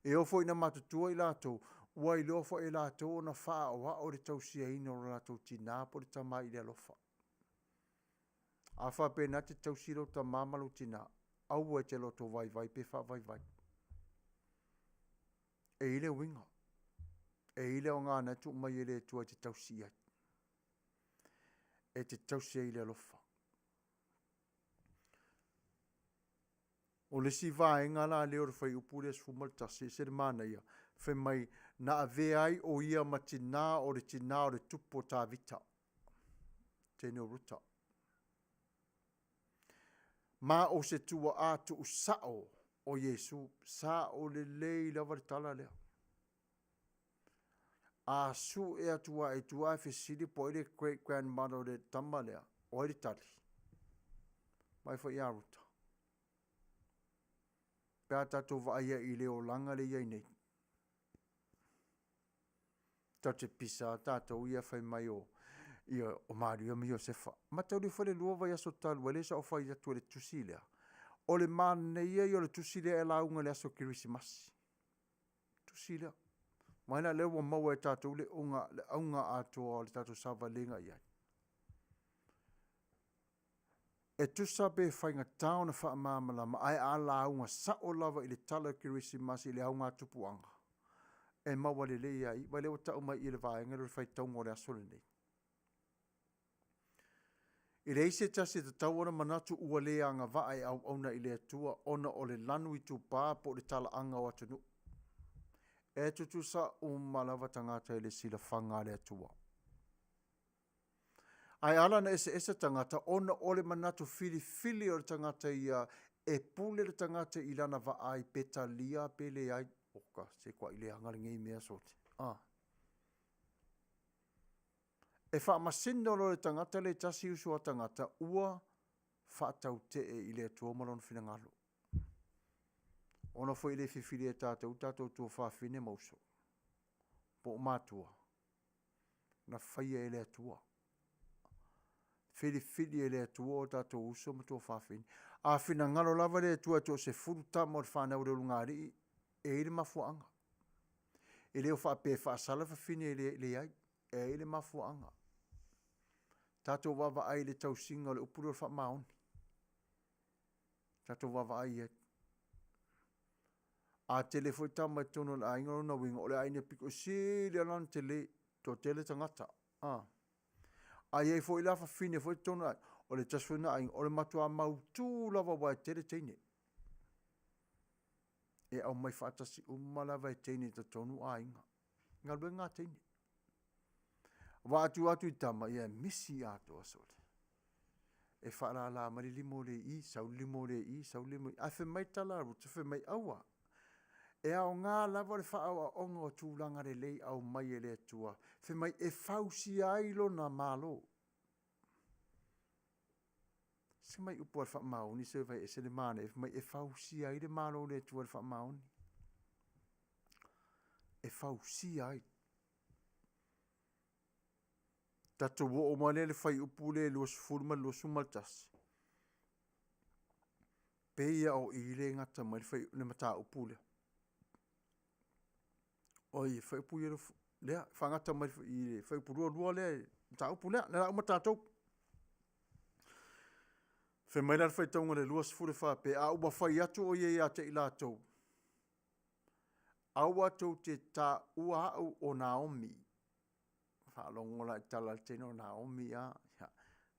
Speaker 1: E oo foi ina matutua i latou, ua iloa foi e latou ona faaoao le tausiaina o lo latou tinā po o le tama i le alofa. A faapena e te tausi lou tama ma lou tinā, aua e te loto vaivai pe faavaivai. E i ai le uiga, e i ai le aoga na e tuu mai e le Atua e te tausi i ai. E te tausi ai i le alofa. O le isi vaega la lea o le fuaiupu lea 11, e ese le manaia, fai mai, na avea ai o ia ma tinā o le tinā o le tupu o Tavita, teine o Ruta. Ma o se tua'a tuusa'o o Iesu. Sa'o lelei lava le tala lea. A su'e atu lava i tua ae fesili po o ai le great grandmother o le tama lea, o ai le tali? Vaai foi ia Ruta. Pe a tatou vaai ai i le olaga lea e i ai nei. Tatou te pisa lava tatou ia fai mai o, ia, o Maria ma Iosefa. Mataulia foi le lua vaiaso talu ai lea sa ou fai atu ai i le tusi lea. O le manaia ia o le tusi lea e lauga i le aso Kerisimasi. Tusi lea. Vaai la lea ua maua e tatou le uga, le auga atoa o le tatou savaliga i ai. E tusa pe faigata ona faamalamalama, ae a lauga sao lava i le tala o le Kerisimasi i le augatupuaga, e maua lelei ai. Vaai lea ua tau mai i i le vaega lea o le faitauga o le aso lenei. E leai se tasi e tatau ona manatu ua le agavaa e auauna i le Atua ona o le lanu itupa po o le talaaga o atunuu. E tutusa uma lava tagata i le silafaga a le Atua. Ae ala ona eseese tagata ona o le manatu filifili o le tagata ia e pule le tagata i lana vaai pe talia pe leai. Oka, se kuai leaga lenei mea sole. Ah. E faamasino loa le tagata le tasi uso a tagata ua faatautee i le Atua ma lona finagalo. Ona foi e le filifilia e tatou tatou tuafafine ma uso, po o matua, na faia e le Atua. Filifili e le Atua o tatou uso ma tuafafine. A finagalo lava le Atua e toasefulu tama o le fanau a le ulugalii, e i ai le mafuaaga. E le o faapea e faasala fafine e leai, e i ai le mafuaaga. Tatou vaavaai i le tausiga o le upu lea o le faamaoni. Tatou vaavaai i ai. A tele foi tama i totonu o le aiga, lona uiga o le aiga pito sili lava ona tele, toatele tagata. A. A i ai foi la fafine foi i totonu o le aiga, o le tasi foi lena aiga o le matua mautu lava aua e tele teine. E aumai faatasi uma lava e teine i totonu aiga. Galuega a teine. Aua a tuu atu i tama, ia e misi atoa sole. E faalala mai le lima o le i, sau le lima o le i, sau le lima o le i. Ae fai mai le tala a Ruta, fai mai, aua, e aoga lava le faaoaoga o tulaga lelei aumai e le Atua. Fai mai, e fausia ai lona Malo. Se mai upu a le faamaoni se vai ese le manaia, fai mai e fausia ai le Malo o le Atua i le faamaoni. E fausia ai. Tatou oo mai lea i le fuaiupu lea 20 ma le 21. Pei lava o i lea e gata mai le, le mataupu lea. Oi, e fuaiupu ia lea, e faagata mai i le fuaiupu 22 lea, le mataupu lea, lea o le a uma tatou. Fai mai la le faitauga i le 24 e faapea, a ua fai atu o ia ia te i latou, aua tou te taua au o Naomi. Faalogo la i tala a le teine o Naomi a, ia,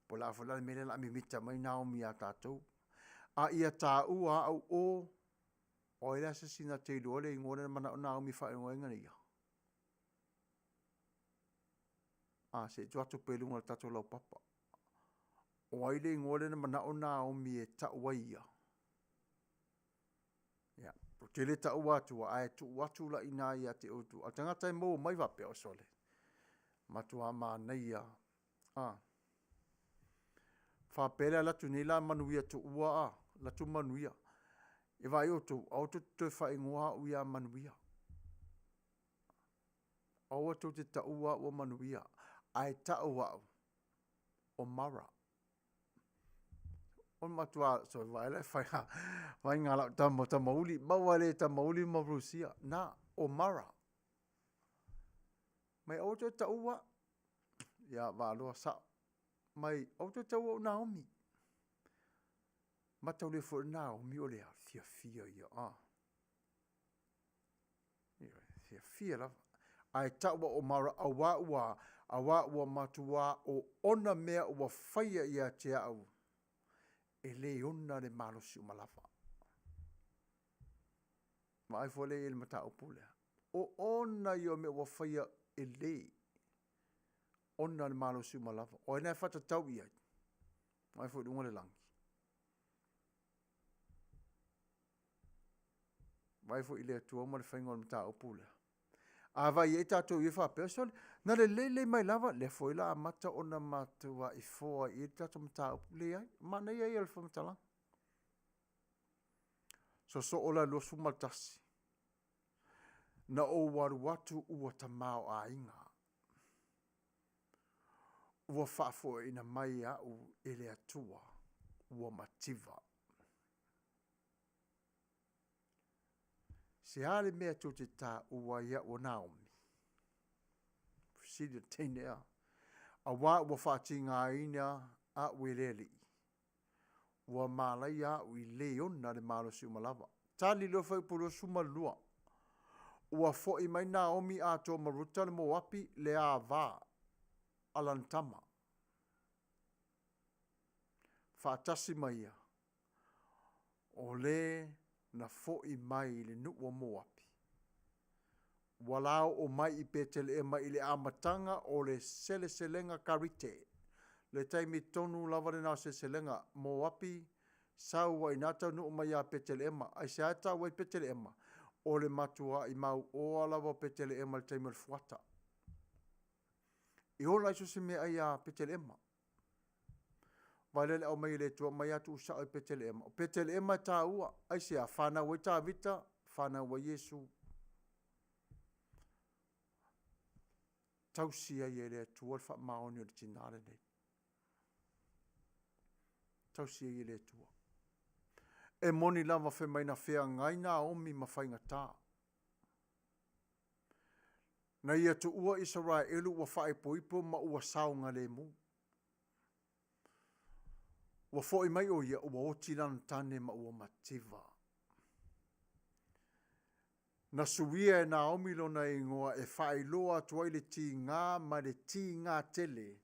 Speaker 1: po o le a foi la le mea lea o le a mimita mai Naomi ia tatou. A ia taua au o, o ai la se isi na te iloa le igoa lea na manao Naomi e faaigoaina ia? A, se i tuu atu pea i luga o le tatou laupapa. O ai le igoa lea na manao Naomi e tau ai ia? Ia, ou te le taua atua, ae tuu atu la i ina ia te outou. A o le tagata e maua mai faapea, o sole, matua manaia lava. A. Faapea lea, alu atu nei la Manuia tuua a, alu atu Manuia. E vaai outou, aua tou te toe faaigoa au ia Manuia. Aua tou te taua au o Manuia, ae tau au o Mara. O le matua, sorry, vaai la e fai, fai ngā lau tama, Tamauli, maua le Tamauli ma Rusia. Na, o Mara. Mai aua toe taua. Ia, valoa sao. Mai aua toe taua o Naomi. Mataulia foi Naomi o le a, fiafia ia. Ah. Fiafia lava. Ae taua o Mara auā ua, auā ua matuā oona mea ua faia ia te au e le ona le malosi uma lava. Vaai foi lea i le mataupu lea. O ona ia o mea ua faia e le ona le malosi uma lava. O ai na e faatatau i ai? Vaai foi i luga o le lagi. Vaai foi i le Atua ma le faiga o le mataupu lea. A vaai ai tatou i ai faapea, sole, na lelei lelei mai lava, lea foi la amata ona matou ifoa i ai le tatou mataupu. Leai, manaia ia o le faamatalaga. Sosoo la 21. Na ou alu atu ua tamaoaiga. Ua faafoeina mai au e le Atua ua mativa. Se a le mea tou te taua ai au o Naomi? Fesili le teine a. Auā ua faatigaina au e le Alii, ua malaia au i le ona le malosi uma lava. Tali loa fuaiupu 22. Ua foi mai Naomi atoa ma Ruta le Moapi le ava a lana tama. Faatasi ma ia, o le na foi mai i le nuu o Moapi. Ua la oo mai i Peteleema i le amataga o le seleselega karite. Le taimi tonu lava lena o seleselega Moapi, sau ai ina taunuu mai ia Peteleema. Aisea e tau ai Peteleema? O le matuai mauoa lava o Peteleema i le taimi o le fuata. E ola ai so o se meaai ia Peteleema. Vaai la i le aumai e le Atua aumai lava tuusao i Peteleema. O Peteleema e taua, aisea? Fanau ai Tavita, fanau ai Iesu. Tausi ai e le Atua le faamaoni o le tina lenei. Tausi ai e le Atua. E moni lava fai mai na feagai Naomi ma faigata. Na ia tuua Isaraelu ua faaipoipo ma ua saogalemu. Ua foi mai o ia, ua oti lana tane ma ua mativa. Na suia e Naomi lona igoa e faailoa atu ai le tiga ma le tiga tele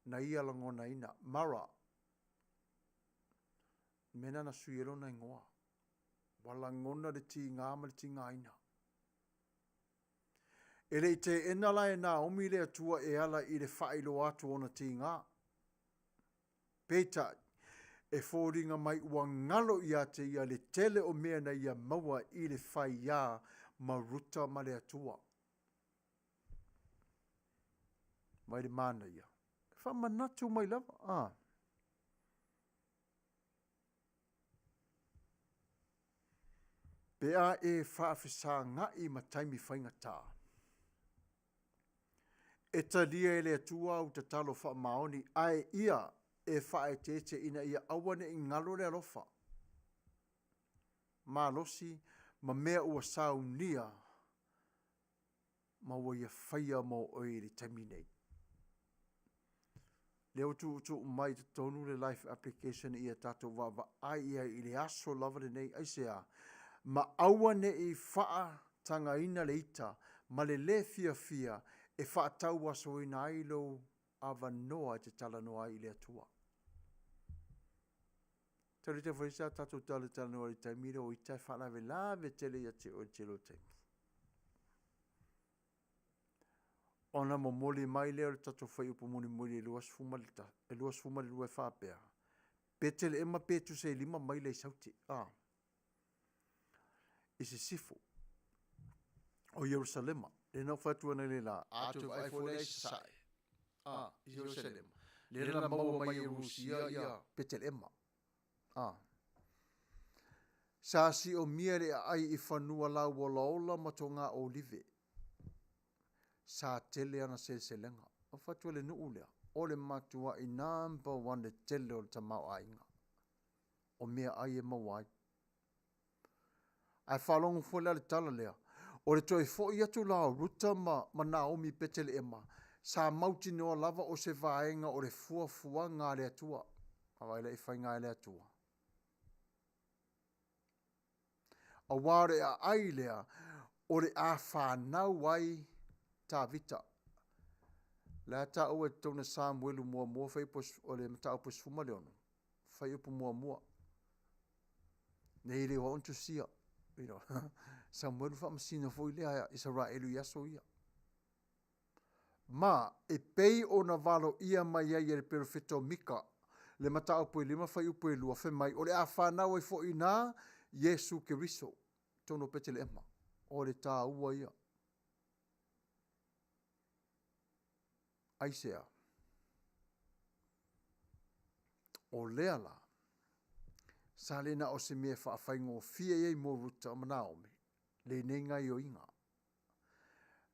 Speaker 1: na ia lagonaina. Mara, le mea lena na sui ai lona igoa. Ua lagona le tiga ma le tigaina. E le i teena la e Naomi le Atua e ala i le faailoa atu o ona tiga. Peitai, e foliga mai ua galo ia te ia le tele o mea na ia maua i le faiā ma Ruta ma le Atua. Vaai le manaia. E faamanatu mai lava. Ah. Pe a e faafesagai ma taimi faigata, e talia e le Atua au tatalo faamaoni, ae ia e faaeteete ina ia aua ne i galo le alofa malosi ma mea ua saunia. ma ua ia faia mo oe i le taimi nei. Lea ua tuutuu mai i totonu le life application ia tatou vaavaai i ai i le aso lava lenei. Aisea? Ma aua ne i faatagaina le ita ma le lē fiafia e faatauasoina ai lou avanoa e te talanoa ai i le Atua. Talu te foi sa tatou talatalanoa i le taimi lea o ita e faalavelave tele ia te oe i le tele o taimi. Ona momoli mai lea o le tatou fuaiupu mulimuli e 22 e faapea, Peteleema pe tusa e 5 maila i Saute, a, i sisifo o Ierusalema. Lea na ou fai atu analeila, a toe vaai foi la i sasae, a, i Ierusalema, lea na maua mai e Rusia ia Peteleema. A. Sa siomia le aai i fanua lauolaola ma toga olive. Sa tele ana seleselega. O fatu le nuu lea, o le matuai number one le tele o le tamaoaiga o meaai e maua ai. Ae faalogo foi la i le tala lea, o le toe foi atu la o Ruta ma Naomi i Peteleema, sa mautinoa lava o se vaega o le fuafuaga a le Atua. Vaai la i faiga e le Atua. Aua o le aai lea o le a fanau ai Tavita. La taua e totonu o Samuelu muamua fuaiupu o le mataupu e 16, fuaiupu muamua. Nei le o au na tusia. You know, Samuelu faamasino foi lea Isaraelu i aso ia. Ma e pei ona valoia mai ai e le perofeta o Mika le mataupu e 5 fuaiupu e 2, fai mai, o le a fanau ai foi i ina Iesu Keriso, totonu o Peteleema. O le taua ia. Aisea? O lea la, sa le na o se mea e faafaigofie ai mo Ruta ma Naomi lenei gaoioiga.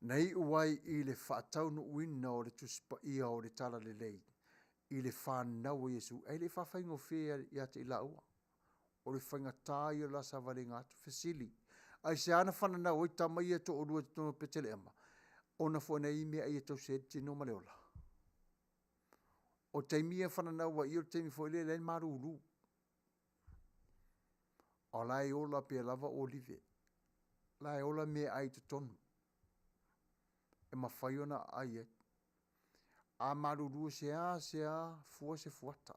Speaker 1: Na iu ai i le faataunuuina o le Tusi Paia o le Talalelei i le fanau o Iesu, ae le i faafaigofie ia te i laua. O le faigata ia o le la savaliga atu. Fesili, aisea na fananau ai tama ia e toalua i totonu o Peteleema? Ona foi na i meaai e tausi ai le tino ma le ola. O taimi ia e fananau ai, o le taimi foi lea e leai ni malulu. A o la e ola pea lava olive. La e ola meaai i totonu e mafai ona aai ai. A malulu e seasea fua se fuata.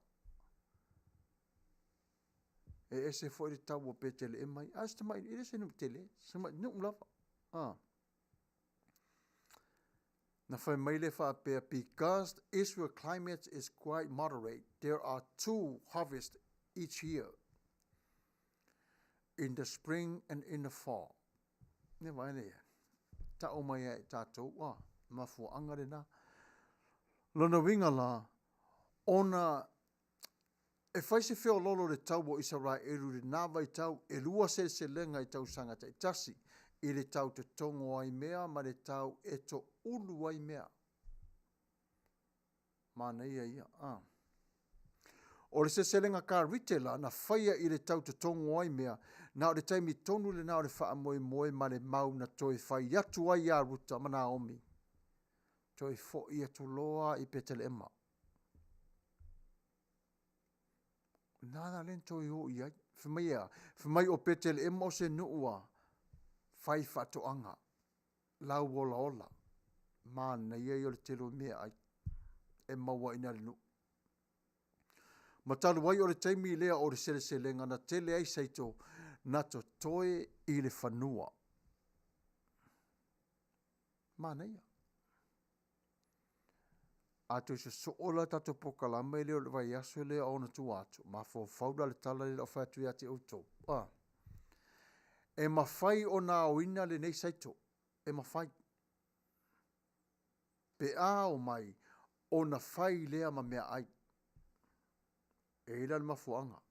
Speaker 1: E ese foi le tau o Peteleema ia. A o se tamai, e le o se nuu tele, se tamai nuu lava. Ah. Na fai mai lea faapea, because Israel climate is quite moderate, there are two harvests each year, in the spring and in the fall. Ne vaai lea. Ta'u mai ai e tatou, a, mafuaaga lena. Lona uiga la, ona e fai se feoloolo o le tau o Isaraelu i lena vaitau, e lua seleselega i tausaga taitasi, i le tau totogo ai mea ma le tau e toulu ai mea. Manaia ia. A. O le seleselega karite la na faia i le tau totogo ai mea, na o le taimi tonu lena o le faamoemoe ma le mau na toe fai atu ai ia Ruta ma Naomi, toe foi atu loa i Peteleema. Na la lea na toe o i ai. Fai mai e a? Fai mai o Peteleema o se nuu a fai faatoaga, lauolaola, manaia ia o le tele o meaai e maua i ina i le nuu. Ma talu ai o le taimi lea o le seleselega na tele ai saito na totoe i le fanua. Manaia. A toe sosoo la tatou polokalame lea o le vaiaso lea o ona tua atu, mafaufau la le tala lea o lau fai atu ia te outou. A. E mafai ona aoina lenei saito. E mafai. Pe a omai ona fai lea ma meaai. E i ai la le mafuaaga.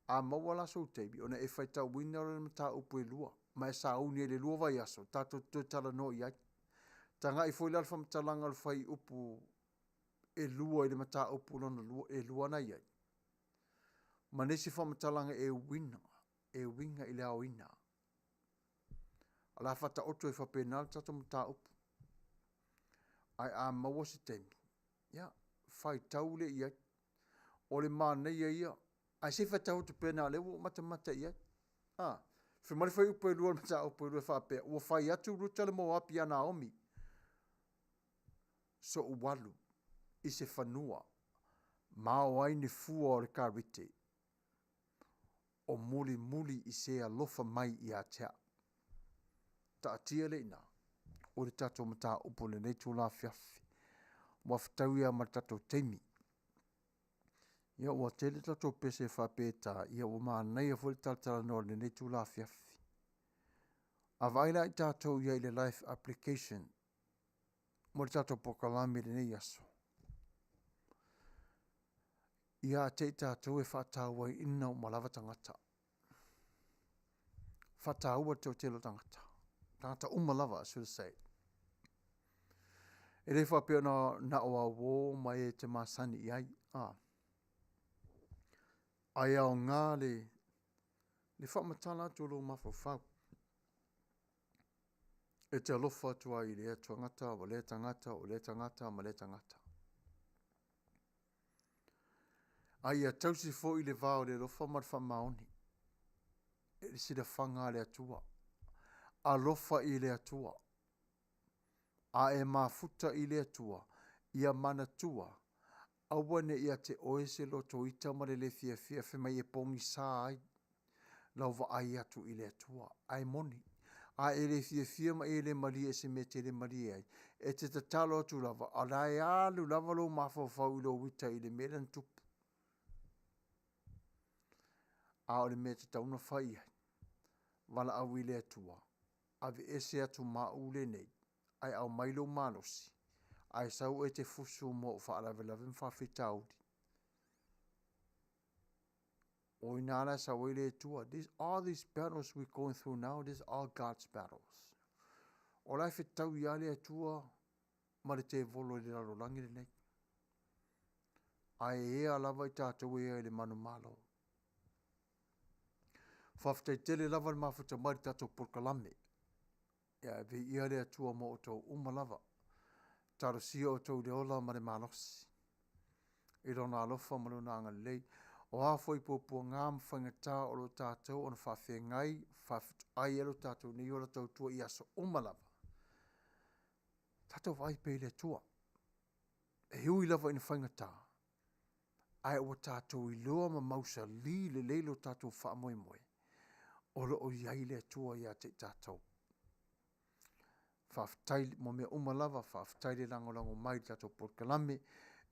Speaker 1: A maua la sou taimi, ona e faitauina loa le mataupu e lua, ma e sauni ai i le 2 vaiaso, tatou te toe talanoa i ai. Tagai foi la le faamatalaga o le fuaiupu e 2 i le mataupu lona lua, e 2 na i ai, ma nisi faamatalaga e uiga i le aoina. O le a faataoto ai faapena le tatou mataupu. Ae a maua se taimi, ia, faitau lea i ai. O le manaia ia, ae se i faitau atu pea na o lea ua ou matamata i ai. A, fai mai le fuaiupu e 2 o le mataupu e 2 e faapea, ua fai atu Ruta le Moapi ia Naomi, so'u alu i se fanua ma ao ai ni fua o le karite o mulimuli i se alofa mai ia te a'u. Taatia lea i ina o le tatou mataupu i lenei itula afiafi ua fetaui lava ma le tatou taimi. Ia ua tele tatou pese faapea e ta, ia ua manaia foi le talatalanoa i lenei itula afiafi. A vaai la i tatou i ai i le life application mo le tatou polokalame i lenei aso, ia te i tatou e faatauaina uma lava tagata. Faataua le toatele o tagata, tagata uma lava I should say. E le faapea na, na o auō ma e te masani i ai, a. Ae aoga le, le faamatala atu o lou mafaufau. E te alofa atu ai i lea tagata, o lea tagata, o lea tagata ma lea tagata. A ia tausi foi le va o le alofa ma le faamaoni e le silafaga a le Atua. Alofa i le Atua. A e mafuta i le Atua, ia manatua, aua ne i ia te oe se loto ita ma le le fiafia fai mai e pogisa ai lau vaai atu i le Atua. Ae moni, a e le fiafia ma e le malie i se mea e te le malie ai, e te tatalo atu lava, a o la e alu lava lou mafaufau i lou ita i le mea lea na tupu. A o le mea e tatau ona fai i ai, valaau i le Atua, aveese atu ma au lenei, ae aumai lou malosi, ae sau oe e te fusu mo ou faalavelave ma faafitauli. O i ina la e sau ai le Atua. These, all these battles we're going through now, these are God's battles. O la e fetaui lava le Atua ma le tevolo i le lalolagi lenei. Ae ea lava i tatou e ea i le manumalo. Faafetai tele lava le mafuta mai i le tatou polokalame. Ia e viia le Atua mo outou uma lava. Talosia outou i le ola ma le malosi. I lona alofa ma lona agalelei. O a foi puapuaga ma faigata o lo o tatou ona faafeagai, faafetuai ai lo tatou nei ola tautua i aso uma lava. Tatou vaai pea i le Atua. E ui lava ina faigata, ae ua tatou iloa ma mausali lelei lo tatou faamoemoe o lo o i ai le Atua ia te i tatou. Faafetai mo mea uma lava, faafetai le lagolago mai i le tatou polokalame.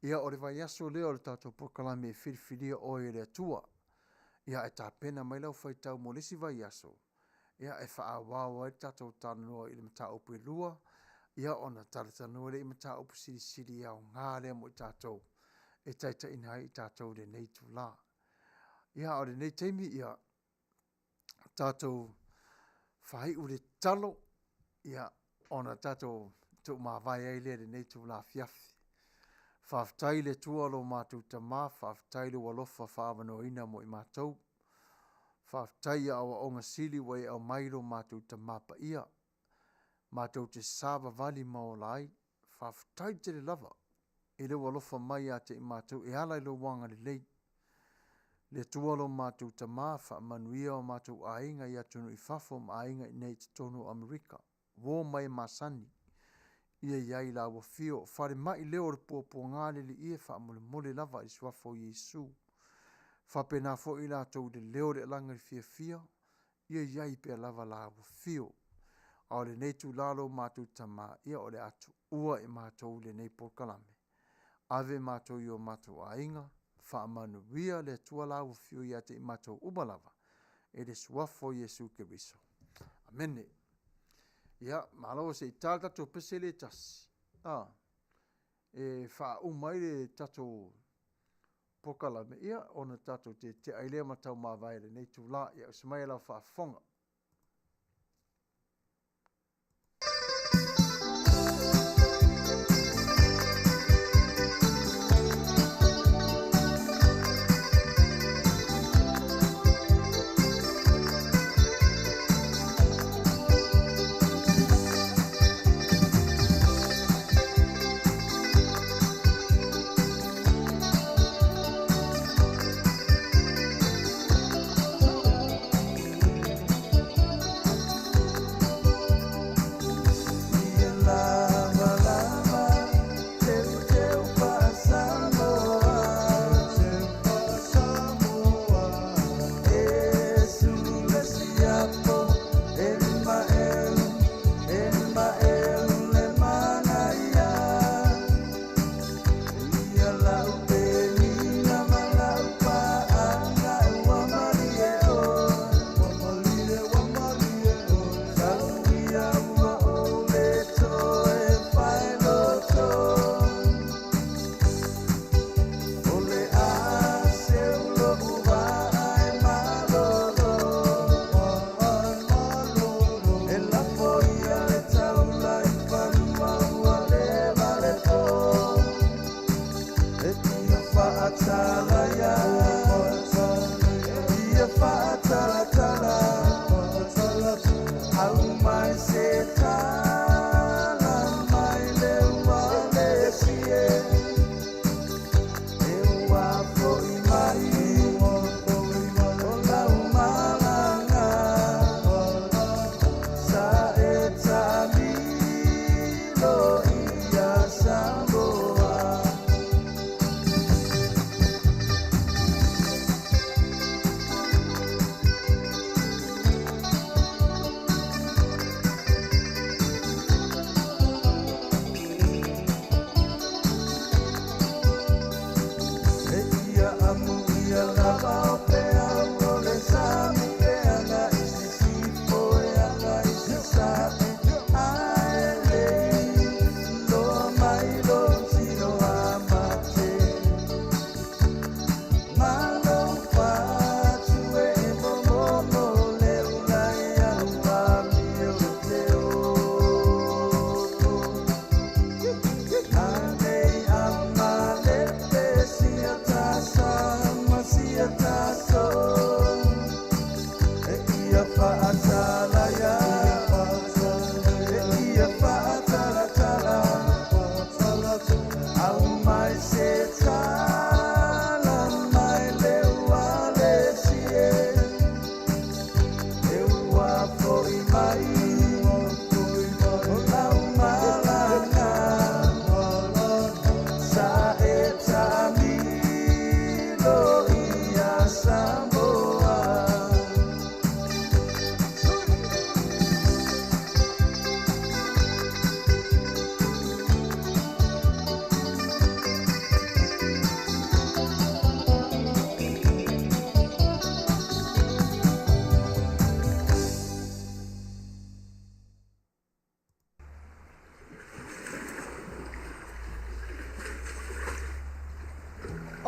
Speaker 1: Ia, o le vaiaso lea o le tatou polokalame e filifilia oe e le Atua. Ia, ae tapena mai lau faitau mo le isi vaiaso, ia, e faaauau ai le tatou talanoa i le mataupu e 2, ia, ona talatalanoa lea i mataupu silisili e aoga lea mo i tatou e taitaiina ai i tatou i lenei itula. Ia, a o lenei taimi, ia, tatou faaiu le tatalo, ia, ona tatou tuumavae ai lea i lenei itula afiafi. Faafetai i le Atua lo matou Tama, faafetai i lou alofa faaavanoaina mo i matou. Faafetai i aoaoga sili ua e aumai lo matou Tama Paia, matou te savavali ma ola ai. Faafetai tele lava i lou alofa mai ia te i matou e ala i lou agalelei. Le Atua lo matou Tama, faamanuia o matou aiga i atunuu i fafo ma aiga i inei i totonu o Amerika. Uo ma e masani, ia i ai laua afio. Falemai leo o le puapuaga le Alii e faamolemole lava i le suafa o Iesu. Faapena foi i latou i le leo o le alaga i le fiafia, ia i ai pea lava laua afio. A o lenei itula lo matou Tama, ia o le a tuua i matou lenei polokalame. Ave matou i o matou aiga, faamanuia le Atua laua afio ia te i matou uma lava, i le suafa o Iesu Keriso. Amene. Ia, malo se i ta le tatou pese lea e tasi. Ah, e faauma ai le tatou polokalame, ia, ona tatou tetea ai lea ma taumavae i lenei itula. Ia, usu mai e lau faafofoga.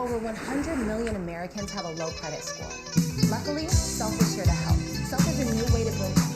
Speaker 3: Over 100 million Americans have a low credit score. Luckily, Self is here to help. Self is a new way to build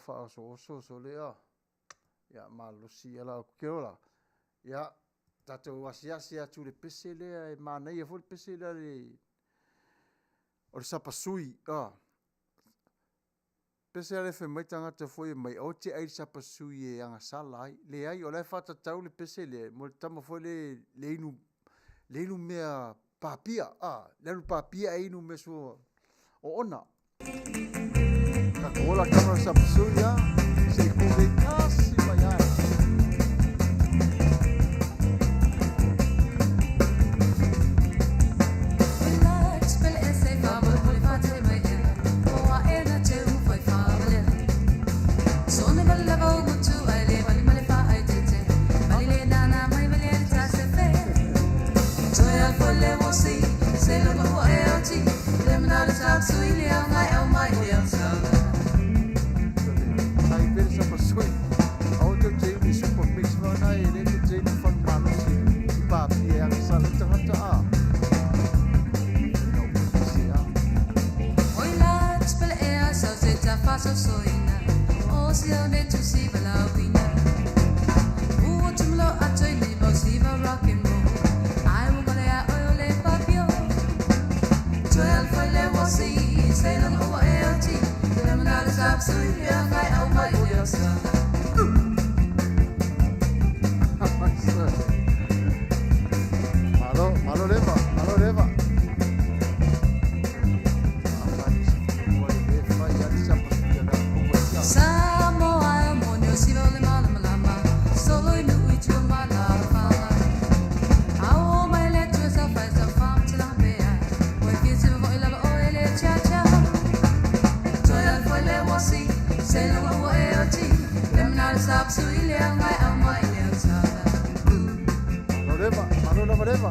Speaker 1: faaosooso lea ia malosi ia la kiola ia tatou asiasi atu i le pese lea e manaia foi le pese lea le o le sapasui a. Pese a le fai mai tagata foi e mai aua te ai le sapasui e agasala ai. Leai, o la e faatatau le pese lea mo le tama foi lea le inu le inu mea papia, a, le alu papia ae inu mea sua oona. Tatou ola tama le sapasui a, se i ku nei tasi mai ai. Ai pele sapasui. Aua tou te inu i super mix ma ona e le tou te inu fanu malosi i papia e agasala ai tagata a. Ina ua pese a. Malo, malo leva, malo leva. Malo leva, malo lava leva.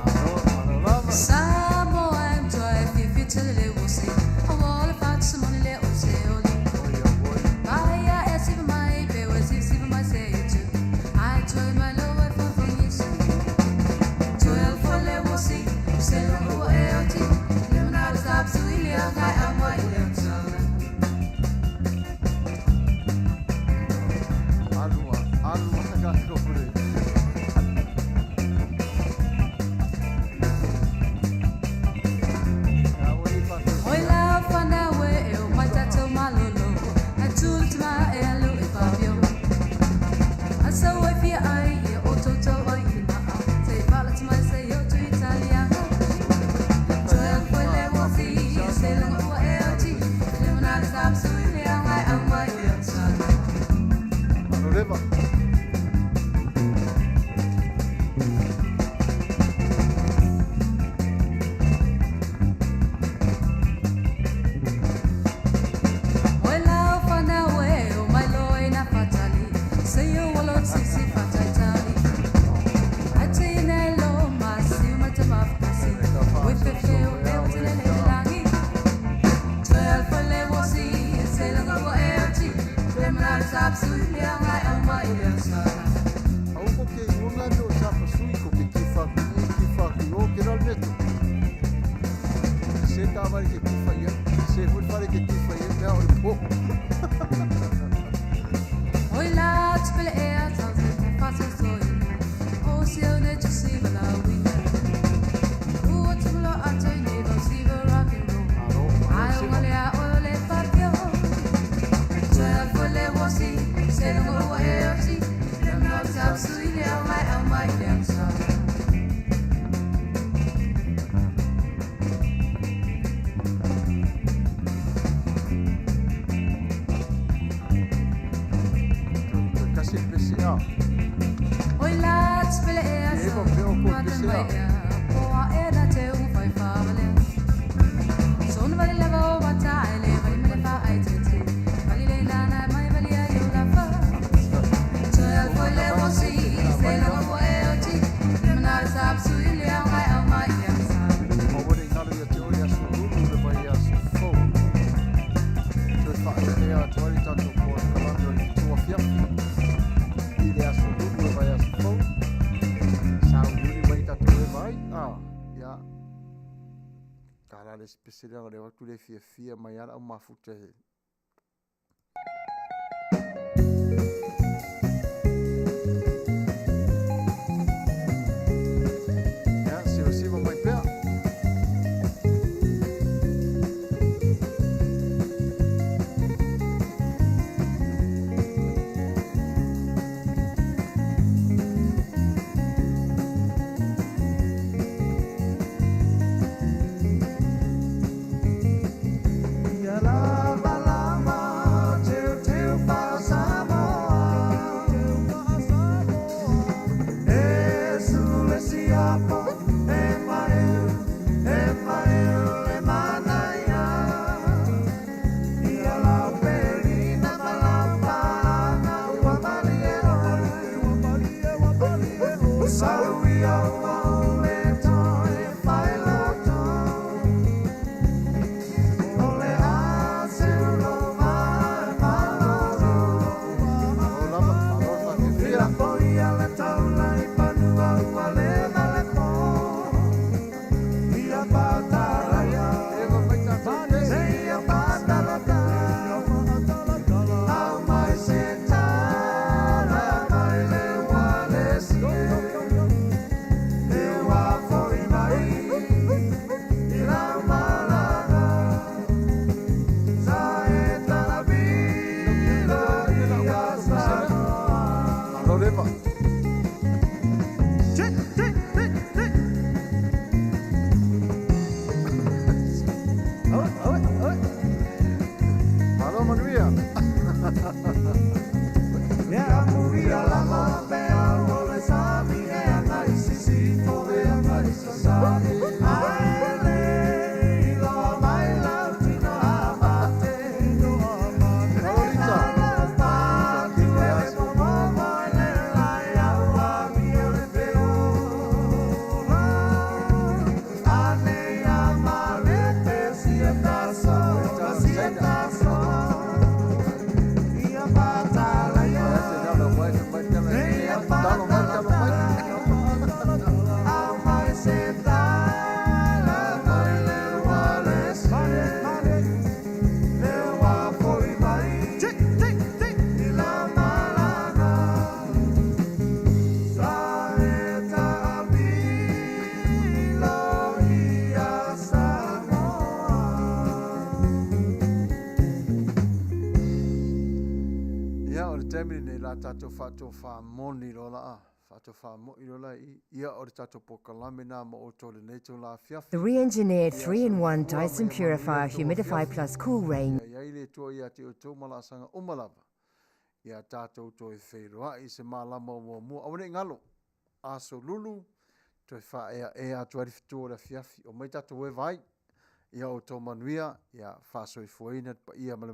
Speaker 1: Malo, malo lava. Oi, oi. Alu a, alu a tatou le. A ua le faatautaia. Malo leva. Aua ko ke uga me o sapasui ko ke kifa aku i kifa aku i o ke la le mea tupu. Se taavale ke kifa i ai, se foi le fale ke kifa i ai mea o le po'o. Malo, malo le seva. Toe tasi le pese a. Eva pea o koe pese a. Ola taavale sa taavale a. Ma ua le'i galo ia te oe le aso lulu le vaiaso fou. Toe faatetea atu ai le tatou polokalame o le fitu afiafi i le aso lulu le vaiaso fou. Sauliuli mai tatou eva ai a. Ia. Tala le isi pese lea o lea atu le fiafia mai lava le au mafuta e. a tatou faatofamoni loa la a, faatofamo'i loa la i i. Ia, o le tatou polokalame lena mo outou i lenei itula afiafi.
Speaker 4: The re-engineered
Speaker 1: Ia,
Speaker 4: 3-in-1
Speaker 1: soifua ma
Speaker 4: Dyson
Speaker 1: ia manuia
Speaker 4: Purifier
Speaker 1: outou
Speaker 4: Humidify
Speaker 1: afiafi.
Speaker 4: Plus Cool Range.
Speaker 1: Ia i ai le Atua ia te outou ma laasaga uma lava. Ia tatou toe feiloai i se malama o muamua. Aua ne i galo, aso lulu, toe faaeaea atu ai le fetu o le afiafi. Omai tatou eva ai. Ia outou manuia, ia faasoifuaina le paia ma le.